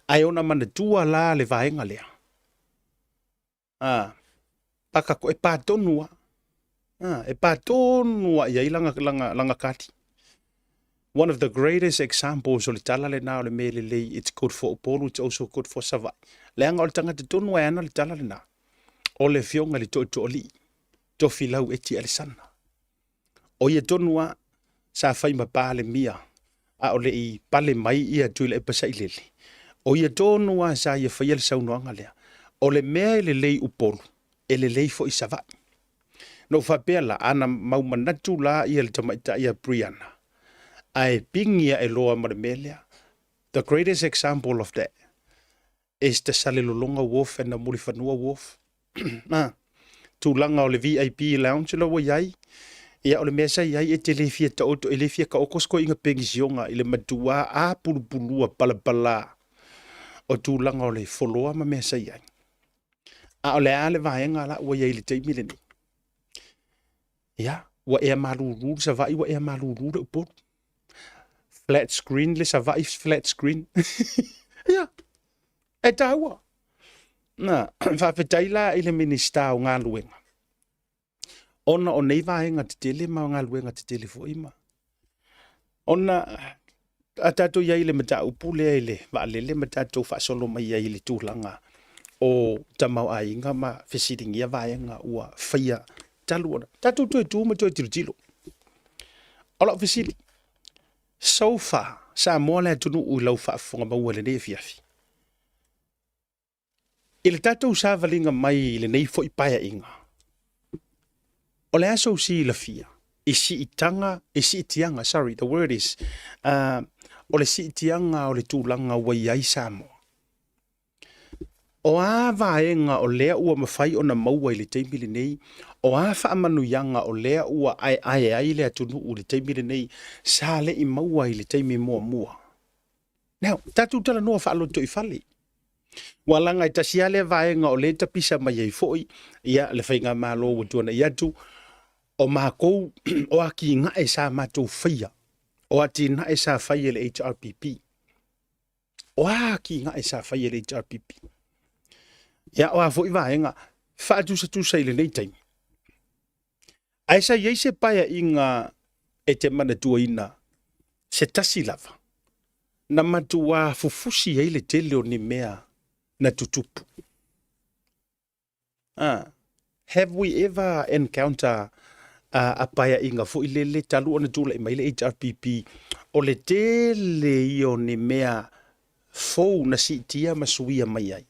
Ae ona manatua la le vaega lea. A, paka e pa tonu a. A, e pa tonu a i ai lana, lana, lana kali. One of the greatest examples o le tala lena o le mea lelei, it's good for Upolu, it's also good for Savaii. Leaga o le tagata tonu e ana le tala lena, o le afioga i le Tootooalii, Tofilau Eti Alesana. O ia tonu a, sa fai ma Palemia, a o le i pale mai ia Tuilaepa Sailele. O ia tonu a sa ia faia le saunoaga lea. O le mea e lelei i Upolu, e lelei foi i Savaii. Na ou faapea la, ana mau manatu la ia le tamaitai ia Brianna, ae pigi ae loa ma le mea lea. The greatest example of that is the Salelologa Wharf and the Mulifanua Wharf. Ah, tulaga o le VIP lounge la ua i ai, ia o le mea sa i ai e te le fia taoto, e le fia taoto se toeaina penisiona i le matua apulupulua palapala o tulaga o le foloa ma mea sa i ai. A o le a le vaega la ua i ai i le taimi lenei? Ia, ua ea malulu le Savaii, ua ea malulu le Upolu. Flat screen le Savaii, flat screen. Ia, e taua. Na, faafetai la i le Minisita o Galuega, ona o nei vaega tetele ma galuega tetele foi ma ona a tatou i ai i le mataupu lea i le vaalele ma tatou faasolo mai ai i le tulaga o tamaoaiga ma fesiligia vaega ua faia talu ona tatou toe tu ma toe tilotilo. O lau fesili, so far, Samoa le atunuu i lau faafofoga maua i lenei afiafi. I le tatou savaliga mai i lenei foi paeaiga, o le a sou silafia i siitaga, i siitiaga, sorry, the word is, o le siitiaga o le tulaga ua i ai Samoa. O a vaega o lea ua mafai ona maua i le taimi lenei, o a faamanuiaga o lea ua aeae ai le atunuu i le taimi lenei, sa le i maua i le taimi muamua. Now, tatou talanoa faalotoifale. Ua laga e tasi lava lea vaega o lea e tapisa mai ai foi ia, le faigamalo ua tuanai atu, o makou o atinae sa matou faia, o atinae sa fai e le HRPP. O a atinae sa fai e le HRPP? Ia, o a foi vaega faatusatusa i lenei taimi. Ae sa i ai se paeaiga e te manatuaina se tasi lava na matuā fufusi ai le tele o ni mea na tutupu. Have we ever encounter a paeaiga foi lele talu ona tulai mai le HRPP o le tele ia o ni mea fou na siitia ma suia mai ai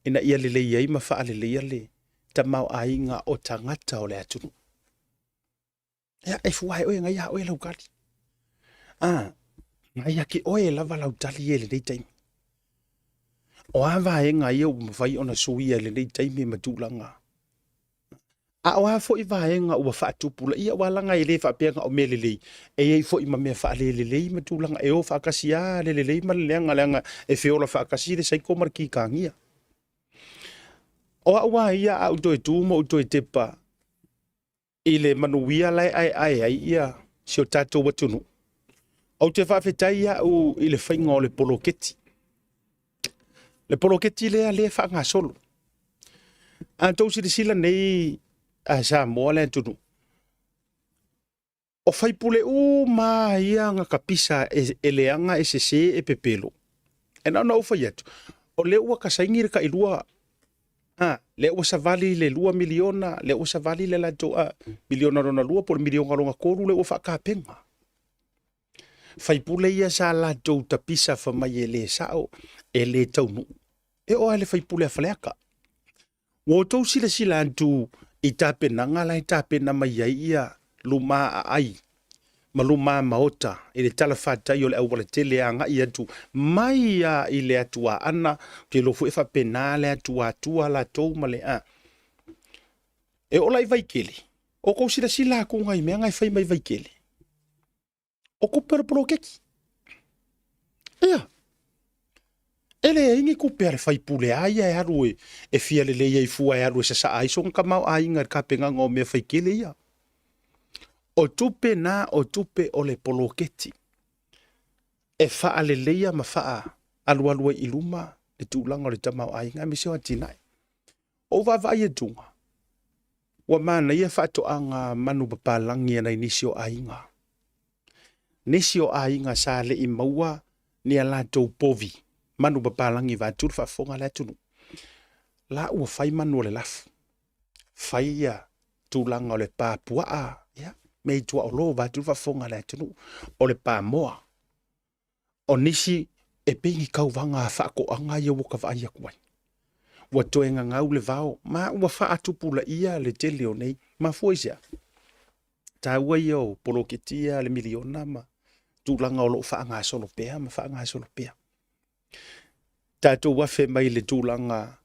ina ia lelei ai ma faaleleia le tamaoaiga o tagata o le atunuu. Ia, e fua e oe ngai a oe lau tali. A, ngai ake oe lava lau tali e lenei taimi. O a vaega ia ua mafai ona suia i lenei taimi ma tulaga. A o a foi vaega ua faatupulaia, aua leaga e le faapea na o mea lelei, e i ai foi ma mea faalelelei ma tulaga e o faatasi lava le lelei ma le leaga, leaga e feola faatasi le saiko ma le kikagia. O au lava ia a ou toe tu ma ou toe tepa i le manuia la e aeae ai ia si o tatou atunuu, ou te faafetai au i le faiga o le poloketi. Le poloketi lea lea e faagasolo. A outou silasila nei a Samoa le atunuu, o faipule uma ia na tapisa e leaga, e sese, e pepelo. E na ona ou fai atu, o lea ua tasaini le tailua, a, lea ua savali le 2 miliona, lea ua savali le latou a, miliona lona lua po o le miliona lona tolu lea ua faatapena. Faipule ia sa latou tapisa fai mai e le sao, e le taunuu. E oo lava i le faipule a Faleata. Ua outou silasila atu i tapenaga la e tapena mai ai ia luma aai ma luma maota i le talafatai o le aualatele e agai atu mai lava i le atu Aana, ou te iloa foi e faapena le atu Atua latou ma le a. E oo la i Vaitele, o tou silasila atu i mea na e fai mai Vaitele. O tupe o le poloketi. Ia, e leai ni tupe a le faipule a ia e alu e fia lelei ai fua e alu e sasaa ai sona tamaoaiga i le tapenaga o mea faitele ia. O tupe na o tupe o le poloketi e faaleleia ma faaalualu ai i luma le tulaga o le tamaoaiga aemaise o atinae. O ou vaavaai atuga, ua manaia faatoaga manupapalagi a nai nisi o aiga. Nisi o aiga sa le i maua ni a latou povi manupapalagi vaeatu le faafofoga a le atunuu. La ua fai manu o le lafu, fai ia tulaga o le pa puaa, ia, mea i tuaolo vaeatu le faafofoga a le atunuu, o le pa moa. O nisi e pei ni tauvaga faatoaga ia ua ta vaai atu ai. Ua toe gagau le vao ma ua faatupulaia le tele o nei. Mafua i se a? Taua ia o poloketi ia a le miliona ma tulaga o lo o faagasolo pea ma faagasolo pea. Tatou afe mai le tulaga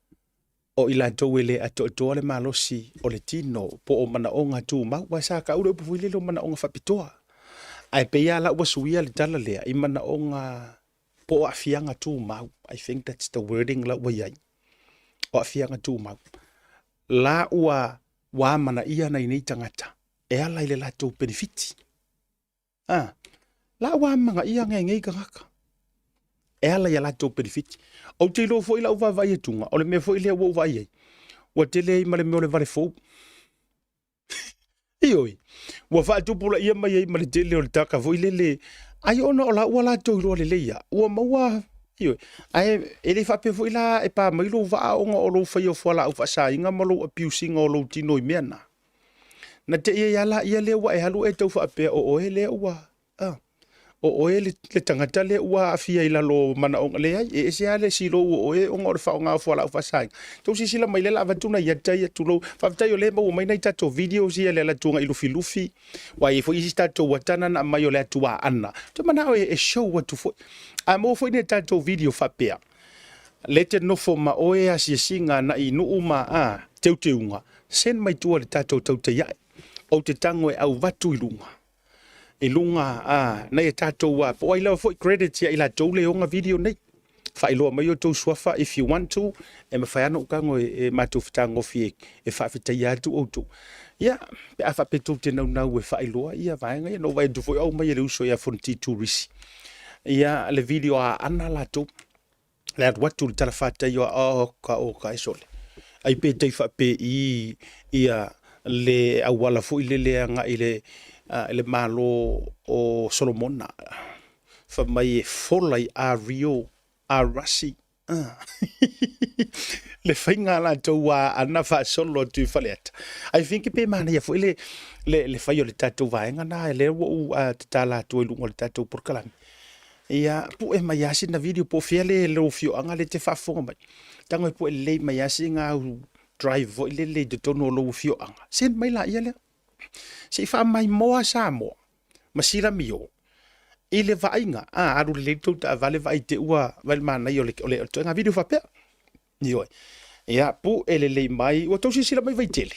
o i latou e le atoatoa le malosi o le tino po o manaoga tumau, aua sa tau le upu foi lele o manaoga faapitoa. Ae pei lava la ua suia le tala lea i manaoga po o aafiaga tumau. I think that's the wording la ua i ai. O aafiaga tumau. La ua ua amanaia nai nei tagata e ala i le latou penefiti. A, la ua amanaia nai nei tagata e ala i a latou penefiti. Ou te iloa foi lau vaavaai atuga, o le mea foi lea ua ou vaai ai, ua tele ai ma le mea o le vale fou. Ioe, ua faatupulaia mai ai ma le tele o le taka foi lele, ai ona o la ua latou iloa lelei lava, ua maua, ioe, ae e le faapea foi la e pa mai lou vaa ona o lou faia o fualaau faasaina ma lou abuse ina o lou tino i mea na. Na te i ai lava laia lea ua e alu e tau faapea o oe lea ua, a. O oe le, le tagata lea ua aafia i lalo o manaoga. Leai, e ese lava le silou o oe ona o le faaaoga o fualaau faasaina. Tou silasila mai lea la avatu nai ata ia, tulou. Faafetai o lea e maua mai nai tatou videos ia i le ala atu agai Lufilufi, aua e i ai foi isi tatou ata na na aumai o le atu Aana. Ou te manao e, e show atu foi. A maua foi nai tatou video faapea, lea e te nofo ma oe asiasiga agai i nuu ma a, teuteuga, send mai tua i le tatou tautai ae. Ou te tago e auvatu i luga. I luga a, nai a tatou a, po o ai lava foi credit ia i latou le ona video nei. Faailoa mai outou suafa if you want to, e mafai lava ona ou tago e, e matou fetagofie e faafetaia atu outou. Ia, pe a faapea tou te naunau e faailoa ia vaega ia, na ou vaai atu foi o aumai e le uso ia Fonoti Turisi. Ia, le video a Aana latou. Le alu atu i le talafatai o oka oka e sole. Ai pe tai faapei ia le auala foi lele agai i le, i le Malo o Solomona. Fai mai e fola i Ario, Arasi. le faiga a latou a ana faasolo atu i Faleata. I think pe manaia foi le, le, le fai o le tatou vaega na, lea ua ou tatala atu ai i luga o le tatou polokalame. Ia, pue mai lava sina video po o fea le lou afioaga lea e te faafofoga mai. Tago e pue lelei mai lava sina au drive foi lele i totonu o lou afioaga. Send mai laia lea. Se i faamaimoa Samoa ma Silamio i le vaaiga. A, alu lelei le tou taavale vaai te ua vaai le manaia o le, o le, o le ituaiga video faapea. Ioe. Ia, pue lelei mai. Ua tou silasila mai Vaitele.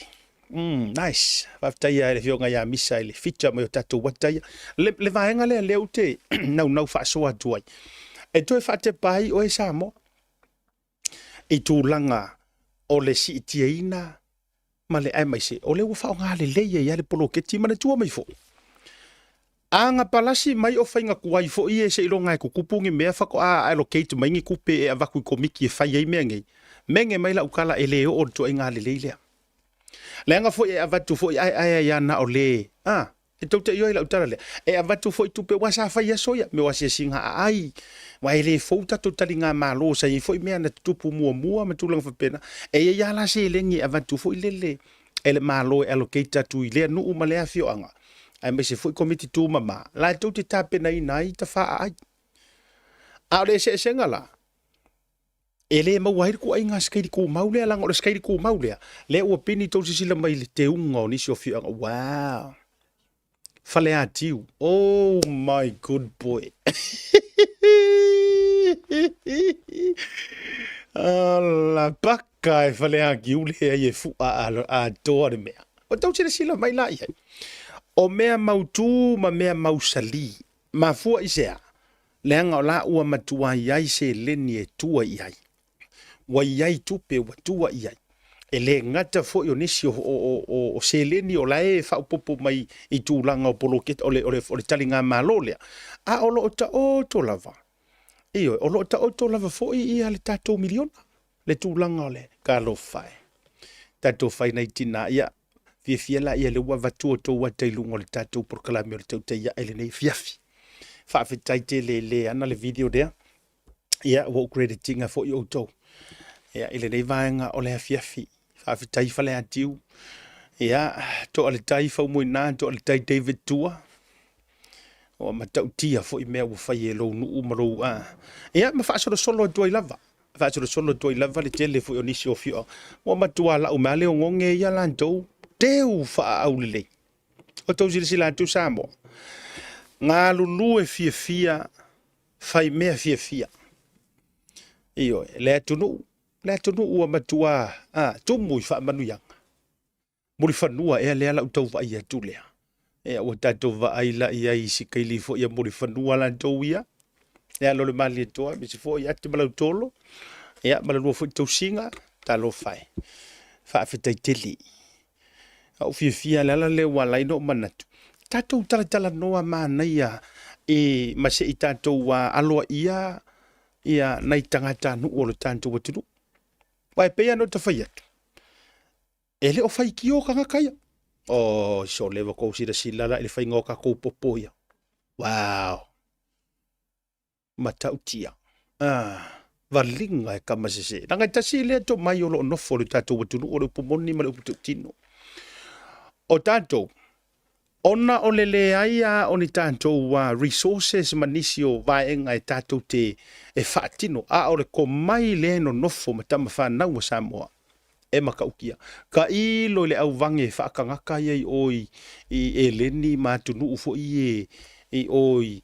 Nice. Faafetai lava i le Afioga ia Misa i le feature mai o tatou ata ia. Le, le vaega lea lea ou te naunau faasoa atu ai. E toe faatepa ai oe Samoa i tulaga o le siitiaina ma le aemaise o lea ua faaaoga lelei ai lava le poloketi. Manatua mai foi, a na palasi mai o faiga tuai foi ia seiloga e tutupu ni mea faatoa allocate mai ni tupe e avatu i komiti e fai ai mea nei, mene mai lau tala e le oo i le tuaiga lelei lea. Leaga foi e avatu foi aeae ai lava na o le, a, E tou te ioe i lau tala lea, e avatu foi tupe aua sa fai aso ia, mea o asiasiga aai, aua e le fou tatou taligamalo sa i ai foi mea na tutupu muamua ma tulaga faapena. E i ai lava la seleni e avatu foi lele e le Malo e allocate atu i lea nuu ma lea afioaga, aemaise foi komiti tumama, latou te tapenaina ai tafa aai. A o le eseesega la, E le maua ai le tuuaiga sikaili tumau lea, leaga o le sikaili tumau lea, lea ua pini tou silasila mai i le teuga o nisi o afioaga. Wow! Faleatiu. Oh my good boy. Ala paka e Faleatiu leai e fua atoa le mea. Ua tou silasila mai la i ai. O mea mautu ma mea mausali. Mafua i se a? Leaga o la ua matua i ai seleni e tua i ai. Ua i ai tupe ua tua i ai. E le gata foi o nisi o, o, o, o seleni o la e faaopoopo mai i tulaga o poloketi, o le, o le, o le taligamalo lea, a o lo o taoto lava. Ioe, o lo o taoto lava foi ia le tatou miliona, le tulaga o le talofa e. Tatou fai nai tina, ia, fiafia laia lea ua avatu outou ata i luga o le tatou polokalame o le tautai ae lenei afiafi. Faafetai tele i le ana le video lea. Ia, ua ou credit ina foi outou. Ia, i lenei vaega o le afiafi. Faafetai Faleatiu. Ia, toa le tai Faumuina, toa le tai David Tua. Ua matautia foi mea ua fai e lou nuu ma lou a. Ia, ma faasolosolo atu ai lava. Faasolosolo atu ai lava le tele foi o nisi o afioaga. Ua matua lau mai le ogoge ia latou teu faaaulelei. O tou silasila atu Samoa, galulue fiafia, fai mea fiafia. Ioe, le atunuu, le atunuu ua matua a, tumu i faamanuiaga. Mulifanua ea lea la ou tau vaai atu lea. Ea ua tatou vaai la i ai i si kaili foi a Mulifanua latou ia. Ea lo le Malietoa, aemaise foi Ati ma Lautolo, ea ma le lua foi tausiga, talofa e. Faafetai tele. A ou fiafia le ala lea ua ala ai ona ou manatu, tatou talatalanoa manaia e ma se i tatou aloaia ia nai tagatanuu o le tatou atunuu. Aua e pei lava ona ou fai atu, E le o faitio tagata ia. Oh, sole ua tou silasila la i le faiga o tatou popo ia. Wow. Matautia. Ah, valiga e kama sese. Leaga e tasi lea tomai o lo o nofo i le tatou atunuu o le upu moni ma le upu tautino. O tatou, Ona o le leai a o ni tatou resources ma nisi o vaega e tatou te e faatino, a o le komai lea e nonofo ma tama fanau a Samoa e matautia. Tailo i le auvage faatagata ia i o i Eleni ma atunuu foi ia i o i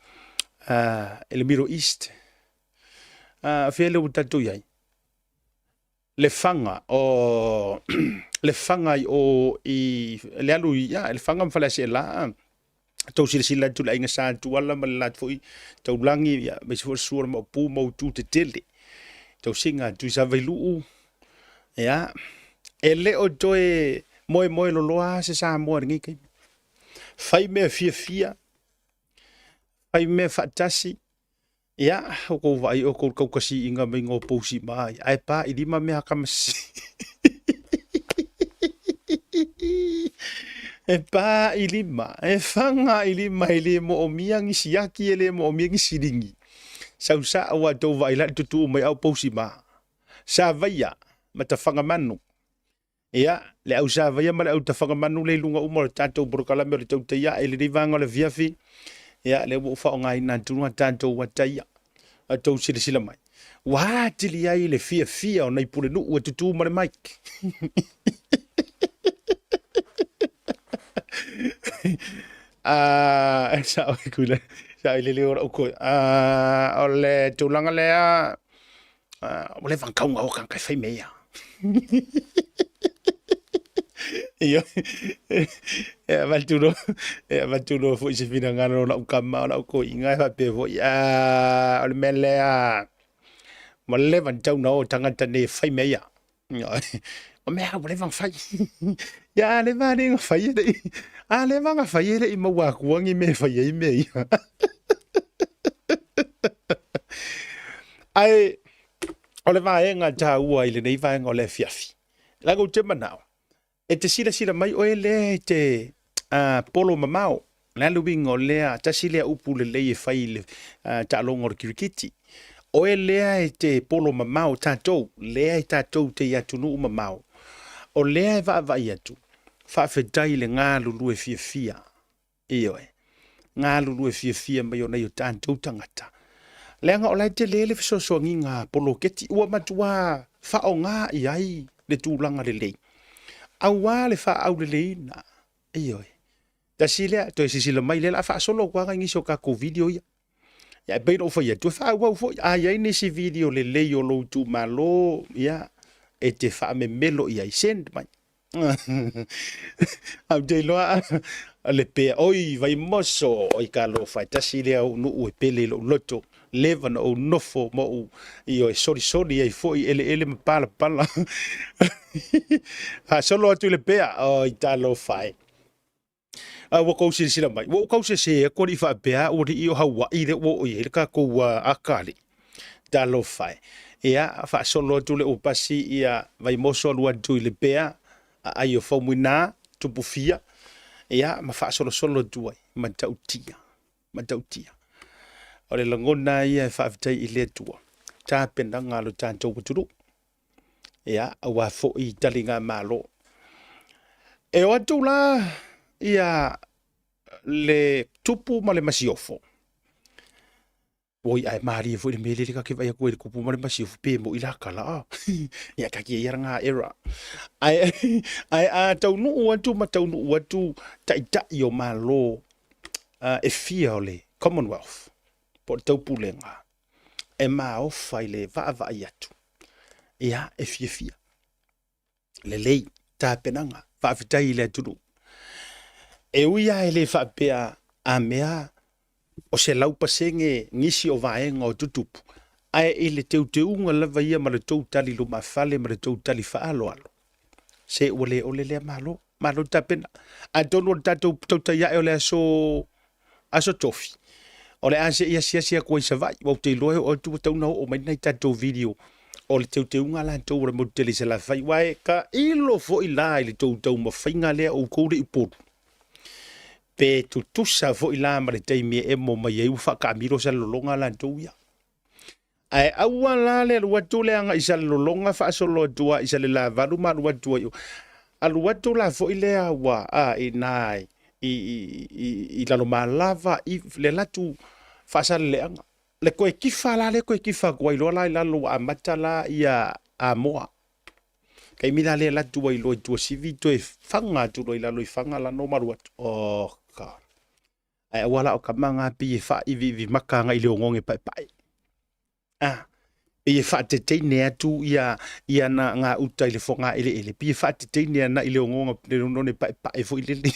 le Middle East. Fea lea ua tatou i ai? Lefaga, o Lefaga i o i le alu i ia, Lefaga ma Faleaseela, tou silasila atu i le aiga Sa Tuala ma le la foi taulagi, ia, aemaise foi le susu o le Maopu ma Utu tetele, tausiga a Tuisavailuu, ia, e le o toe moemoe loloa se Samoa i lenei taimi. Fai mea fiafia, fai mea faatasi, Ia, ua tou vaai outou i le tautasiiga maiga o pousi ma ia, ae pa i lima mea a tama sese. E pa i lima, e faga i lima, e le moomia ni siaki, e le moomia ni siligi. Sau sao ua tou vaai la i le tutuu mai au pousi ma. Savaia ma Tafagamanu. Ia, le au savaia ma le au tafagamanu le i luga uma o le tatou polokalame o le tautai ae i lenei vaega o le afiafi. Ia, lea ua ou faaaogaina atu a tatou ata ia. A outou silasila mai. Ua atili ai le fiafia o nai pulenuu e tutū ma le mic. Ah, e sao i kula, sao i le leo o lau koe. Ah, o le tulaga lea, ua leva ona tau na o tagata e fai mea ia. Ioe, e avatu loa, e avatu loa foi se finagalo o lau tama o lau toeaina e faapea foi, o le mea lea, ua leva ona tatau ona o tagata nei e fai mea ia. Ioe, o mea ua leva ona fai. Ia a leva alii ona fai e le i, a leva ona fai e le i maua atua ni mea e fai ai mea ia. Ae o le vaega taua i lenei vaega o le afiafi, leaga ou te manao e te silasila mai oe lea e te polo mamao. O le a le uiga o lea, tasi lea upu lelei e fai i le taaloga o le kirikiti. Oe lea e te polo mamao tatou, lea e tatou te i atunuu mamao, o lea e vaavaai atu, faafetai i le galulue fiafia. Ioe, galulue fiafia mai o nai o tatou tagata, leaga o la e tele le fesoasoaniga a poloketi ua matua faaaoga i ai le tulaga lelei aua le faaauleleiina. Ioe, tasi lea, toe silasila mai lea o le a faasolo atu lava nisi o tatou video ia. Ia e pei ona ou fai atu, e faaauau foi. A i ai nisi video lelei o lou itumalo, ia, e te faamemelo i ai, send mai. Ae ou te iloa le pea, oi Vaimoso, oi talofa e tasi lea ou nuu e pele i lou loto, leva na ou nofo ma ou ioe solisoli ai foi eleele ma palapala. Faasolo atu i le pea, oi talofa e. A ua tou silasila mai, ua ou tau sese atu alii faapea ua alii o Hawaii lea ua oo i ai le tatou atalii. Talofa e. Ia, faasolo atu le upasi ia Vaimoso alu atu i Lepea, aai o Faumuina, Tupufia, ia, ma faasolosolo atu ai, matautia, matautia. O le lagona ia e faafetai i le Atua, tapenaga a lo tatou atunuu. Ia, aua foi taligamalo. E o atu la ia le tupu ma le masiofo. Oi, ae malie foi le mea lele ta te vaai atu ai i le tupu ma le masiofo, pe moi la tala, ah. Ia, taatia ia lena era. Ae, ae a taunuu atu ma taunuu atu taitai o Malo e fia o le Commonwealth, po o le Taupulega, e maofa i le vaavaai atu, ia, e fiafia. Lelei tapenaga, faafetai i le atunuu. E ui lava e le faapea a mea o 100% nisi o vaega o tutupu, ae i le teuteuga lava ia ma le tou tali lumafale ma le tou tali faaaloalo, se ua le ole lea Malo. Malo tapena. Atonu o le tatou tautai ae o le aso aso Tofi, o le a se i asiasi atu ai i Savaii. Ou te iloa e oo atu ua tatau ona oo mai nai tatou video o le teuteuga latou o le motu tele i Salafai. Aua e tailo foi la i le tou taumafaiga lea o outou le i Upolu. Pe tutusa foi la ma le taimi e emo mai ai ua faataamilo Salelologa latou ia. Ae aua la le alu atu lea agai i Salelologa faasolo atu lava i Salelavalu ma alu atu ai. Alu atu la foi lea ua a i ina i, i, i Lalomalava, i le alu atu Faasaleleaga. Le toe kifa la lea toe kifa atu ai loa la i lalo ua amata la ia Amoa. Taimi la lea alu atu ai loa i Tuasivi toe faga atu loa i lalo i Faga la no malu atu. Oh God. Ae aua la o tama na pei e faaiviivi maka agai i le oneone paepae. Ah, pei e faateteine atu ia ia na ngā uta i le foga eleele. Pei e faateteine ana i le oneone le oneone paepae foi lele.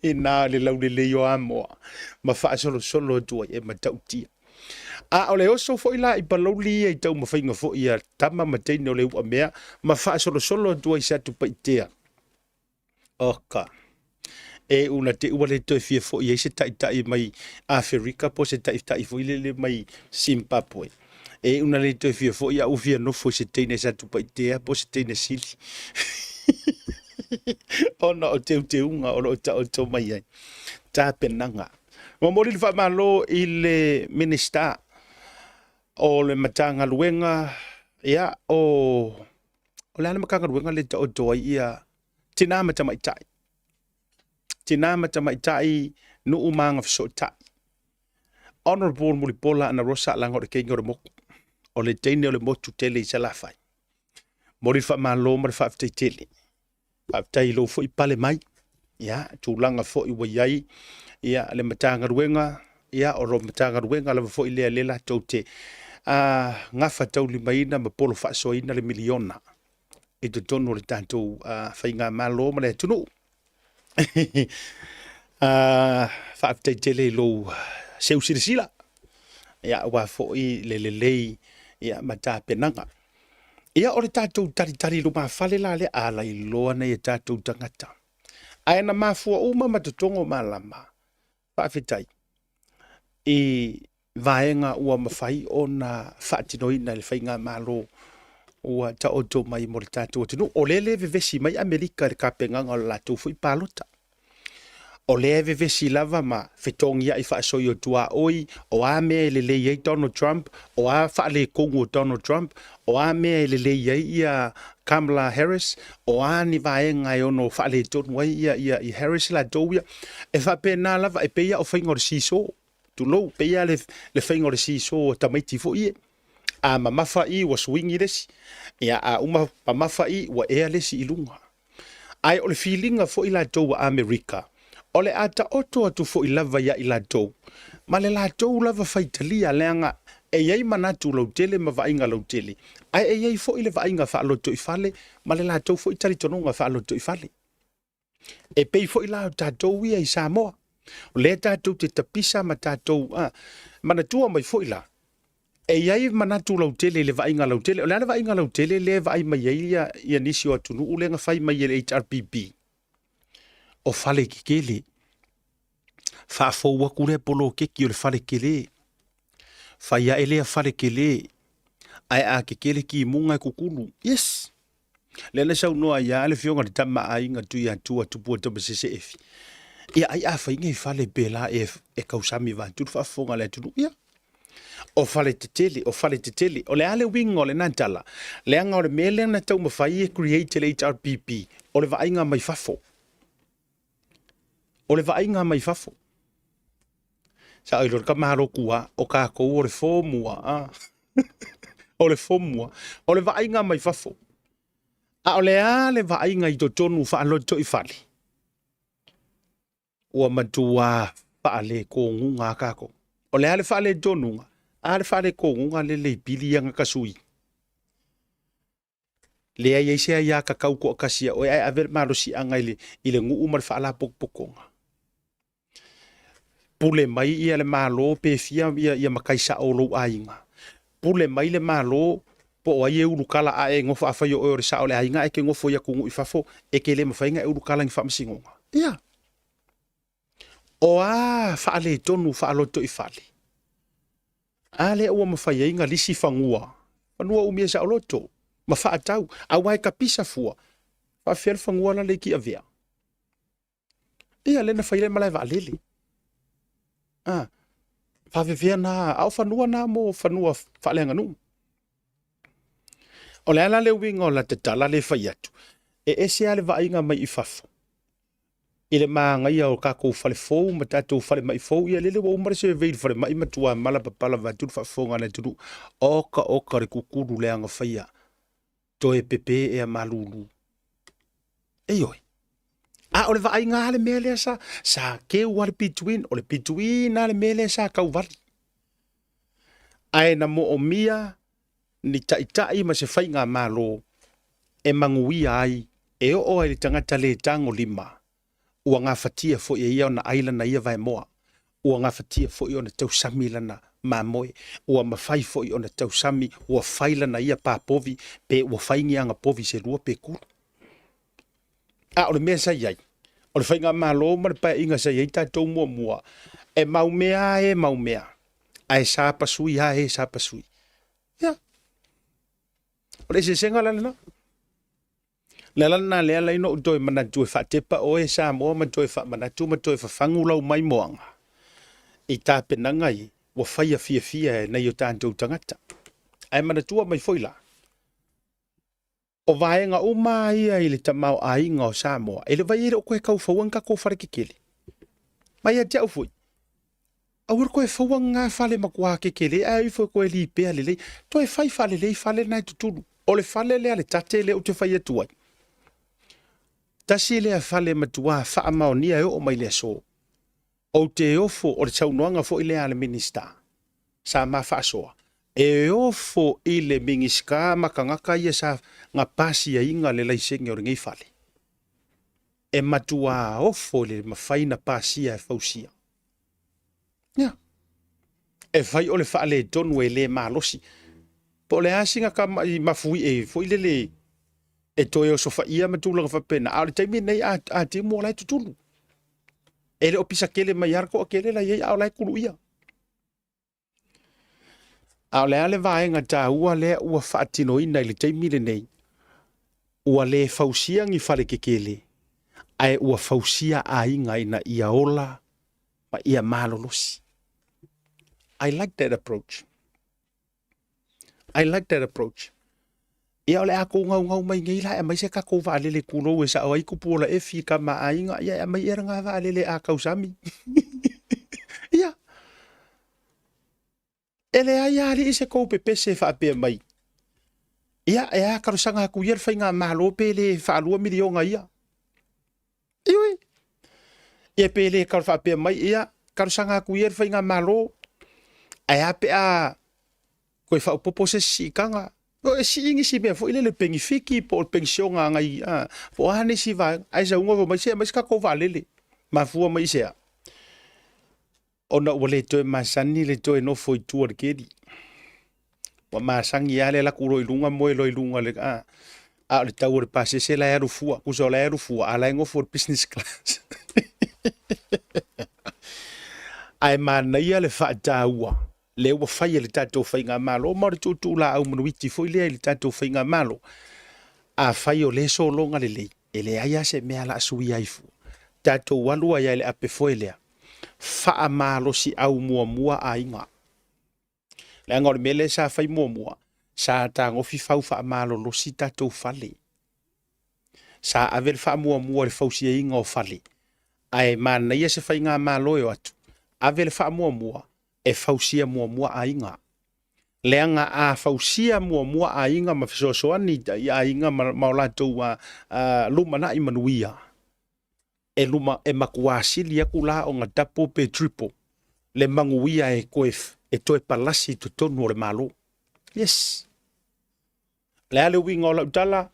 I nā le laulelei o Amoa ma faasolosolo atu ai e matautia. A o le oso foi la i Palauli ia i taumafaiga foi a tama ma teine o le uamea ma faasolosolo atu ai i Satupaitea. Oka. E una te ua le toe fia foi ai se taitai mai Aferika po se taitai foi lele mai Zimbabwe. E una le toe fia foi a ua fia nofo i se teine Satupaitea po se teine sili. Ona o teuteuga o lo o taoto mai ai. Tapenaga. Momoli le faamalo i le Minisita o le Matagaluega, ia, o, o le a le Matagaluega le taoto ai ia tina ma tamaitai. Tina ma tamaitai, nuu ma agafesootai. Honourable Mulipola Anarosa leaga o le teine o le motu. O le teine o le motu tele i Salafai. Momoli le faamalo ma le faafetai tele. Faafetai i lou foi pale mai, ia, tulaga foi ua i ai, ia, le Matagaluega, ia, o lo Matagaluega lava foi lea lea latou te a, gafataulimaina ma polo faasoaina le miliona i totonu o le tatou faigamalo ma le atunuu. Faafetai tele i lou seu silasila, ia, aua foi le lelei, ia, ma tapenaga. Ia, o le tatou talitali lumafale la lea, a lailoa nai a tatou tagata. Ae na mafua uma ma totogo malama, faafetai, i vaega ua mafai ona faatinoina e le faigamalo ua taoto mai mo le tatou atunuu. O lea le vevesi mai Amerika i le tapenaga o le latou foi palota. O lea e vevesi lava ma fetogiai faasoi o tuaoi, o a mea e lelei ai Donald Trump, o a faaletonu o Donald Trump, o a mea e lelei ai ia Kamala Harris, o a ni vaega e ono faaletonu ai ia, ia, ia Harris latou ia. E faapena lava, e pei lava o faiga o le seesaw, tulou, pei lava le, le faiga o le seesaw a tamaiti foi ia. A mamafa i ua swing le isi, ia a uma mamafa i ua ea le isi i luga. Ae o le filiga foi latou a Amerika, o le a taoto atu foi lava ia i latou, ma le latou lava faitalia, leaga e i ai manatu lautele ma vaaiga lautele, ae e i ai foi le vaaiga faalotoifale ma le latou foi talitonuga faalotoifale. E pei foi la o tatou ia i Samoa, o lea tatou te tapisa ma tatou a, manatua mai foi la, e i ai manatu lautele i le vaaiga lautele. O le a le vaaiga lautele lea e vaai mai ai ia, ia nisi o atunuu lea na fai mai e le HRPP? O fale kekele. Faafou atu lea poloketi o le fale kele. Fai ae lea fale kele. Ae a kekele timuga e kukulu. Yes! Lea na saunoa ai lava le Afioga i le Tama a Aiga Tuiatua Tupua Tamasese Efi. Ia ai a fai nei fale pēlā e, e kausami vaeatu le faafofoga a le atunuu. Ia, o fale tetele, o fale tetele. O le a le uiga o lena tala? Leaga o le mea lea na taumafai e create e le HRPP, o le vaaiga mai fafo. O le vaaiga mai fafo. Sa oi le tamalo kua, o kākou o le fōmua. Ah. o le fōmua. O le vaaiga mai fafo. A o le a le vaaiga i totonu faalotoifale? Ua matua faaletonuga a kākou. O le a le faaletonuga? A le faaletonuga le leipili ia na kasui. Leai ai se aiā kakau toatasi ia oe ae ave le malosiaga i le, i le nuu ma le faalapotopotoga. Pule mai ia le Malo pe fia ia, ia matai sao o lou aiga. Pule mai le Malo po o ai e ulukala ae e nofo afai o oe o le sao o le aiga ae e te nofo i atunuu i fafo e te le mafai ona e ulukala i ni faamasinoga. Ia. O a faaletonu faalotoifale? A lea ua mafai ai na lisi fanua, fanua umia saoloto, ma faatau, aua e tapisa fua, faafefea le fanua la le i Tiavea? Ia, lea na fai ai le malae vaalele. A, faafefea na, a o fanua na mo fanua faaleaganuu. O le a la le uiga o la tatala le fai atu? E ese lava le vaaiga mai i fafo. I le magaia o tatou fale fou ma tatou falemai fou, ia lele ua uma le survey i le falemai matua mala papala vaeatu le faafofoga a le atunuu. Oka oka le kukulu le agafaia toe pepe ea malulu. Ioe. A o le vaaiga lava le mea lea sa, sa keu lava le between, o le between lava le mea lea sa tauvali. Ae na moomia ni taitai ma se faigamalo e manuia ai, e oo ai i le tagata le tagolima, ua gafatia foi e ia ona ai lana ia vaemoa, ua gafatia foi ona tausami lana mamoe, ua mafai foi ona tausami, ua fai lana ia pā povi, pe ua fai ni aga povi se lua pe tolu. A o le mea sa i ai, o le faigamalo ma le paeaiga sa i ai tatou muamua, e maumea lava e maumea, ae sa pasui lava e sa pasui. Ia, o le eseesega la lena. Le ala lena lea la ina ou toe manatu e faatepa oe Samoa ma toe faamanatu ma toe fafagu lau maimoaga i tapenaga i ua faia fiafia e nai o tatou tagata. Ae manatua mai foi la, O vaega uma lava ia i le tamaoaiga o Samoa, e le vai e le o toe tau faua ni tatou fale tetele. Ma ia te au foi, aua le toe faua ni na fale matua tetele ae ifo e toe lipea lelei. Toe fai faalelei fale na e tutulu. O le fale lea le tate lea ou te fai atu ai, tasi lea fale matua faamaonia e oo mai le aso. Ou te ofo, o le saunoaga foi lea a le Minisita sa ma faasoa, e ofo i le Minisita ma tagata ia sa na pasiaina le laisene o lenei fale, e matua ofo i le mafai na pasia e fausia. Ia. E fai o le faaletonu e le malosi. Po o le a sina tama'i mafuie foi lele e toe osofaia ma tulaga faapena, a o le taimi lenei a, a timu o la e tutulu. E le o pisa tele mai lava le toatele la e i ai, a o la e kuluia. A o le a le vaega taua lea ua faatinoina i le taimi lenei, ua le fausia ni fale kekele, ae ua fausia aiga ina ia ola ma ia malolosi. I like that approach. I like that approach. Ia o le a tou gaugau mai nei la e aumai se tatou vaalele tulou e sao ai Tupuola Efi i tama aiga, ia e aumai ea lena vaalele a tausami. Ia, e leai lava alii se tou pepese e faapea mai. Ia, e a talosaga atu ia le faigamalo pe le faalua miliona ia. Ioe. Ia pe le tau faapea mai, ia, talosaga atu ia le faigamalo, ae a pe a toe faaopoopo se isi siitaga. No, e sii nisi mea foi lele penifiki po o le penisiona a nai, a, po o a nisi vaega, ae saunoa fai mai, se aumai se tatou vaalele. Mafua mai i se a? Ona ua le toe masani le toe nofo i tua i le keli. Ua masani lava le alu atu loa i luga moe loa i luga le, a, a o le tau o le pasese la e alu fua, tusa o la e alu fua, a o la e nofo i le business class. Ae manaia le faataua lea ua fai e le tatou faigamalo, ma o le tuutuulaau manuiti foi lea i le tatou faigamalo. Afai o lea e sologa lelei, e leai lava se mea o le a suia ai fua. Tatou alu ai lava i le ape foe lea, faamalosiau muamua aiga. Leaga o le mea lea sa fai muamua, sa tagofi fau faamalolosi tatou fale. Sa ave le faamuamua i le fausiaina o fale, ae manaia se faigamalo e o atu, ave le faamuamua e fausia muamua aiga. Leaga a fausia muamua aiga ma fesoasoani i aiga ma o latou lumanai manuia, e luma e matua sili atu la ona double pe triple le manuia e toe e toe palasi i totonu o le Malo. Yes. O le a le uiga o lau tala?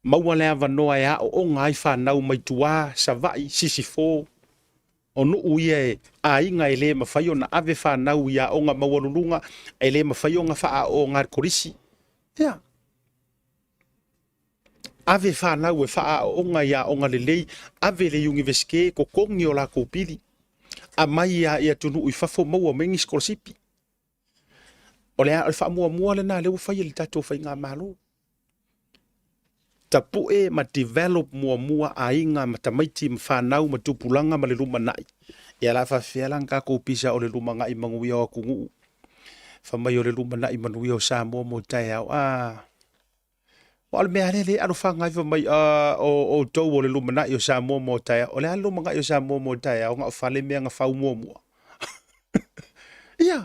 Maua le avanoa e aooga ai fanau mai tua, Savaii, Sisifo, o nuu ia e aiga e le mafai ona ave fanau i aoga maualuluga, e le mafai ona faaaooga e le Kolisi. Ia. Ave fanau e faaaooga i aoga lelei, ave i le iunivesite, totogi o latou pili, aumai i atunuu i fafo maua mai ni sikolasipi. O le, o le faamuamua lena lea ua fai e le tatou faigamalo. Tapue ma develop muamua aiga ma tamaiti ma fanau ma tupulaga ma le lumanai. Ia la faafefea la ona tatou pisa o le lumanai manuia o atunuu. Fai mai o le lumanai manuia o Samoa mo taeao. Ah. Aua o le mea lava lea e alofaga ai fai mai, o outou o le lumanai o Samoa mo taeao. O le a le lumanai o Samoa mo taeao na o fale mea na fau muamua? Ia,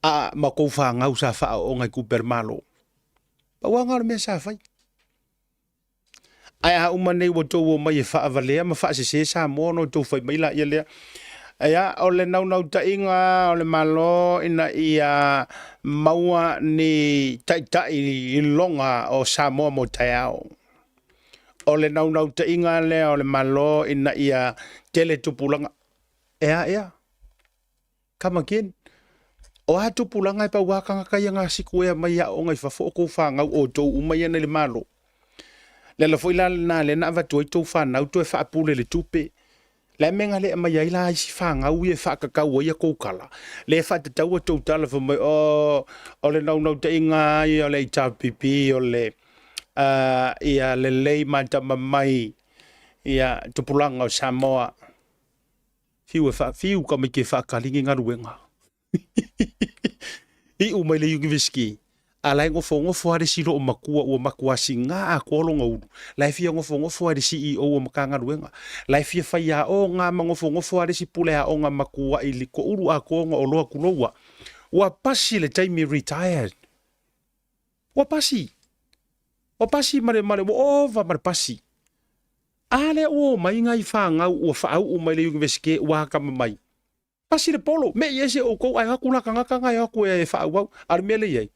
a ma tou fanau sa faaooga i tupe a le Malo. Pau lava lena o le mea sa fai. Ae a uma nei ua outou omai e faavalea ma faasese Samoa ona outou fai mai laia lea, Ia, o le naunautaiga o le Malo ina ia maua ni taitai iloga o Samoa mo taeao. O le naunautaiga lea o le Malo ina ia tele tupulaga. E a ea? Come again? O a tupulaga e pau lava tagata ia na sikuea mai i aoga i fafo o tou fanau outou uma ia na i le Malo. Le ala foi la lena lea na avatu ai tou fanau toe faapule i le tupe. Le a mea na le aumai ai la isi fanau ia e faatatau ai a tou tala? Lea e faatatau a tou tala fai mai, oh, o le naunautaiga lava ia o le HRPP o le ia lelei ma atamamai ia tupulaga o Samoa. Fiu e faa, fiu tamaiti e faatali ni galuega. Iu mai le university, a la e nofonofo lava le isi loomatua ua matua siga atoa lona ulu, la e fia nofonofo lava i le CEO o Matagaluega, la e fia faiaoga lava ma nofonofo lava le isi pule aoga matuai i toulu atoa ona oloa tulou lava. Ua pasi le taimi retired. Ua pasi. Ua pasi ma le, ma le, ua ova ma le pasi. A lea ua omai nai fanau ua faauu mai le Universite ua atamamai. Pasi le polo, me'i ese outou ae o atu la tagata na e o atu e faaauau. A o le mea lea e i ai,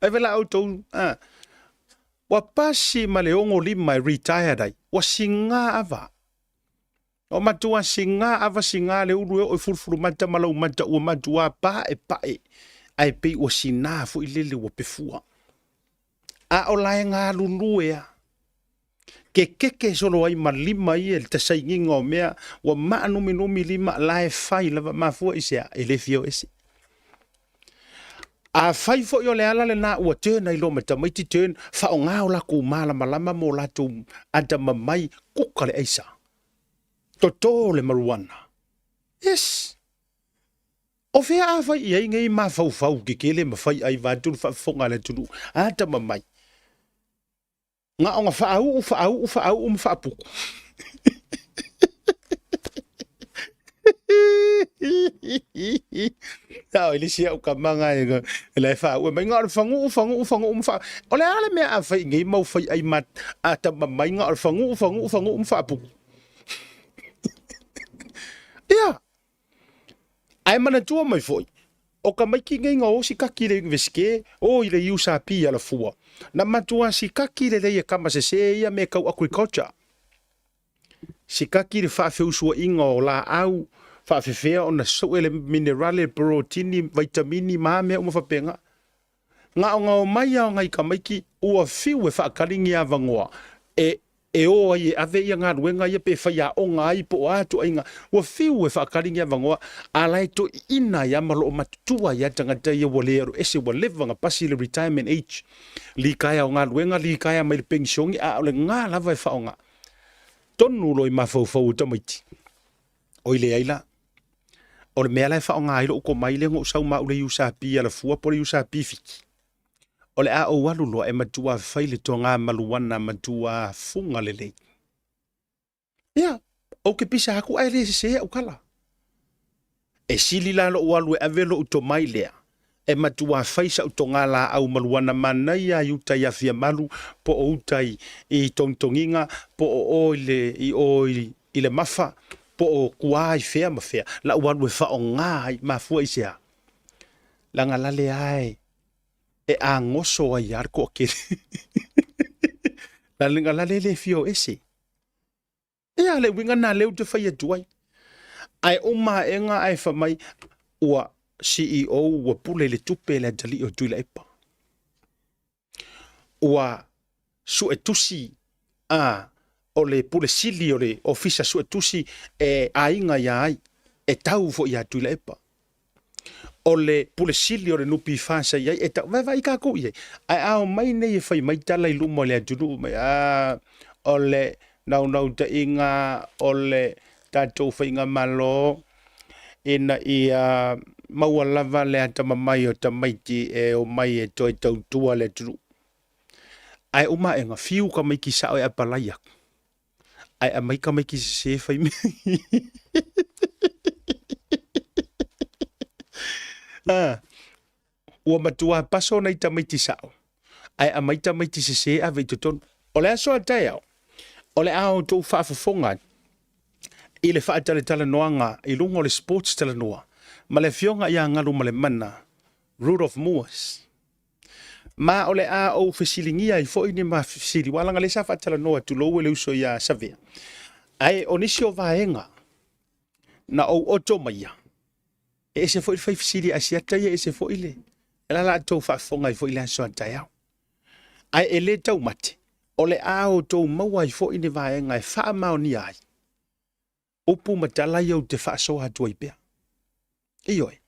ai fai la outou, a, ua pasi ma le 65 e retired ai, ua siga ava. Ua matua siga ava siga le ulu e oo i fulufulumata ma laumata ua matua paepae ae pei ua sina foi lele ua pefua. A o la e galulue a. Kekeke solo ai ma lima ia i le tasainiga o mea, ua maanuminumi lima, la e fai lava, mafua i se a? E le fia o ese. Afai foi o le ala lena ua turn ai loa ma tamaiti turn, faaaoga o latou malamalama ma o latou atamamai, kuka le aisa, toto le maruana. Yes! O fea a fai i ai nei mafaufau kekele ma fai ai vaeatu le faafofoga a le atunuu, atamamai. Na ona faauu, faauu, faauu ma faaputu. Tao i le isi au kamaga e la e faauu mai na o le faguu, faguu, faguu ma faa... O le a le mea a fai i nei mau fai ai ma atamamai na o le faguu, faguu, faguu ma faaputu. Ia, Ae manatua mai foi, o tamaiti nei na o sikaki i le Universite, o i le USP i Alafua, na matua sikaki lelei e tama sese ia mea tau agriculture. Sikaki i le faafeusuaiga o laau, faafefea ona sue le minerale, porotini, vaitamini ma a mea uma faapena. Na ona omai lava o nai tamaiti ua fiu e faatali ni avanoa e e o ai e ave ia galuega ia pe faiaoga ai po o a ituaiga, ua fiu e faatali ni avanoa, a la e toeaiina ai lava ma loomatutua ai lava tagata ia ua le alu ese, ua leva ona pasi le retirement age, litaea o galuega, litaea mai le penisione, a o lena lava e faaaoga tonu loa i mafaufau o tamaiti. Oi leai la. O le mea la e faaaoga ai lou tomai lea na ou sau ma au i le USP i Alafua po o le USP Fiti, o le a ou alu loa e matua fai le toga maluana matua fuga lelei. Ia, ou te pisa atu ae le sese au tala. E sili la lou alu e ave lou tomai lea e matua fai sau toga laau maluana manaia i uta i Afiamalu po o uta i Togitogiga po o o i le, i o i le Mafa po o tua i fea ma fea, lau alu e faaaoga ai, mafua i se a? Leaga lale lava e e agoso ai lava le toatele. Leaga lale e le fia o ese. Ia, le uiga lena lea ou te fai atu ai. Ae uma aega ae fai mai ua CEO ua pule i le tupe le atalii o Tuilaepa. Ua suetusi a o le pule sili o le ofisa suetusi e aiga ia ai, e tau foi ia Tuilaepa. O le pule sili o le NPF sa i ai, e tau, vaevaai tatou i ai. Ae a omai nei e fai mai tala i luma o le atunuu mai, a, o le naunautaiga o le tatou faigamalo ina ia maua lava le atamamai o tamaiti e omai e toe tautua le atunuu. Ae uma aʻega, fiu tamaiti sao e apalai aku, ae aumai tamaiti sesē fai mea. Ah, ua matuā paso nai tamaiti sao, ae aumai tamaiti sesē ave i totonu. O le aso a taeao, o le a outou faafofoga atu i le faatalatalanoaga i luga o le Sports Talanoa ma le Afioga ia Galumalemana Rudolf Moores. Ma o le a ou fesiligia ai foi ni ma fesili, aua leaga o lea sa faatalanoa, tulou e le uso ia Savea. Ae o nisi o vaega na ou oto maia, e ese foi le fai fesili a Asiata ia, e ese foi le... O la la outou faafofoga ai foi i le aso a taeao. Ae e le taumate, o le a outou maua ai foi ni vaega e faamaonia ai upu ma tala ia ou te faasoa atu ai pea. Ioe.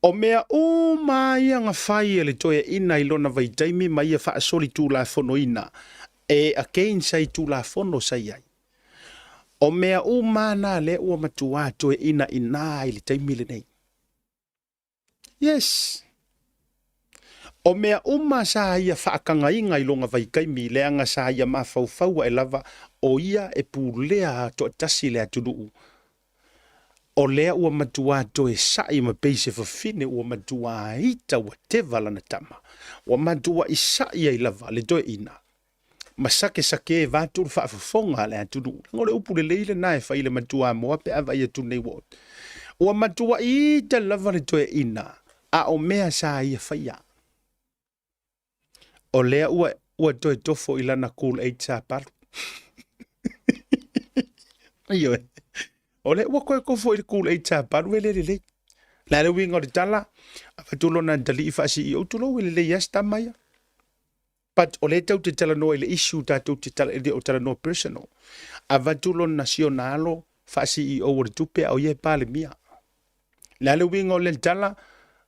O mea uma lava ia na fai e le toeaina i lona vaitaimi ma ia faasolitulafonoina e against ai Tulafono sa i ai. O mea uma lava na lea ua matuā toeaina ina i le taimi lenei. Yes. O mea uma sa ia faatagaina i lona vaitaimi leaga sa ia mafaufau ae lava o ia e pulea toatasi le atunuu. O lea ua matuā toe sa'i ma pei se fafine ua matuā ita ua teva lana tama. Ua matua'i sa'i ai lava le toeaina ma sakesake vaeatu le faafofoga a le atunuu. Leaga o le upu lelei lena e fai i le matuamoa pe a vaai atu nei ua ua matua'i ita lava le toeaina a o mea sa ia faia. O lea ua ua toe tofo i lana Kool Aid sa palu. Ioe. O lea ua toe tofo i le Kool Aid sa palu e le lelei. Le a le uiga o le tala, avatu lona atalii faa-CEO, tulou e lelei lava si tama ia. But o lea tatou te talanoa i le issue tatou te tala, e le o talanoa personal. Avatu lona siona alo faa-CEO o le tupe a o ia e Palemia. Le a le uiga o lea tala?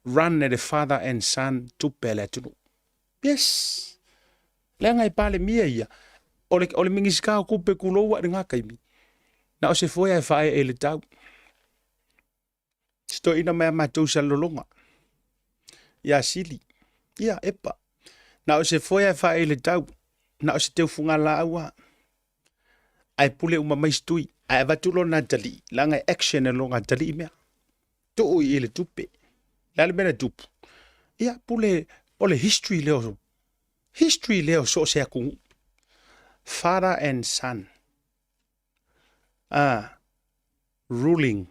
Run e le father and son tupe a le atunuu. Yes. Leaga e Palemia ia. O le, o le Minisita o Tupe tulou a i lena taimi. Na o se foe ae faaee i le tau. Si toeaina mai a matou i Salelologa, ia Sili, ia Epa. Na o se foe ae faaee i le tau, na o se teufugalaau lava. Ae pule uma mai si tui, ae avatu lona atalii, leaga e action e lona atalii mea. Tuu i i le tupe. Le a le mea na tupu? Ia, pule, o le history lea o, history lea o so o se atunuu. Father and son. Ah, ruling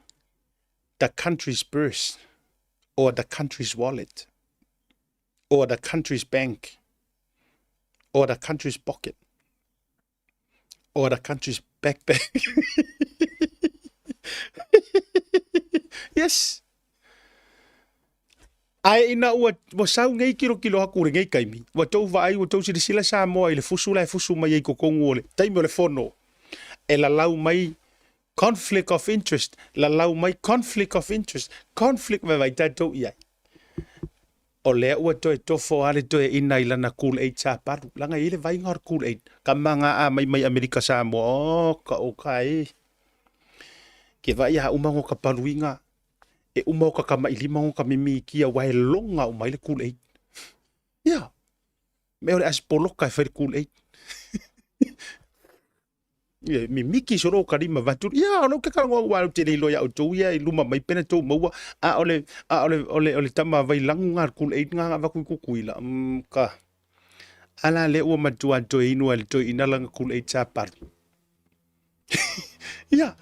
the country's purse or the country's wallet or the country's bank or the country's pocket or the country's backpack. Yes. Ae ina ua, ua sau nei kilokilo aku i lenei taimi, ua tou vaai, ua tou silasila Samoa i le fusu la e fusu mai ai i totonu o le taimi o le fono, e lalau mai conflict of interest, lalau mai conflict of interest, conflict, vaivai tatou i ai. O lea ua toe tofo lava le toeaina i lana Kool Aid sa palu, leaga e i ai le vaaiga o le Kool Aid, ka maga a mai mai Amerika Samoa, oh ka oka e. Ke vaai a uma ngo ka paluiga, e uma o ka kamaʻilima ngo ka mimikia ua e loga uma ai le Kool Aid. Ia, mea o le aisi poloka e fai le Kool Aid. Ia, mimiki solo o ka lima vatu. Ia, o leu ke kalagoa ua au te le iloa ia outou ia i luma mai pena tou maua. A o le, a o le, o le, o le tama vai langu ngā le Kool Aid ngā ngā vaku i kukuila. Mm, ka. Ala le ua matua toe inu ai le toe ina langa Kool Aid sa palu. Ia.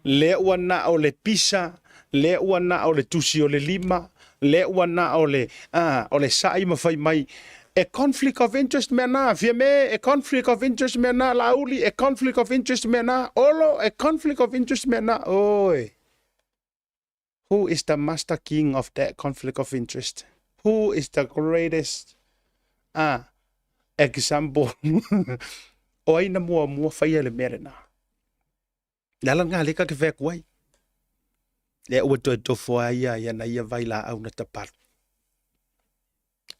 Lea ua na o le pisa, lea ua na o le tusi o le lima, lea ua na o le, ah, o le sa'i ma fai mai, e conflict of interest mea na, Fiame, e conflict of interest mea na, Laauli, e conflict of interest mea na, Olo, e conflict of interest mea na, oi. Who is the master king of that conflict of interest? Who is the greatest ah, example? o ai na muamua faia le mea lena? Le ala ngā leka ke whea kuai. Lea ua toe tofo a ia ia na ia vai la au na tapalu.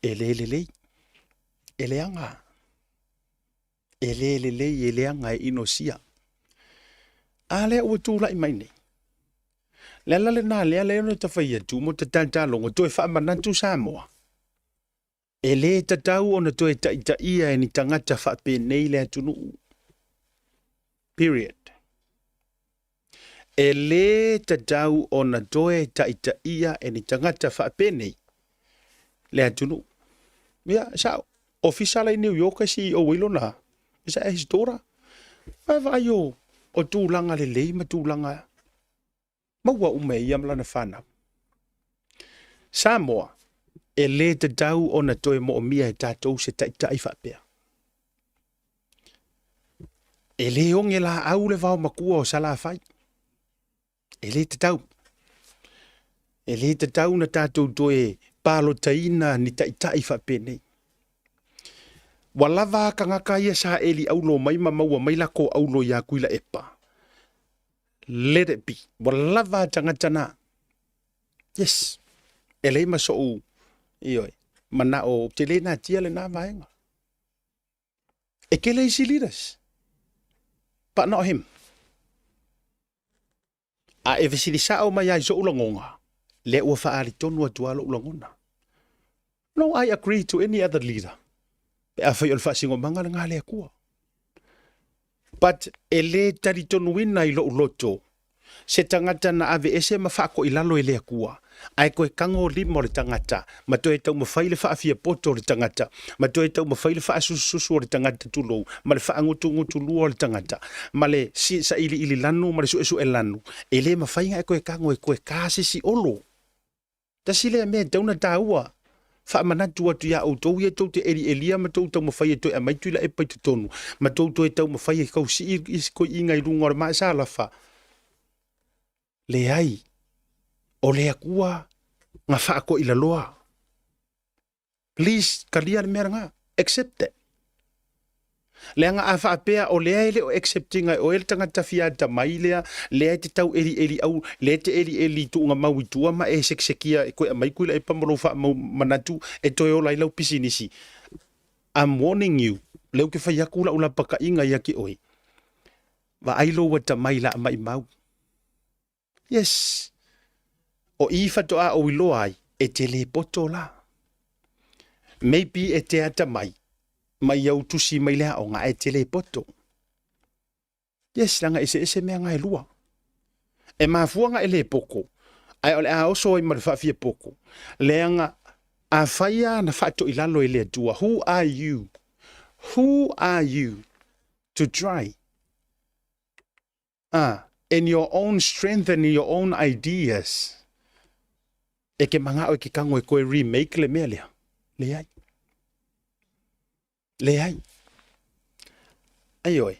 E le lelei. E leaga. E le lelei e leaga e inosia. A lea ua tulai mai nei. Le ala lena lea lea ona tafai atu mo te tatalogo toe faamanatu Samoa. E lē tatau ona toe taitaia e ni tagata faapenei le atunuu. Period. E lē tatau ona toe taitaia e ni tagata faapenei le atunuu. Ia, e sao. Ofisa la i New York e CEO ai lona, is that his daughter? Vaavaai o, o tulaga lelei ma tulaga maua uma e ia ma lana fanau. Samoa, e lē tatau ona toe moomia e tatou se taitai faapea. E lē oge laau le vaomatua o Salafai. E lē tatau. E lē tatau na tatou toe palotaina ni taitai faapenei. Ua lava a tagata ia sa eli aulo mai ma maua mai lako aulo iā Tuilaepa. Let it be. Ua lava a tagata na. Yes. E leai ma so'u, ioe, mana'o ou te le natia lena vaega. E tele isi leaders, but not him. A e fesili sa'o mai lava i so'u lagona, lea ua faaali tonu atu lava lo'u lagona. No, I agree to any other leader, pe afai o le faasinomaga lena a le Atua. But e le talitonuina i lo'u loto se tagata na aveese ma faakoilalo e le Atua, ae toe tago lima o le tagata, ma toe taumafai le faafiapoto o le tagata, ma toe taumafai le faasusususu o le tagata tulou, ma le faagutugutulua o le tagata, ma le sailiili lanu ma le suesue lanu, e le mafai ona e toe tago e toe ta se isi olo. Tasi lea mea e tatau ona taua, faamanatu atu iā outou ia tou te elielia ma tou taumafai e toe aumai Tuilaepa i totonu, ma tou toe taumafai e tau sii isi toeaiina i luga o le maesalafa. Leai, o le Atua na faatoilaloa. Please, talia le mea lena. Accept that. Leaga a faapea o lea e le o accept ina e oe le tagata fia atamai lea, lea e te tau elieli au, lea e te elieli i tuuga mau i tua ma e sekisekia e koe aumai Tuilaepa ma lou faamau manatu e toe ola ai lau pisinisi. I'm warning you, lea ou te fai atu lau lapataiga ia te oe. Vaai lou atamai la maimau. Yes. O i faatoa ou iloa ai, e te le poto la. Maybe e te atamai mai au tusi mai le aoga ae te le poto. Yes, leaga eseese mea na e lua. E mafua na e le poto, ae o le a oso ai ma le faafiapoto, leaga afai lava na faatoilalo e le Atua, who are you? Who are you to try? A, in your own strength and in your own ideas, e ke mana'o e ke kago e koe remake le mea lea. Leai. Leai. Aioe.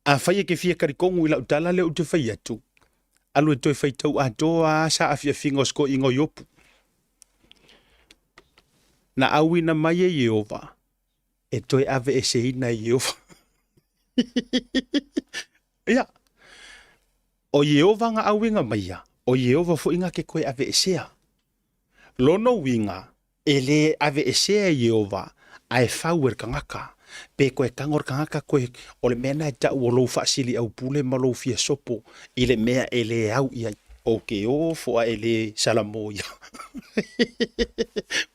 Afai e ke fia kalikonu i lau tala lea ou te fai atu, alu e toe faitau atoa a sa afiafiga o sikoiga o Iopu. Na auina mai e Ieova, e toe aveeseina e Ieova. Ia, o Ieova nga auiga maia, o Ieova foi nga ke koe aveesea. Lona uiga, e lē aveesea e Ieova, ae fau e le tagata. Pe koe tago le tagata koe, o le mea lena e tau o lou faasiliaupule ma lou fia sopo i le mea e lē au i ai. Ou te ofo a e lē Salamo ia.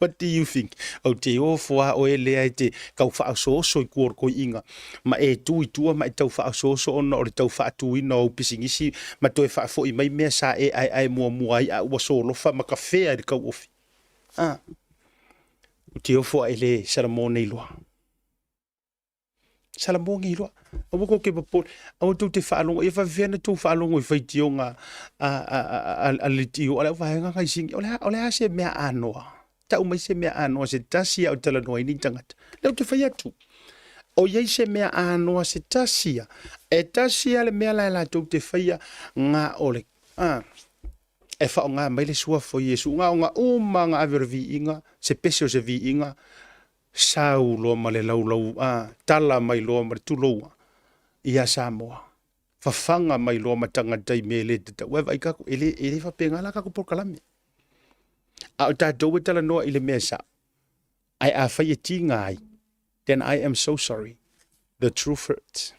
What do you think? Ou te ofo a oe lea e te tau faaosooso i tua o le toeaiina ma e tu i tua ma e tau faaosooso ona o le tau faatuina o au pisinisi ma toe faafoi mai mea sa e aeae muamua ai a ua solofa ma kafea i le tauofi. Ah, ou te ofo a e lē Salamo nei loa. Salamo nei loa. Aua tou te popole, aua tou te faalogo, ia faapefea ona tou faalogo i faitioga a, a, a, a le tio a le auvaega nai sini. O le a, o le a se mea anoa? Tau mai se mea anoa se tasi a o talanoa ai ni tagata. Lea ou te fai atu. O i ai se mea anoa se tasi a. E tasi a le mea la e latou te faia nga o le, a, e whaonga mai le suafa o Iesu. Nga o nga uma nga ave o le viiga, se pese o se viiga, Sau loa ma le laulau a, tala mai loa ma le tuloua ia Samoa. Fafaga mai loa ma tagata i mea e le tatau. Ua e vaai tatou, e le, e le faapena la tatou polokalame. A o tatou e talanoa i le mea sao, ae afai e tiga ai, then I am so sorry. The truth hurts.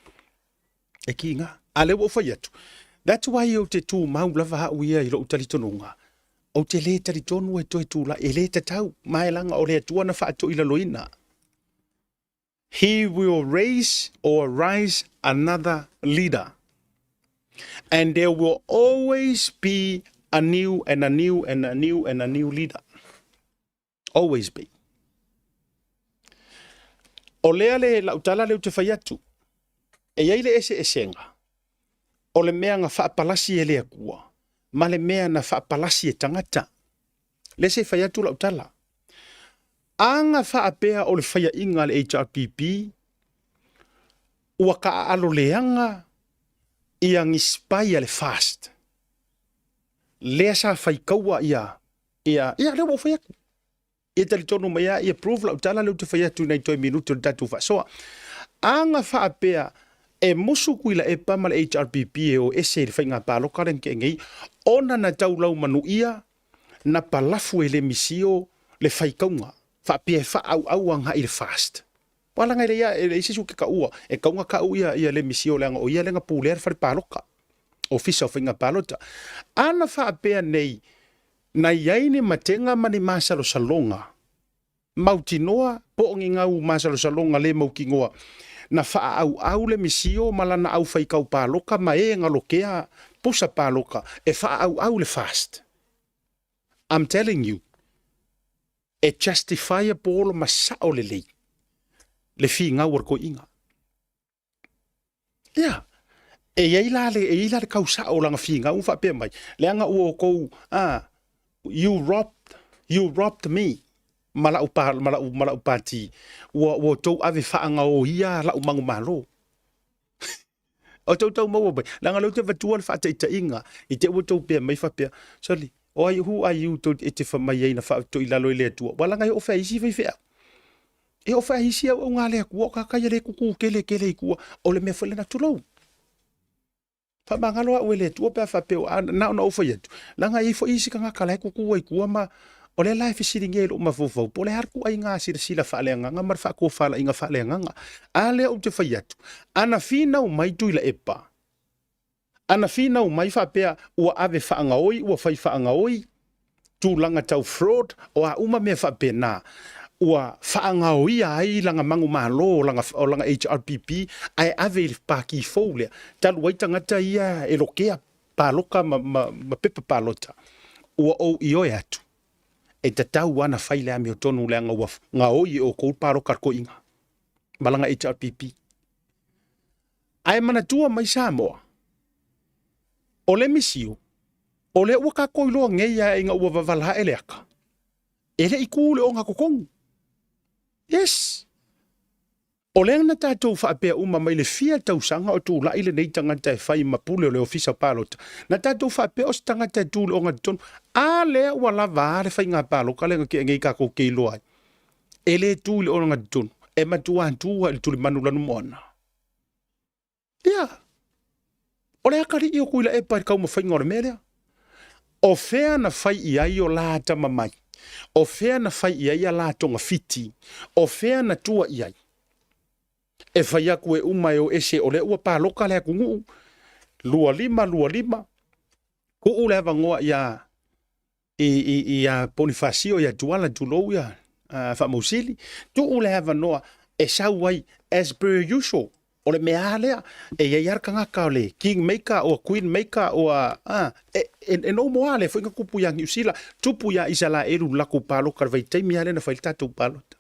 E kiga. A lea ua ou fai atu, that's why ou te tumau lava au ia i lou talitonuga. Ou te lē talitonu e toe tulai, e lē tatau, ma e laga o le Atua na faatoilaloina. He will raise or rise another leader. And there will always be a new and a new and a new and a new leader. Always be. O lea le lau tala lea ou te fai atu, e i ai le eseesega o le mea na faapalasi e le Atua ma le mea na faapalasi e tagata. Lea se i fai atu lau tala. A na faapea o le faiaʻiga a le HRPP ua taaalo leaga ia ni spy a le FAST lea sa faitaua ia ia ia lea ua ou fai atu. Ia talitonu mai lava ia prove lau tala lea ou te fai atu i nai toe minute o le tatou faasoa. A na faapea e musu Tuilaepa ma le HRPP e o ese i le faiga palota lea na tea nei, ona na taulaumanuia, na palafu e le misio le faitauga faapea e faaauau agai i le FAST. Aua leaga e leai lava, e leai se isi ou te taua, e tatau ona tau ia, ia le misio leaga o ia lea na pulea le fale palota, Ofisa o Faiga Palota. A na faapea nei, Na i ai ni matega ma ni masalosaloga mautinoa po o ni gau masalosaloga le mautinoa na faaauau le misio ma lana aufaitau paloka ma e na lokea pusa paloka e faaauau le FAST. I'm telling you, e justifiable ma sao lelei le finau a le toeaina. Ia, e i ai la le, e i ai la le kau sao o lana finau ma faapea mai, leaga ua outou, a, you robbed, you robbed me ma la'u pa, ma la'u, ma la'u pati, ua, ua outou ave faagaoia la'u manumalo. O tou tau maua mai, leaga o lea ou te avatua le faataitaiga, i te i ua outou pea mai faapea, soli, o ai, who are you tou e te fai mai ai na faatoilalo e le Atua? Ua laga e oo fea isi faifeau. E oo fea isi auauna a le Atua o tagata ia le tutu tele tele i tua, o le mea foi lena, tulou. Faamagalo au e le Atua pe a faapea ua, na ona ou fai atu, leaga e i ai foi isi tagata la e tutu ai i tua ma o lea la e fesiligia i lou mafaufau po o le a le ituaiga silasila faaleagaga ma le faatofalaiga faaleagaga. A lea ou te fai atu, ana finau mai Tuilaepa, Ana finau mai faapea ua ave faagaoi ua fai faagaoi, tulaga tau fraud, o a uma mea faapena, ua faagaoia ai lana manumalo o lana, o lana HRPP ae ave i le pati fou lea, talu ai tagata ia e lokea paloka ma, ma, ma pepa palota, ua ou ioe atu, e tatau lava ona fai le amiotonu leaga ua gaoi e outou le paloka a le toeaina ma lana HRPP. Ae manatua mai Samoa, o le misio, o lea ua tatou iloa nei a ina ua vavala ae le ata, e le i tu le ogatotonu. Yes! O lea na tatou faapea uma mai le fia tausaga o tulai lenei tagata e fai ma pule o le Ofisa o Palota, na tatou faapea o se tagata e tu i le ogatotonu. A lea ua lava a le faiga palota lea na tea nei tatou te iloa ai, e le tu i le ogatotonu, e matua tu lava i le tulimanu lanumoana. Ia, o le atalii o Tuilaepa i le taumafaiga o le mea lea. O fea na fai i ai o la atamamai? O fea na fai i ai a la togafiti? O fea na tua i ai? E fai atu e uma e o ese o lea ua paloka le atunuu, 2525, tuu le avanoa ia i, i, ia Ponifasio, ia Tuala, tulou ia uh, Faamausili, tuu le avanoa e sau ai as per usual. O le mea lea, e i ai lava le tagata o le king maker o queen maker o a, a e, e, e no moa le foi na tupu ia Niu Sila, tupu ia Isalaelu le latou paloka le vaitaimi lava lea na fai le tatou palota.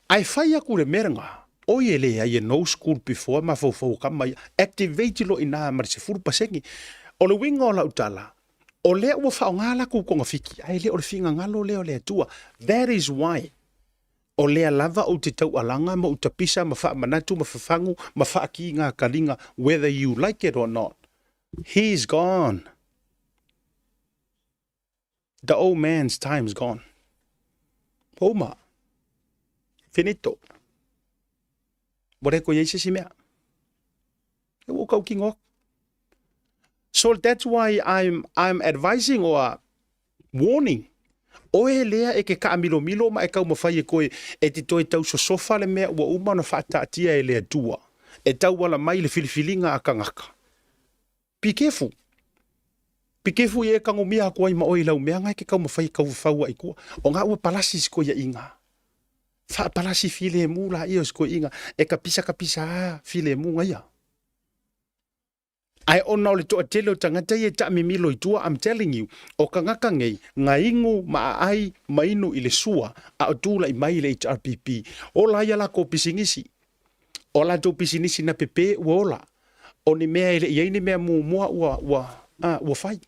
Ae fai atu le mea lena, oi e leai e no school before mafaufau o tama ia, activate loa i ina ma le 10%. O le uiga o lau tala, o lea ua faaaoga latou togafiti, ae le o le finagalo lea o le Atua. That is why o lea lava ou te taualaga ma ou tapisa ma faamanatu ma fafagu ma faatiga taliga whether you like it or not. He is gone. The old man's time's gone. Ua uma. Finito. Ua le toe i ai se isi mea. E ua ou tautino atu. So that's why I'm, I'm advising or warning oe lea e ke kaamilomilo ma e taumafai e koe e te toe tausosofa le mea ua uma ona faataatia e le Atua e tauala mai le filifiliga a tagata. Be careful. Pikefu ia e tagomia atu ai ma oe i lau mea nga e te taumafai e taufafau ai i tua. O nga ua palasi si toeaiina. Faapalasi filemu laia o si toeaiina e tapisa tapisa a filemu nga ia. Ae ona o le toatele o tagata ia e taamimilo i tua, I'm telling you, o tagata nei, na inu ma aai ma inu i le sua a o tulai mai le HRPP, ola ai a latou pisinisi. O a latou pisinisi na pepe ua ola. O ni mea e le i ai ni mea muamua ua, ua, a, ua fai.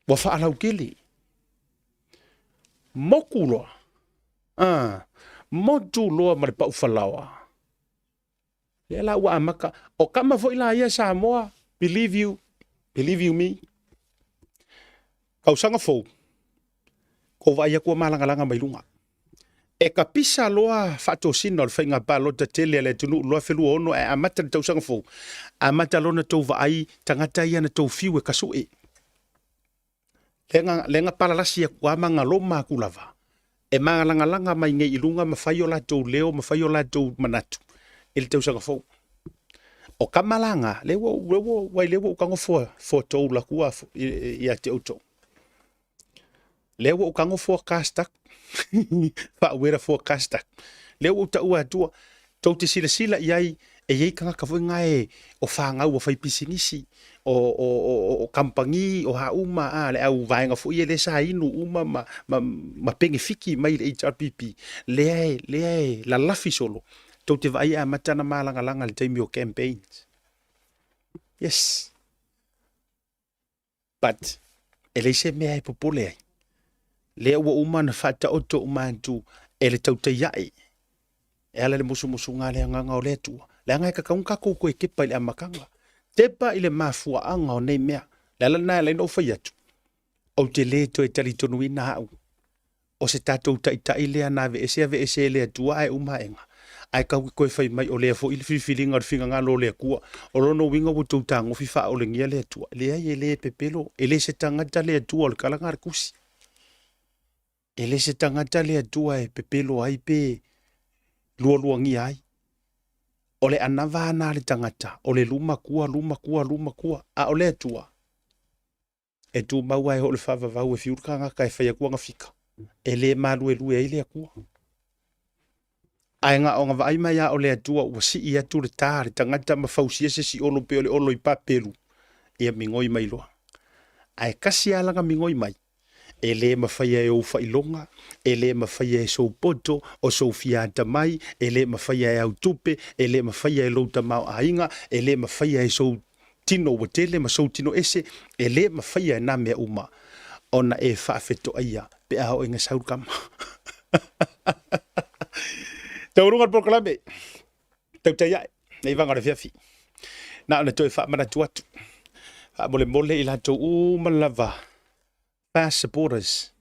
Ua faalautele. Motu loa. A, motu loa ma le pau falaoa. Lea la ua amata. O tama foi la ia Samoa, believe you, believe you me, tausaga fou, kou vaai atu ua malagalaga mai luga. E kapisa loa faatosina o le faiga palota tele a le atunuu 2026 ae amata le tausaga fou, amata loa ona tou vaai tagata ia na tou fiu e kasuʻe. Lea lea na palalasi atu lava ma galoma atu lava e malagalaga mai nei i luga ma fai o latou leo ma fai o latou manatu i le tausaga fou. O tama la na, lea ua ou, lea ua, uai lea ua ou tago foretold atu a ia te outou. Lea ua ou tago forecast atu. Faauera forecast atu. Lea ua ou taua atua, tou te silasila i ai, e i ai tagata foi na e o fanau a fai pisinisi, o, o, o, o kamupani, o a uma, a, le au vaega foi ia lea sa inu uma ma, ma, ma penefiki mai le HRPP, lea e, lea e lalafi solo, tou te vaai e amata ona malagalaga i le taimi o campaigns. Yes. But, e leai se mea e popole ai. Lea ua uma ona faataoto uma atu e le tautai ae e ala i le musumusuga a le Agaga o le Atua. Leaga e tatau ona tatou toe tepa i le amataga. Tepa i le mafuaaga o nei mea. Le ala lena e ala ai ona ou fai atu, ou te le toe talitonuina au o se tatou Taitai lea na aveese aveese e le Atua ae uma aega, ae tatou te toe fai mai o lea foi le filifiliga o le finagalo o le Atua. O lona uiga ua tou tagofi faaolegia le Atua. Leai, e le pepelo, e le se tagata le Atua, o le tala lena a le Tusi. E le se tagata le Atua e pepelo ai pe lualuagia ai. O le anava ana a le tagata, o le lumatua, lumatua, lumatua, a o le Atua, E tumau lava e oo i le faavavau e fiu le tagata e fai atu ana fika, e le maluelue ai le Atua. Ae na ona vaai mai lava o le Atua ua sii atu le ta a le tagata ma fausia se isi olo pei o le olo i Papelu, ia migoi mai loa. Ae kasi lava lana migoi mai, e le mafaia e ou faailoga, e le mafaia e sou poto, o sou fia atamai, e le mafaia e au tupe, e le mafaia e lou tamaoaiga, e le mafaia e sou tino ua tele ma sou tino ese, e le mafaia e nā mea uma ona e faafetoaia pe a oo ina sau le tama. Taualuga le polokalame, tautai ae, nei vaga o le afiafi. Na ona toe faamanatu atu, faamolemole i latou uma lava Fast Supporters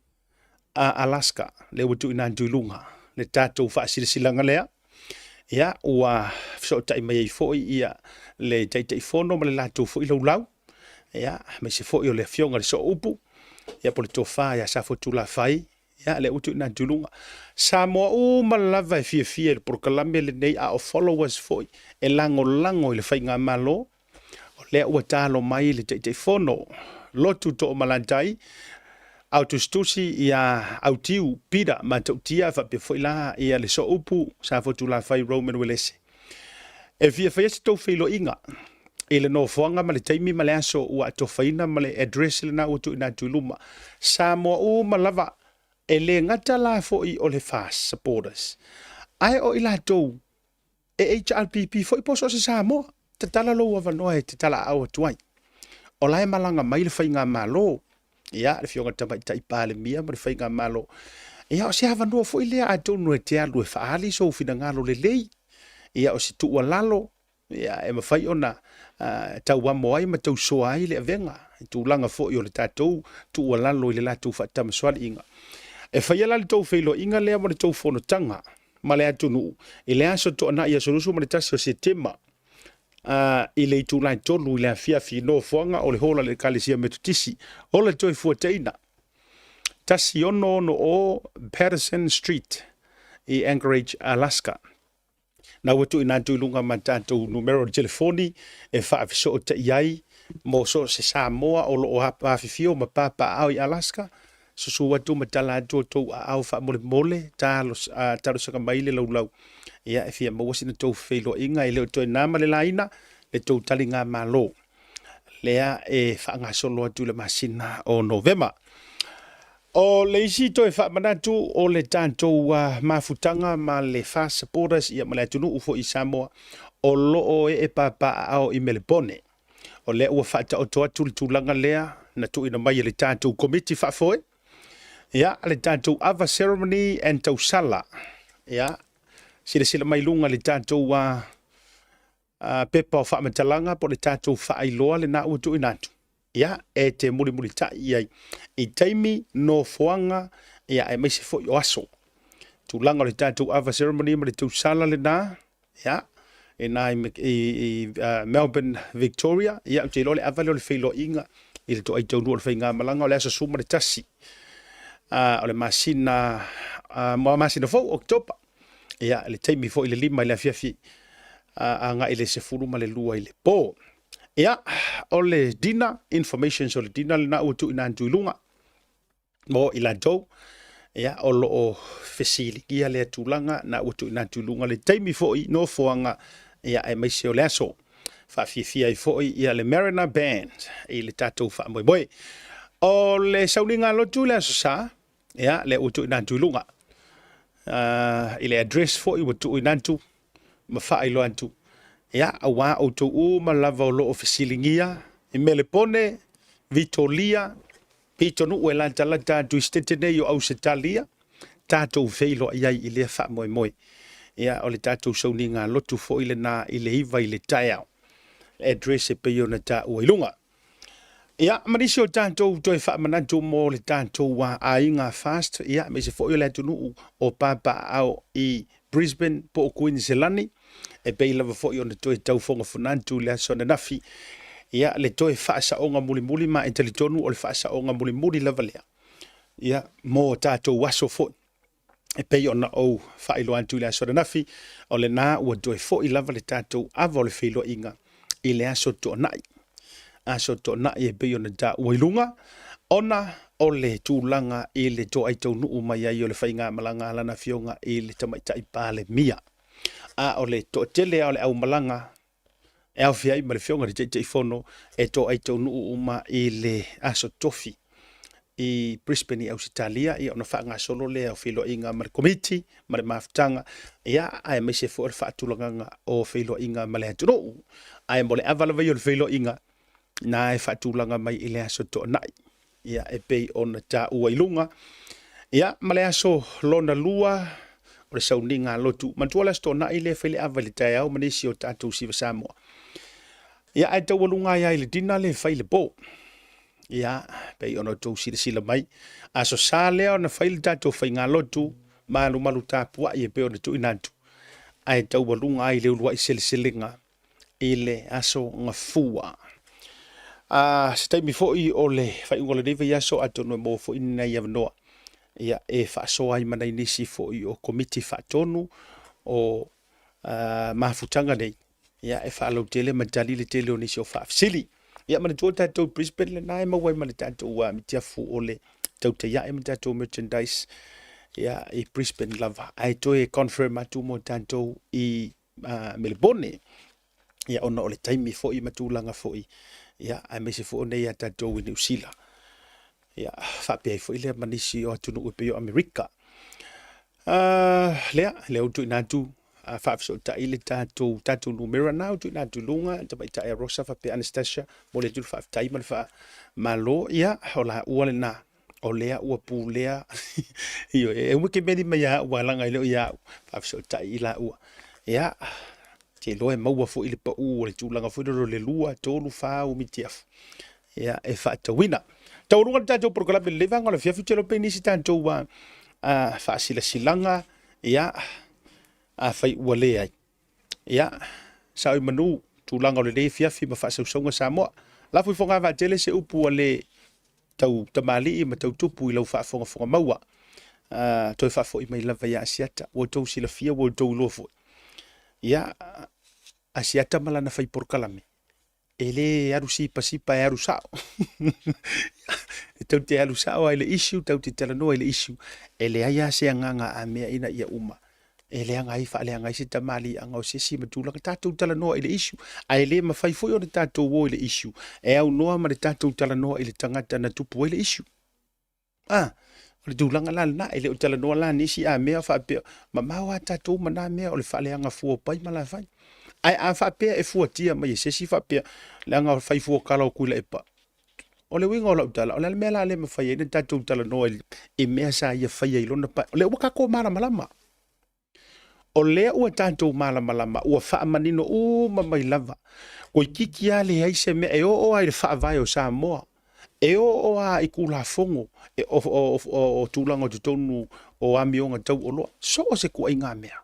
a Alaska, lea ua tuuina atu i luga le tatou faasilasilaga lea. Ia, ua fesootai mai ai foi ia le Taitaifono ma le latou foi laulau, ia, aemaise foi o le Afioga i le Sooupu, ia po o le Tofa ia Safotulafai, ia, lea ua tuuina atu i luga. Samoa uma lava e fiafia i le polokalame lenei, a o followers foi e lagolago i le faigamalo, O lea ua talo mai le Taitaifono Lotu Toomalatai Autusitusi ia Autiu Peter Matautia faapea foi la ia le Sooupu Safotulafai Roman Uelese. E fia faia se tou feiloaiga i le nofoaga ma le taimi ma le aso ua atofaina ma le address lena ua tuuina atu i luma. Samoa uma lava e le gata la foi o le FAST supporters ae o i latou E HRPP foi po o so o se Samoa, tatala lou avanoa e te talaaao atu ai. O la e malaga mai le faigamalo, ia, le Afioga i le Tamaitai Palemia ma le faigamalo. Ia, o se avanoa foi lea atonu e te alu e faaali sou finagalo lelei, ia, o se tuualalo, ia, e mafai ona tauamo ai ma tausoa ai le avega i tulaga foi o le tatou tuualalo i le latou faatamasoaliiga. E faia la le tou feiloaiga lea ma le tou fonotaga ma le atunuu i le aso Toonai aso 21 o Setema i le itula e 3 i le afiafi i nofoaga o le Hola le Ekalesia Metotisi, Hola Toefuataina, 1660 Patterson Street i Anchorage, Alaska. Na ua tuuina atu i luga ma tatou numera o le telefoni e faafesootai ai Mo so o se Samoa o lo o afifio ma papaaao i Alaska, susu atu ma tala atu outou aao faamolemole, talosaga mai le laulau. Ia, e fia maua sina tou feiloaiga, e le o toe na ma le laina le tou taligamalo lea e faagasolo atu i le masina o Novema. O le isi toe faamanatu o le tatou mafutaga ma le FAST Supporters ia ma le atunuu foi i Samoa o lo o ee papaaao i Melepone. O lea ua faataoto atu le tulaga lea na tuuina mai e le tatou Komiti Faafoe, ia, le tatou Ava Ceremony and Tausala. Ia, silasila mai luga i le tatou pepa o faamatalaga po o le tatou faailoa lena ua tuuina atu. Ia, e te mulimulitai i ai i taimi, nofoaga, ia, aemaise foi o aso. Tulaga o le tatou Ava Ceremony ma le tausala lena, ia, i na i Melbourne, Victoria, ia, ou te iloa o le ava lea o le feiloaiga i le toai taunuu o le faigamalaga o le aso 11 o le masina, masina fou, Oketopa. Ia, le taimi foi i le 5 i le afiafi agai i le 12 i le po. Ia, o le dinner, informations o le dinner lena ua tuuina atu i luga mo i latou, ia, o lo o fesiligia lea tulaga na ua tuuina atu i luga le taimi foi, nofoaga, ia, aemaise o le aso. Faafiafia ai foi ia le Mariner Band i le tatou faamoemoe. O le sauniga lotu i le Aso Sa, ia, lea ua tuuina atu i luga. I le address foi ua tuuina atu ma faailoa atu, ia, aua outou uma lava o lo o fesiligia i Melepone, Vitolia, pitonuu e latalata atu i Setete nei o Ausetalia, tatou feiloai ai i lea faamoemoe. Ia, o le tatou sauniga lotu foi lena i le 9 i le taeao, address e pei ona taua i luga. Ia, ma nisi o tatou toe faamanatu mo le tatou aiga FAST, ia, aemaise foi o le atunuu o papaaao i Brisbane po o Kuiniselani, e pei lava foi ona toe taufogafona atu i le aso ananafi, ia, le toe faasaoga mulimuli, ma e talitonu o le faasaoga mulimuli lava lea, ia, mo tatou aso foi. E pei ona ou faailoa atu i le aso ananafi, o lena ua toe foi lava le tatou ava o le feiloaiga i le aso Toonai. Aso Toonai e pei ona taua i luga, ona o le tulaga i le toai taunuu mai ai o le faigamalaga a lana afioga i le Tamaitai Palemia. A o le toatele lava o le aumalaga e aofia ai ma le Afioga i le Taitaifono e toai taunuu uma i le Aso Tofi i Brisbane i Ausetalia, ia ona faagasolo lea o feiloaiga ma le Komiti ma le mafutaga, ia aemaise foi o le faatulagaga o feiloaiga ma le atunuu. Ae mo le ava lava ia o le feiloaiga, na e faatulaga mai i le Aso Toonai, ia e pei ona taua i luga. Ia ma le aso lona lua o le sauniga lotu. Manatua le Aso Toonai lea e fai le ava i le taeao ma nisi o tatou Siva Samoa. Ia ae taualuga ai lava i le dinner lea e fai i le po. Ia, pei ona outou silasila mai, Aso Sa lea ona fai le tatou faigalotu malumalu tapuai e pei ona tuuina atu, ae taualuga ai le uluai seleselega i le Aso Gafua. A, se taimi foi o le faaiuga o lenei vaiaso, atonu e maua foi ni nai avanoa ia, e faasoa ai ma nai nisi foi o Komiti Faatonu o mafutaga nei, ia, e faalautele ma tali le tele o nisi o faafesili. Ia, manatua tatou Brisbane lena e maua ai ma le tatou mitiafu o le tautai ae ma tatou merchandise ia, i Brisbane lava. Ae toe confirm atu mo tatou i Melebone, ia, ona o le taimi foi ma tulaga foi, ia, aemaise foi o nei a tatou i Niu Sila. Ia, faapea ai foi lea ma nisi o atunuu e pei o Amerika. Lea, lea ua tuuina atu faafesootai le tatou numera na ua tuuina atu i luga, Tamaitai a Rosa faapea Anastasia, momoli atu le faafetai ma le faamalo, ia, o laua lena o lea ua pulea ioe, e uma ke meli mai ia au leaga e le o ia au, faafesootai i laua. Ia, te iloa e maua foi le pau o le tulaga foi lele o le 2, 3, 4 umi tiafu, ia, e faatauina. Taualuga le tatou polokalame i lenei vaega o le afiafi, ou te iloa pe nisi tatou faasilasilaga, ia, afai ua leai, ia, sao i manu tulaga o lenei afiafi ma faasausauga Samoa. Lafo i fogavaa tele se upu ua le tau tamalii ma tau tupu i lau faafogafoga maua. Toe faafoi mai lava ia Asiata, ua outou silafia, ua outou iloa foi. Ia, Asiata ma lana fai polokalame. E le alu sipasipa e alu sao. E tou te alu sao lava i le issue, tou te talanoa i le issue. E leai lava se agaga a mea ina ia uma e leaga ai faaleaga ai se tamaliiaga o se isi ma tulaga. Tatou talanoa i le issue, ae le mafai foi ona tatou o i le issue e aunoa ma le tatou talanoa i le tagata na tupu ai le issue. A, o le tulaga la lena, e le o talanoa la nisi a mea faapea, mamao a tatou ma na mea o le faaleaga fua o pai ma lafai. Ae a faapea e fuatia mai e se isi faapea, leaga o fai fua kala o Tuilaepa. O le uiga o lau tala, o le a le mea la le mafai ai ona tatou talanoa i mea sa ia faia i lona pae. O lea ua tatou malamalama. O lea ua tatou malamalama, ua faamanino uma mai lava. Toeitiiti lava leai se mea e oo lava i le faavae o Samoa, e oo lava i Tulafono e, o, o, o, o tulaga o totonu o amioga tauoloa, so o se ituaiga mea.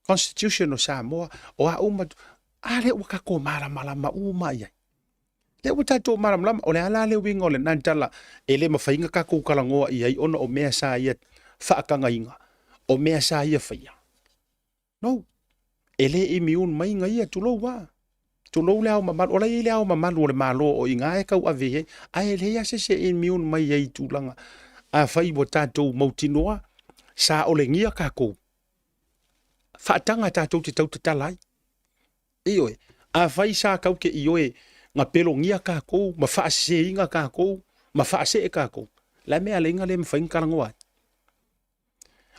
Constitution o Samoa, o a uma, a lea ua tatou malamalama uma i ai. Lea ua tatou malamalama, o le a la le uiga o lena tala e le mafai ona tatou talanoa i ai ona o mea sa ia faatagaina, o mea sa ia faia. No. E le immune mai ga ia, tulou a. Tulou le ao mamalu, o la e i ai le ao mamalu o le Malo o i ina e tauave i ai, ae leai lava se isi e immune mai ai i tulaga. Afai ua tatou mautinoa, sa olegia tatou, faataga tatou te tau tatala ai. Ioe, afai sa tau te ioe na pelogia tatou ma faaseseina tatou ma faasee tatou, o le a mea alai na le mafai ona talanoa ai?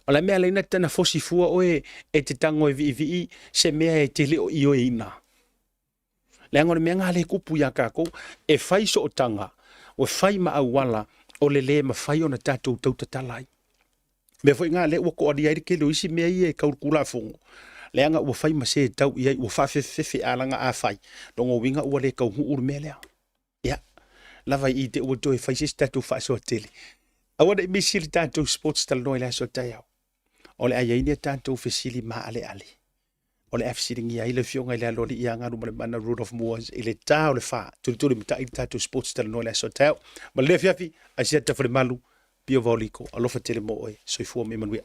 O le a mea alai na fosi fua oe e te tago e viivii se mea e te le o ioeina? Leaga o le mea na lea e tupu ia tatou, e fai sootaga, ua fai ma auala o le le mafai ona tatou tautatala ai. Mea foi na lea ua toalia ai le tele o isi mea ia e tau le Tulafono, leaga ua fai ma setau i ai, ua faafefefefe a lana a fai, lona uiga ua le taunuu le mea lea. Ia, lava i i te ua toe fai se isi tatou faasoa tele. Aua ne i misi le tatou sports talanoa i le aso taeao. O le a i ai ni a tatou fesili maaleale. O le a fesiligia ai le afioga i le Aloalii ia Galumalemana Rudolf Moores i le ta o le fa. Tulitulimatai le tatou sports talanoa i le aso taeao. Ma le afiafi, Asiata Falemalu, Pio Vaoliko, alofa tele mo oe, soifua ma ia manuia.